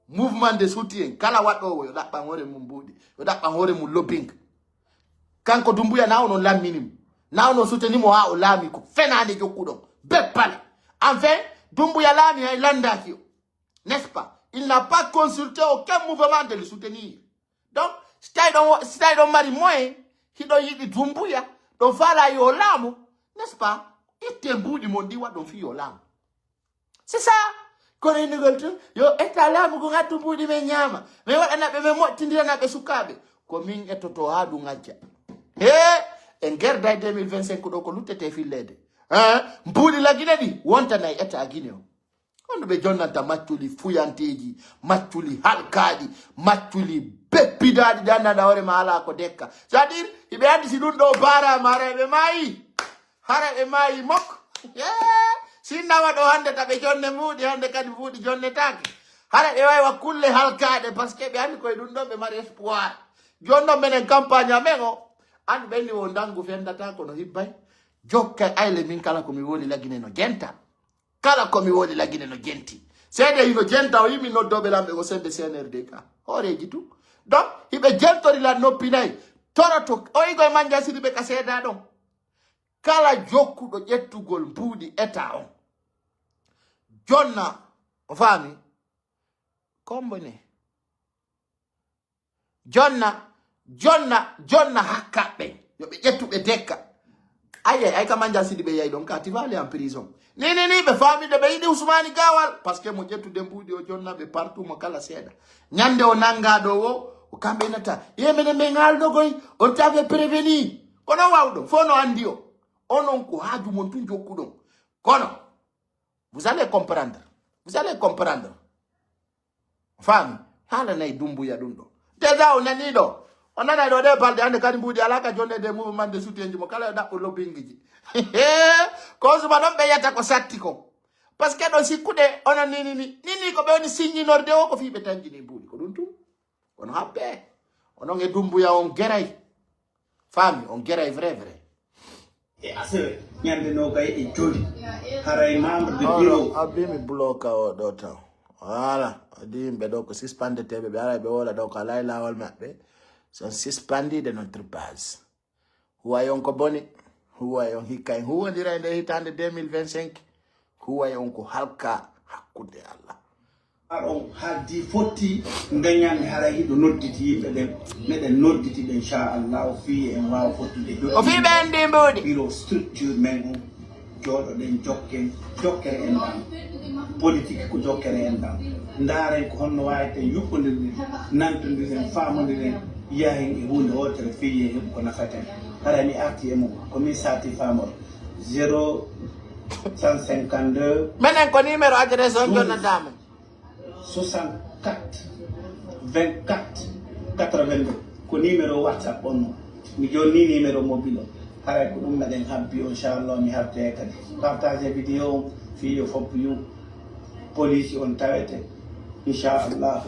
mouvement de soutien, kala waɗoowo yo ɗaɓɓan hoore mum mbuuɗi, yo ɗaɓɓan hoore mum lobbying. Kanko Dumbuya na onon lammini mo. Na onon soutenir mo ha o laami ko fenaande jokkuɗon. Beppale. Enfin, Dumbuya laami hay landaaki o. N'est-ce pas? Il n'a pas consulté aucun mouvement de le soutenir. Donc, si tawi ɗon, si tawi ɗon mari moyen, hiɗon yiɗi Dumbuya, ɗon faala yo laamu, n'est-ce pas? Itte mbuuɗi mon ɗi waɗon fii yo laamu. C'est ça. Kono innugol tun, yo etta laamu ngun addu mbuuɗi men ñaama. Men waɗana ɓe, men moƴtindirana ɓe sukaaɓe. Ko min ettoto haa ɗum acca. He, en gerda e deux mille vingt-cinq ɗo ko luttete filleede. Hein? Mbuuɗi Lagine ɗi, wontanay état Guinée o. Kono ɓe jonnanta macculi fuyanteeji, macculi halkaaɗi, macculi beppidaaɗi ɗi anndanɗa hoore ma alaa ko dekka. C'est-à-dire, hiɓe anndi si ɗum ɗo baaraama hara ɓe maayi. Hara ɓe maayi mok. Yee! Sinnawa ɗo hannde ta ɓe jonne mbuuɗi, hannde kadi mbuuɗi jonnetaake. Hara ɓe wawi wa kulle halkaɗe, parce que ɓe andi koye ɗum ɗon ɓe mari espoir. Joni ɗon menen campagne amen o, andi ɓenni wo ndangu fendata kono hibbay. Jokkay ayle min kala ko mi woni lagine no jenta. Kala ko mi woni lagine no jenti. Seede hino jenta o yimi noddoɓe lamɓe ko sembe C N R D ka. Hooreji tu. Donc, hiɓe jentori lan noppi nayi. Toroto, o igo e manja sidi ɓe ka seeda ɗon. Kala jokkuɗo ƴettugol mbuuɗi eta on. Jonna, o faami? Kombo ne. Jonna, jonna, jonna hakkaɓe. Yo ɓe ƴettu ɓe dekka. Aye, ay ka manja sidi ɓe yayi ɗon ka, ti va aller en prison. Ni, ni, ni, ɓe faami de ɓe yiɗi Usmani Gawal. Parce que mo ƴettude mbuuɗi o jonna ɓe partout mo kala seeɗa. Ñande o nanga ɗo wo, o kamɓe nata. Ye menen men haaldogoy, on tave prévenu. Kono wawɗo, fo no andi o. Onon ko haaju mon tun jokkuɗon. Kono, vous allez comprendre. Vous allez comprendre. Faami? Haalanayi Dumbuya ɗum ɗo. Déjà o nanii ɗo. O nanay ɗo ɗe balɗe hannde kadi mbuuɗi alaa ka jonnede e mouvement de soutien ji mo kala yo ɗaɓɓo lobbying ji. Ko suba ɗon ɓe yiyata ko satti ko. Parce que ɗo sikkude onon ni, ni, ni, ni, ni ko ɓe woni siññinorde o ko fii ɓe tanjini mbuuɗi. Ko ɗum tun. Kono haɓɓe. Onon e Dumbuya on geray. Faami, on geray vrai, vrai. E asewe, ñande nogay e jowi. Haray membre de Oro, bureau. Abbi mi bloka o ɗo tan. Voilà. Adi yimɓe ɗo ko sispandeteɓe, ɓe aray ɓe wola ɗo ko alay lawol maɓɓe. Son sispendi de notre base. Huway on ko boni. Huway on hikka en huwondira e nde hitande deux mille vingt-cinq. Huway on ko halka hakkunde Allah. Ar on haaldi fotti ngañande haray hiɗo nodditi yimɓe ɓen. Meɗen nodditi ɓe inchallah o fii en waawa fottude joɗɗinde. O fii ɓe en ndi mbuuɗi. Bureau structure men on. Jooɗoɗen jokken, jokkere en ɗan. Politique ko jokkere en ɗan. Ndaaren ko honno waaweten yuɓɓondirde, nantondiren, faamondiren, yahen e huunde wootere fii yen heɓu ko nafaten. Haray mi arti e mum, ko min saati faamor. Zéro cent cinquante-deux. Menen ko numéro adresse on jonnata mo. Soixante-quatre, vingt-quatre, quatre-vingt-deux. Ko numéro WhatsApp on mo. Mi jonni numéro mobile on. Haray ko ɗum meɗen habbi o, inchallah mi habte kadi. Partage vidéo on, fii yo fof yu police on tawete. Inchallah.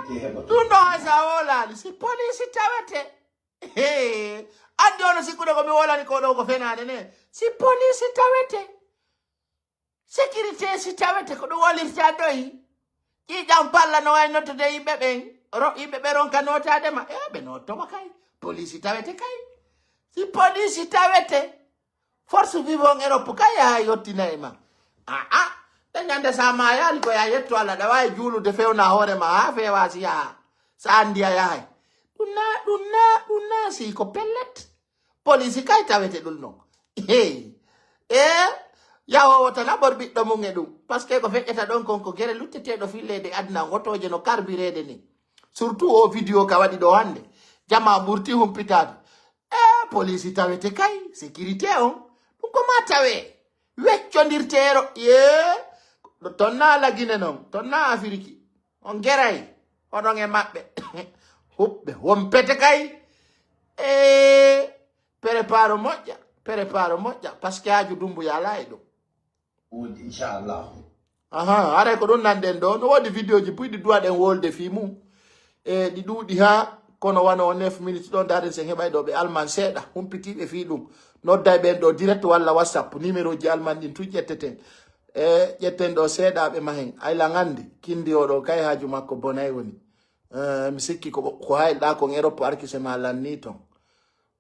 Sécurité heɓoto. Ɗum ɗo hay sa wolaali, si police tawete. Hee, anndi ono sikkude ko mi wolani ko ɗo ko fenaande ne. Si police tawete. Sécurité si tawete ko ɗum wolirta doyi. Ƴiiƴam palla no wayi nottude yimɓe ɓen. Ro-, yimɓe ɓe ronka notaade ma. E ɓe nottoma kay. Police tawete kay. Si police tawete. Force vive on Europe kay yaha yottina e ma. Aa, ɗe ñande sa mayaali ko ya yetto Allah ɗa wawi juulude fewna hoore ma ha fewa si yaha. Sa anndi a yahay. Ɗum na, ɗum na, ɗum na si ko pellet. Police kay tawete ɗum non. Hey. E yahowo tan a ɓor ɓiɗɗo mum e ɗum. Parce que ko feƴƴata ɗon kon ko gere lutteteɗo filleede aduna on otooje no karbireede ni. Surtout o vidéo ka waɗi ɗo hannde. Jama ɓurti humpitaade. E police tawete kay, sécurité on. Ɗum ko ma tawe. Weccondirteero. Ye. Ton na Lagine non. Ton na Afiriki. On geray. Oɗon e maɓɓe. Huɓɓe. Wompete kay. E prépare moƴƴa. Prépare moƴƴa. Parce que haaju Dumbuya alaa e ɗum. Woodi, inchallah. Aha, haray ko ɗum nanɗen ɗo. No woodi vidéo ji buy ɗi duwaɗen wolde fii mum. E ɗi ɗuuɗi ha, kono wano o neuf minutes ɗo, ndaaren sen heɓay ɗo ɓe Alman seeɗa, humpitiiɓe fii ɗum. Nodday ɓen ɗo direct walla WhatsApp, numéro ji Alman ɗin tun ƴetteten. E ƴetten ɗo seeɗa ɓe mahen. Aylan anndi, kindi o ɗo kay haaju makko bonay woni. E, mi sikki ko, ko hayɗa kon Europe arkise ma lanni ton.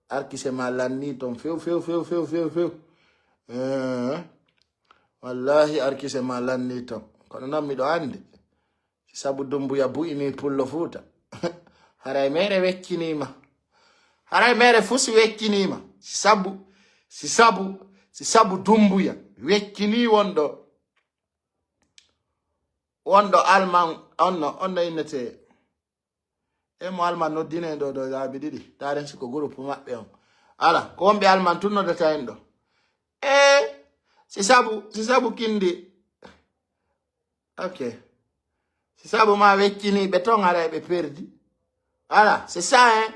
Arkise ma lanni ton few, few, few, few, few, few. E, wallahi arkise ma lanni ton. Kono non miɗo anndi. Si sabu Dumbuya bu'ini Pullo Fuuta. Haray mere wecciniima. Haray mere fusi wecciniima. Si sabu, si sabu, si sabu Dumbuya weccinii wonɗo, wonɗo Alman, onno, onno innete. E mo Alman noddine ɗo, ɗo laabi ɗiɗi. Taren si ko groupe maɓɓe on. Ala, ko wonɓe Alman tun noddata en ɗo. E, si sabu, si sabu kindi. Ok. Si sabu ma weccini ɓe ton, haray ɓe perdi. Voilà, c'est ça, hein.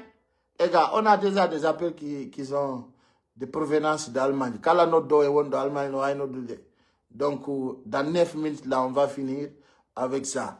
Les gars, on a déjà des appels qui, qui sont de provenance d'Allemagne. Kala noddo e wonɗo Allemagne no wawi noddude. Donc, dans neuf minutes, là, on va finir avec ça.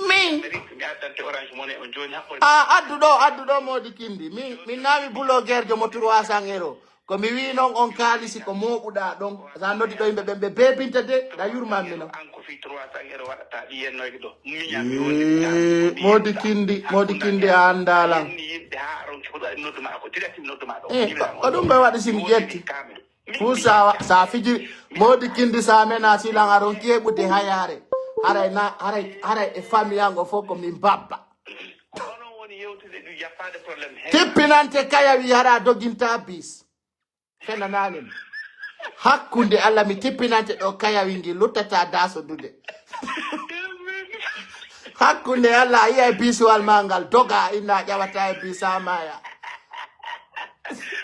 Min. Amérique, mi addante Orange Money on jooni haɓɓorde. A addu ɗo, addu ɗo Modi Kindi. Min, min naami blogueur jomo trois cents euro. Ko mi wi non on kaalisi ko mooɓuɗa ɗon. Sa noddi ɗo yimɓe ɓen ɓe bebinta de, da yurman mi non. An ko fi trois cents euro waɗata ɗi yennoyde ɗo. Miña mi woni Ee, Modi Kindi, Modi Kindi a annda lan. Yimɓe ha ronki ko ɗo noddu ma ko direct mi noddu ma ɗo. Eh, ko, ko ɗum ɓe waɗi si mi ƴetti. Fu sa, sa fiji, Modi Kindi sa mena si lan aron keɓude hayare. Haray na, haray, haray e famiyango fof ko min babba. Kono woni yewtude ɗum, y a pas de problème. Tippinante kaya wi hara doginta bis. Fenanani mi. Hakkunde Allah mi tippinante ɗo kaya wi ngi luttata daso dude. Hakkunde Allah a yiya e bisuwal ma ngal doga inna ƴawata e bisa maya.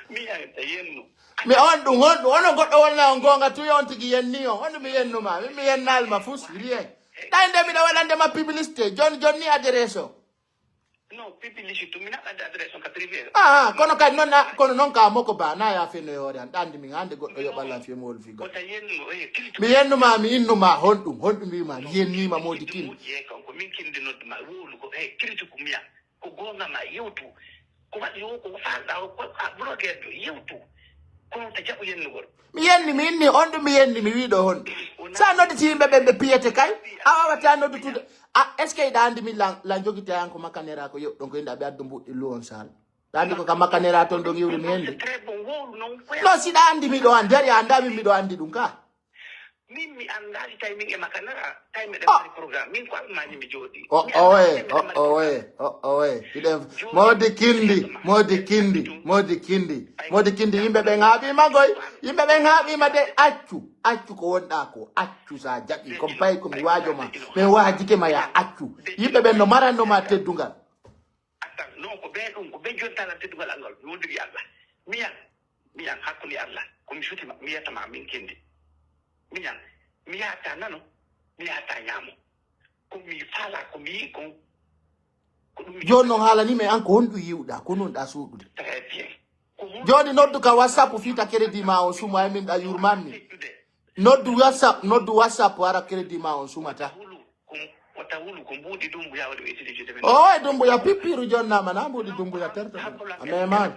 Mi yanta yennu. Mi on ɗum, on ɗum, onon goɗɗo wonna on goonga tuyo on tigi yenni on. On ɗum mi yennuma, min mi yennali ma fus, rien. Ɗay nde miɗo waɗande ma publicité, jon, jonni adresse o. Non, publicité, mi naɗande adresse on ka privé. Ah, ah, kono kadi noon na, kono noon ka moko ba, na ya fenno e hoore an. Ɗandi min hande goɗɗo yoɓalan fiye mo wol figo. Kota yennu, eh, kilitu. Mi yennuma, mi innuma, honɗum, honɗum wima, mi yennima Modi Kindi. Moƴƴi e kanko, min Kindi nodduma, wowlu ko, eh, kilitu ko miya. Ko goonga ma yewtu. Ko waɗi o ko faalɗa o ko a bloqueɗo yewtu. Kono ta jaɓu yennugol. Mi yenni, mi inni, on ɗum mi yenni, mi wiɗo hon. Sa nodditi yimɓe ɓen ɓe piyete kay, a wawata noddutude. A, est-ce que iɗa andi min lan, lan jogite an ko makanera ko yoɓɗon ko inda ɓe addu mbuɗɗi luwon sal? Ɗa andi ko ka makanera ton ɗon iwri mi yendi. Très bon, wowlu non. No si ɗa andi miɗo andi, hari a anda min miɗo andi ɗum ka. Min mi anndaa si tawi min e makanera, tawi miɗen mari programme. Min ko Almaañi mi jooɗi. O owe, o owe, o owe. Hiɗen Modi Kindi, Modi Kindi, Modi Kindi. Modi Kindi, yimɓe ɓen haaɓima goy. Yimɓe ɓen haaɓima de, accu. Accu ko wonɗa ko. Accu sa jaɓi. Comme pay ko mi waajo ma. Mi waajike ma ya accu. Yimɓe ɓen no maranno ma teddungal. Attan, non, ko ɓe ɗum, ko ɓe jontalan teddungal angal. Mi wondiri Allah. Miya, miya, hakkunde Allah. Ko mi sutima, mi yetta ma, min Kindi. Miñan, mi yahata nano, mi yahata ñaamo. Ko mi faala, ko mi yi'i kon, ko ɗum mi Jooni noon haalani mi an ko honɗum yi'uɗaa, ko non ɗaa suuɗude. Très bien. Ko honɗum Jooni noddu ka WhatsApp fita crédit ma on suma e min ɗa yurmanmi. Feccude. Noddu WhatsApp, noddu WhatsApp ara crédit ma on sumata. Wulu, ko, wota wulu, ko mbuuɗi Dumbuya waɗi mi étudier juuɗe men. O e Dumbuya pippiru jonnama na mbuuɗi Dumbuya terto. A meman.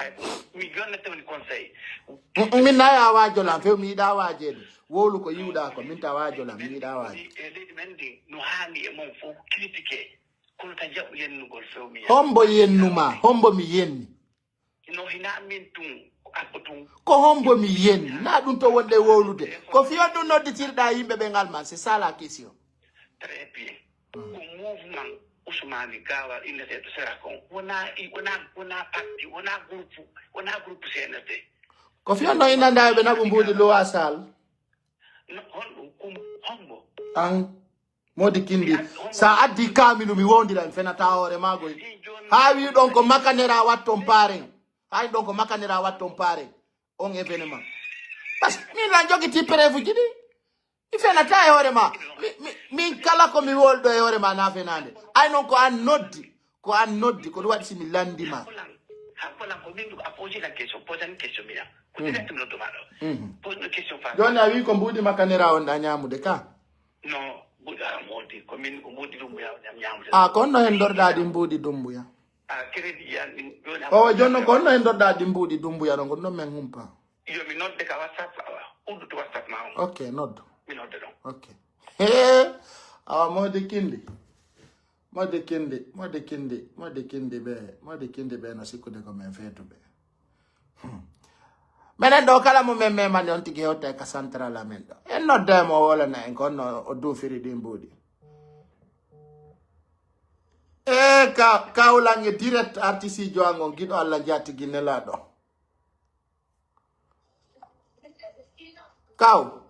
Mi jonna tawni conseil. Mm, mm, min na ya waajo lan, few mi yiɗa waajeede. Wowlu ko yiwɗa ko, min ta waajo lan, mi yiɗa waajo. E leydi men ndi, no haani e mon fof critiqué. Kono ta jaɓu yennugol few mi. Hombo yennuma, hombo mi yenni. No hina min tun, ko abbo tun. Ko hombo mi yenni, na ɗum to wonɗe wowlude. Ko fiyon ɗum nodditirɗa yimɓe ɓe ngal man, c'est ça la question. Très bien. Ko mouvement Ousmane Gawal inneteeɗo sera kon. Wona, wona, wona parti, wona groupe, wona groupe C N R D. Ko fiyon no inanda ɓe naɓu mbuuɗi Lowa Sall. No, honɗum, kum, hombo? An, Modi Kindi, sa addi kamilu mi wondira en fenata hoore magoy. Ha wi ɗon ko makanera watton paren. Ha wi ɗon ko makanera watton paren. On événement. Parce que min lan jogiti preuve ji ɗi. Mi fenata e hoore ma. Mi, mi, min kala ko mi wolɗo e hoore ma na fenande. Ay non ko an noddi. Ko an noddi. Ko ɗum waɗi si mi landi ma. Hakkolan, hakkolan ko min ɗum a posi lan question. Posan question miya. Ko direct mi noddu ma ɗo. Posi no question fa. Joni a wi ko mbuuɗi makanera on ɗa ñamude ka? No, mbuuɗi ara modi. Ko min ko mbuuɗi ɗum ñam-, ñamude. A, ko honno hen dorɗa ɗi mbuuɗi Dumbuya? A, crédit yan ɗin, joni O, joni noon ko honno hen dorɗa ɗi mbuuɗi Dumbuya ɗon, ko ɗum men humpa. Yo mi nodde ka WhatsApp, awa, uddu to WhatsApp ma on. Ok, noddu. Mi nodde ɗon. Ok. He, awa, Modi Kindi. Modi Kindi, Modi Kindi, Modi Kindi ɓe, Modi Kindi ɓe no sikkude ko men feetuɓe. Hmm. Menen ɗo kala mo men memani on tigi hewta e ka central amen ɗo. En nodda e mo o wolana en ko honno o duufiri ɗin mbuuɗi. E ka, kawlan e direct artiste jo an on giɗo Allah jatigi nelaɗo. Kaw.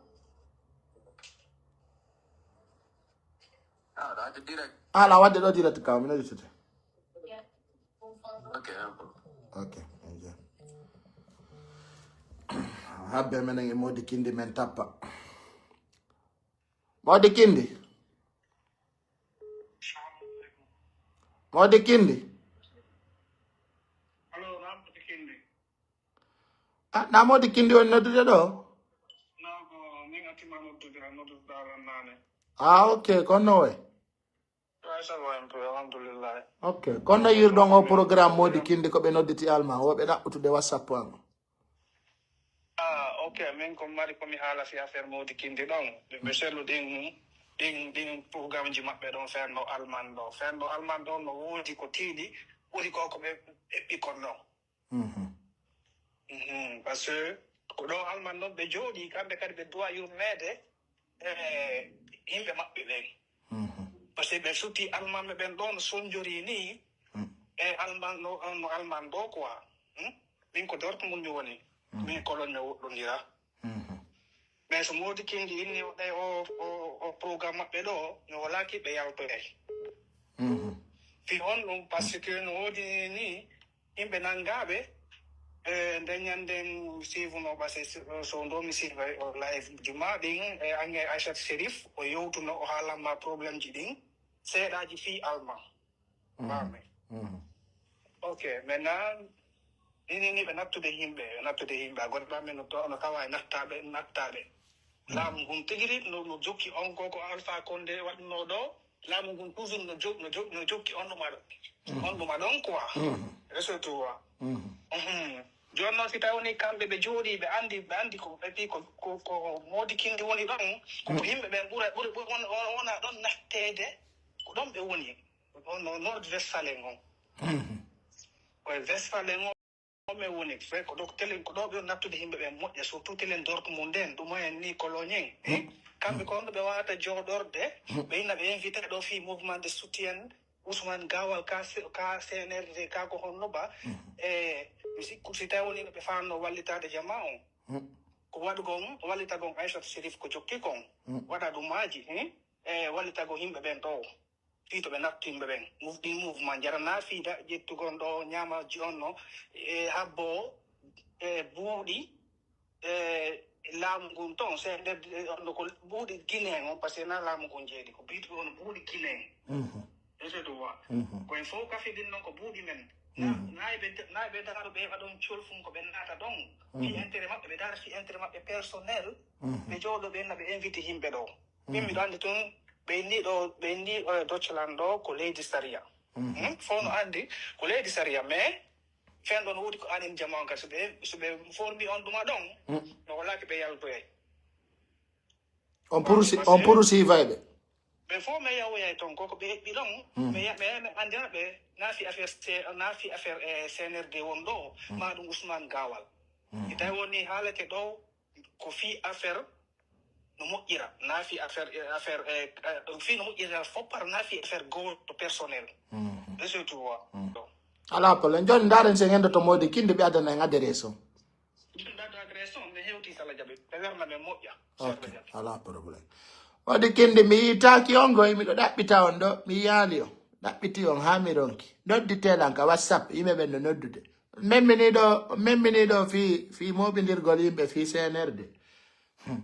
Ah, ɗa waɗde direct. Ala waɗde ɗo direct kaw, mi noditete. Ok, un peu. Ok, enjoy. Habbe menen e Modi Kindi men tappa. Modi Kindi. Modi Kindi. Allo, na Modi Kindi. Ah, na Modi Kindi on noddude ɗo? Na ko min attima noddude, a noddude ɗa lan nane. Ah, ok, ko no way? Ça va un peu, alhamdulillah. Ok, kono yirɗon o programme Modi Kindi ko ɓe nodditi Alma, o ɓe ɗaɓɓutude WhatsApp an? Ah, ok, min ko mari ko mi haala fi affaire Modi Kindi ɗon. Ɓe, ɓe sellu ɗin, ɗin, ɗin programmeji maɓɓe ɗon, fenno Alman ɗo. Fenno Alman ɗon no woodi ko tiiɗi, ɓuri ko ko ɓe eɓɓi kon ɗon. Mhm. Mhm, parce que ko ɗo Alman ɗon ɓe jooɗi, kamɓe kadi ɓe duwa yurmeede, e yimɓe maɓɓe ɓen. Mhm. Parce que ɓe suti Alman ɓe ɓen ɗon sonjori ni, Mm. e Alman ɗo, no Alman ɗo quoi. Hmm? Min ko Dortmund mi woni. Mm. Min Cologne mi woɗɗondira. Mhm. Mais so Modi Kindi inni o ɗay o, o, o programme maɓɓe ɗo, mi wala ki ɓe yaltoyay. Mhm. Fi honɗum? Parce que no woodi ni, yimɓe nangaaɓe, e, nden ñanden siivuno ɓase, so, so ndo mi siivay o live juma ɗin, e, ange Aishat Sherif, o yewtuno, o haalanma problème ji ɗin, seeɗaaji fii Alma. Mhm. Faami. Mhm. Ok, maintenant, ni, ni, ni ɓe nattude yimɓe, ɓe nattude yimɓe, a goɗɗo men no to-, no tawa e nattaaɓe, nattaaɓe. Mhm. Laamu ngun tigi ri no, no jokki on ko, ko Alpha Condé waɗuno ɗo, laamu ngun toujours no jok-, no jok-, no jokki on ɗum aɗo. Mhm. On ɗum aɗon quoi. Mhm. Et surtout, wa. Mhm. Mhm. Jooni noon, si tawi woni kamɓe ɓe jooɗii, ɓe anndi, ɓe anndi ko, ɓe mbii ko, ko, ko Modi Kindi woni ɗon, ko, ko Mhm. yimɓe ɓen ɓura, ɓura, ɓura won-, won-, wona ɗon natteede, ko ɗon ɓe woni. On no Nord-Westfalen on. Mhm. Koye Westfalen on ɓe woni. Fe ko ɗo telen, ko ɗo ɓe nattude yimɓe ɓen moƴƴa, surtout telen Dortmund en, ɗum en ni Cologne en. Mhm. Kamɓe ko on ɗo ɓe wawata jooɗorde, Mhm. ɓe ina ɓe invité ɗo fii mouvement de soutien Ousmane Gawal ka se-, ka C N R D ka ko honno ba. Mhm. E mi sikku si tawi woni no ɓe fanno wallitade jama on. Mhm. Ko waɗugol wallitagol Aissata Chérif ko jokki kon. Mhm. Waɗa ɗum maaji, hmm? E wallitagol yimɓe ɓen ɗo. Fii to ɓe nattu yimɓe ɓen. Muf-, ɗin mouvement jarana fii da ƴettugol ɗo ñaama ji on no, e habbo, e buuɗi, e laamu ngun ton, se nder, e, on ko buuɗi Guinée on, parce que na laamu ngun jeeɗi, ko biitu on buuɗi Guinée. Mhm. Ese ɗum wa. Mhm. Ko en fof kafidin non ko buuɗi men. Na, Mhm. na e ɓe, na e ɓe daaro ɓe heɓa ɗon colfum ko ɓe naata ɗon. Fii Mhm. intérêt maɓɓe, ɓe daara fii intérêt maɓɓe personnel. Mhm. Ɓe jooɗo ɓe na ɓe invite yimɓe ɗo. Min Mhm. miɗo anndi tun ɓe inni ɗo, ɓe inni, eh, Deutschland ɗo ko leydi sariya. Mhm. Hmm? Fof no anndi ko leydi sariya, mais fen ɗon woodi ko anin jama on kadi. So ɓe, so ɓe formi on ɗuma ɗon, Mm. no walaaki ɓe yaltoyay. On purusi, Parce on que purusi fayɓe. Ɓe fof mi yawoyay ton, koko ɓe heɓɓi ɗon, Mm. mi ya-, mi ya-, mi anndina ɓe, na fi affaire C-, na fi affaire, eh, C N R D won ɗo, Mm. ma ɗum Ousmane Gawal. Mm. Si tawi woni haalete ɗo, ko fii affaire no moƴƴira, na fii affaire, eh, affaire, eh, eh, fii no moƴƴira foppar, na fii affaire gooto personnel. Mhm. Et surtout, wa. Mhm. Ɗo. Alaa problème. Jooni ndaaren si en endoto Modi Kindi ɓe addana en adresse o. Ɗum ɗaɗo adresse on, mi hewti sala jaɓi. Ɓe werna men moƴƴa. Ok, sala jaɓi. Alaa problème. Modi Kindi, mi yiitaaki on goy, miɗo ɗaɓɓita on ɗo, mi yaali on. Ɗaɓɓiti on haa mi ronki. Nodditelan ka WhatsApp, yimɓe ɓen no noddude. Memminiiɗo, memminiiɗo fii, fii mooɓindirgol yimɓe fii C N R D. Hmm.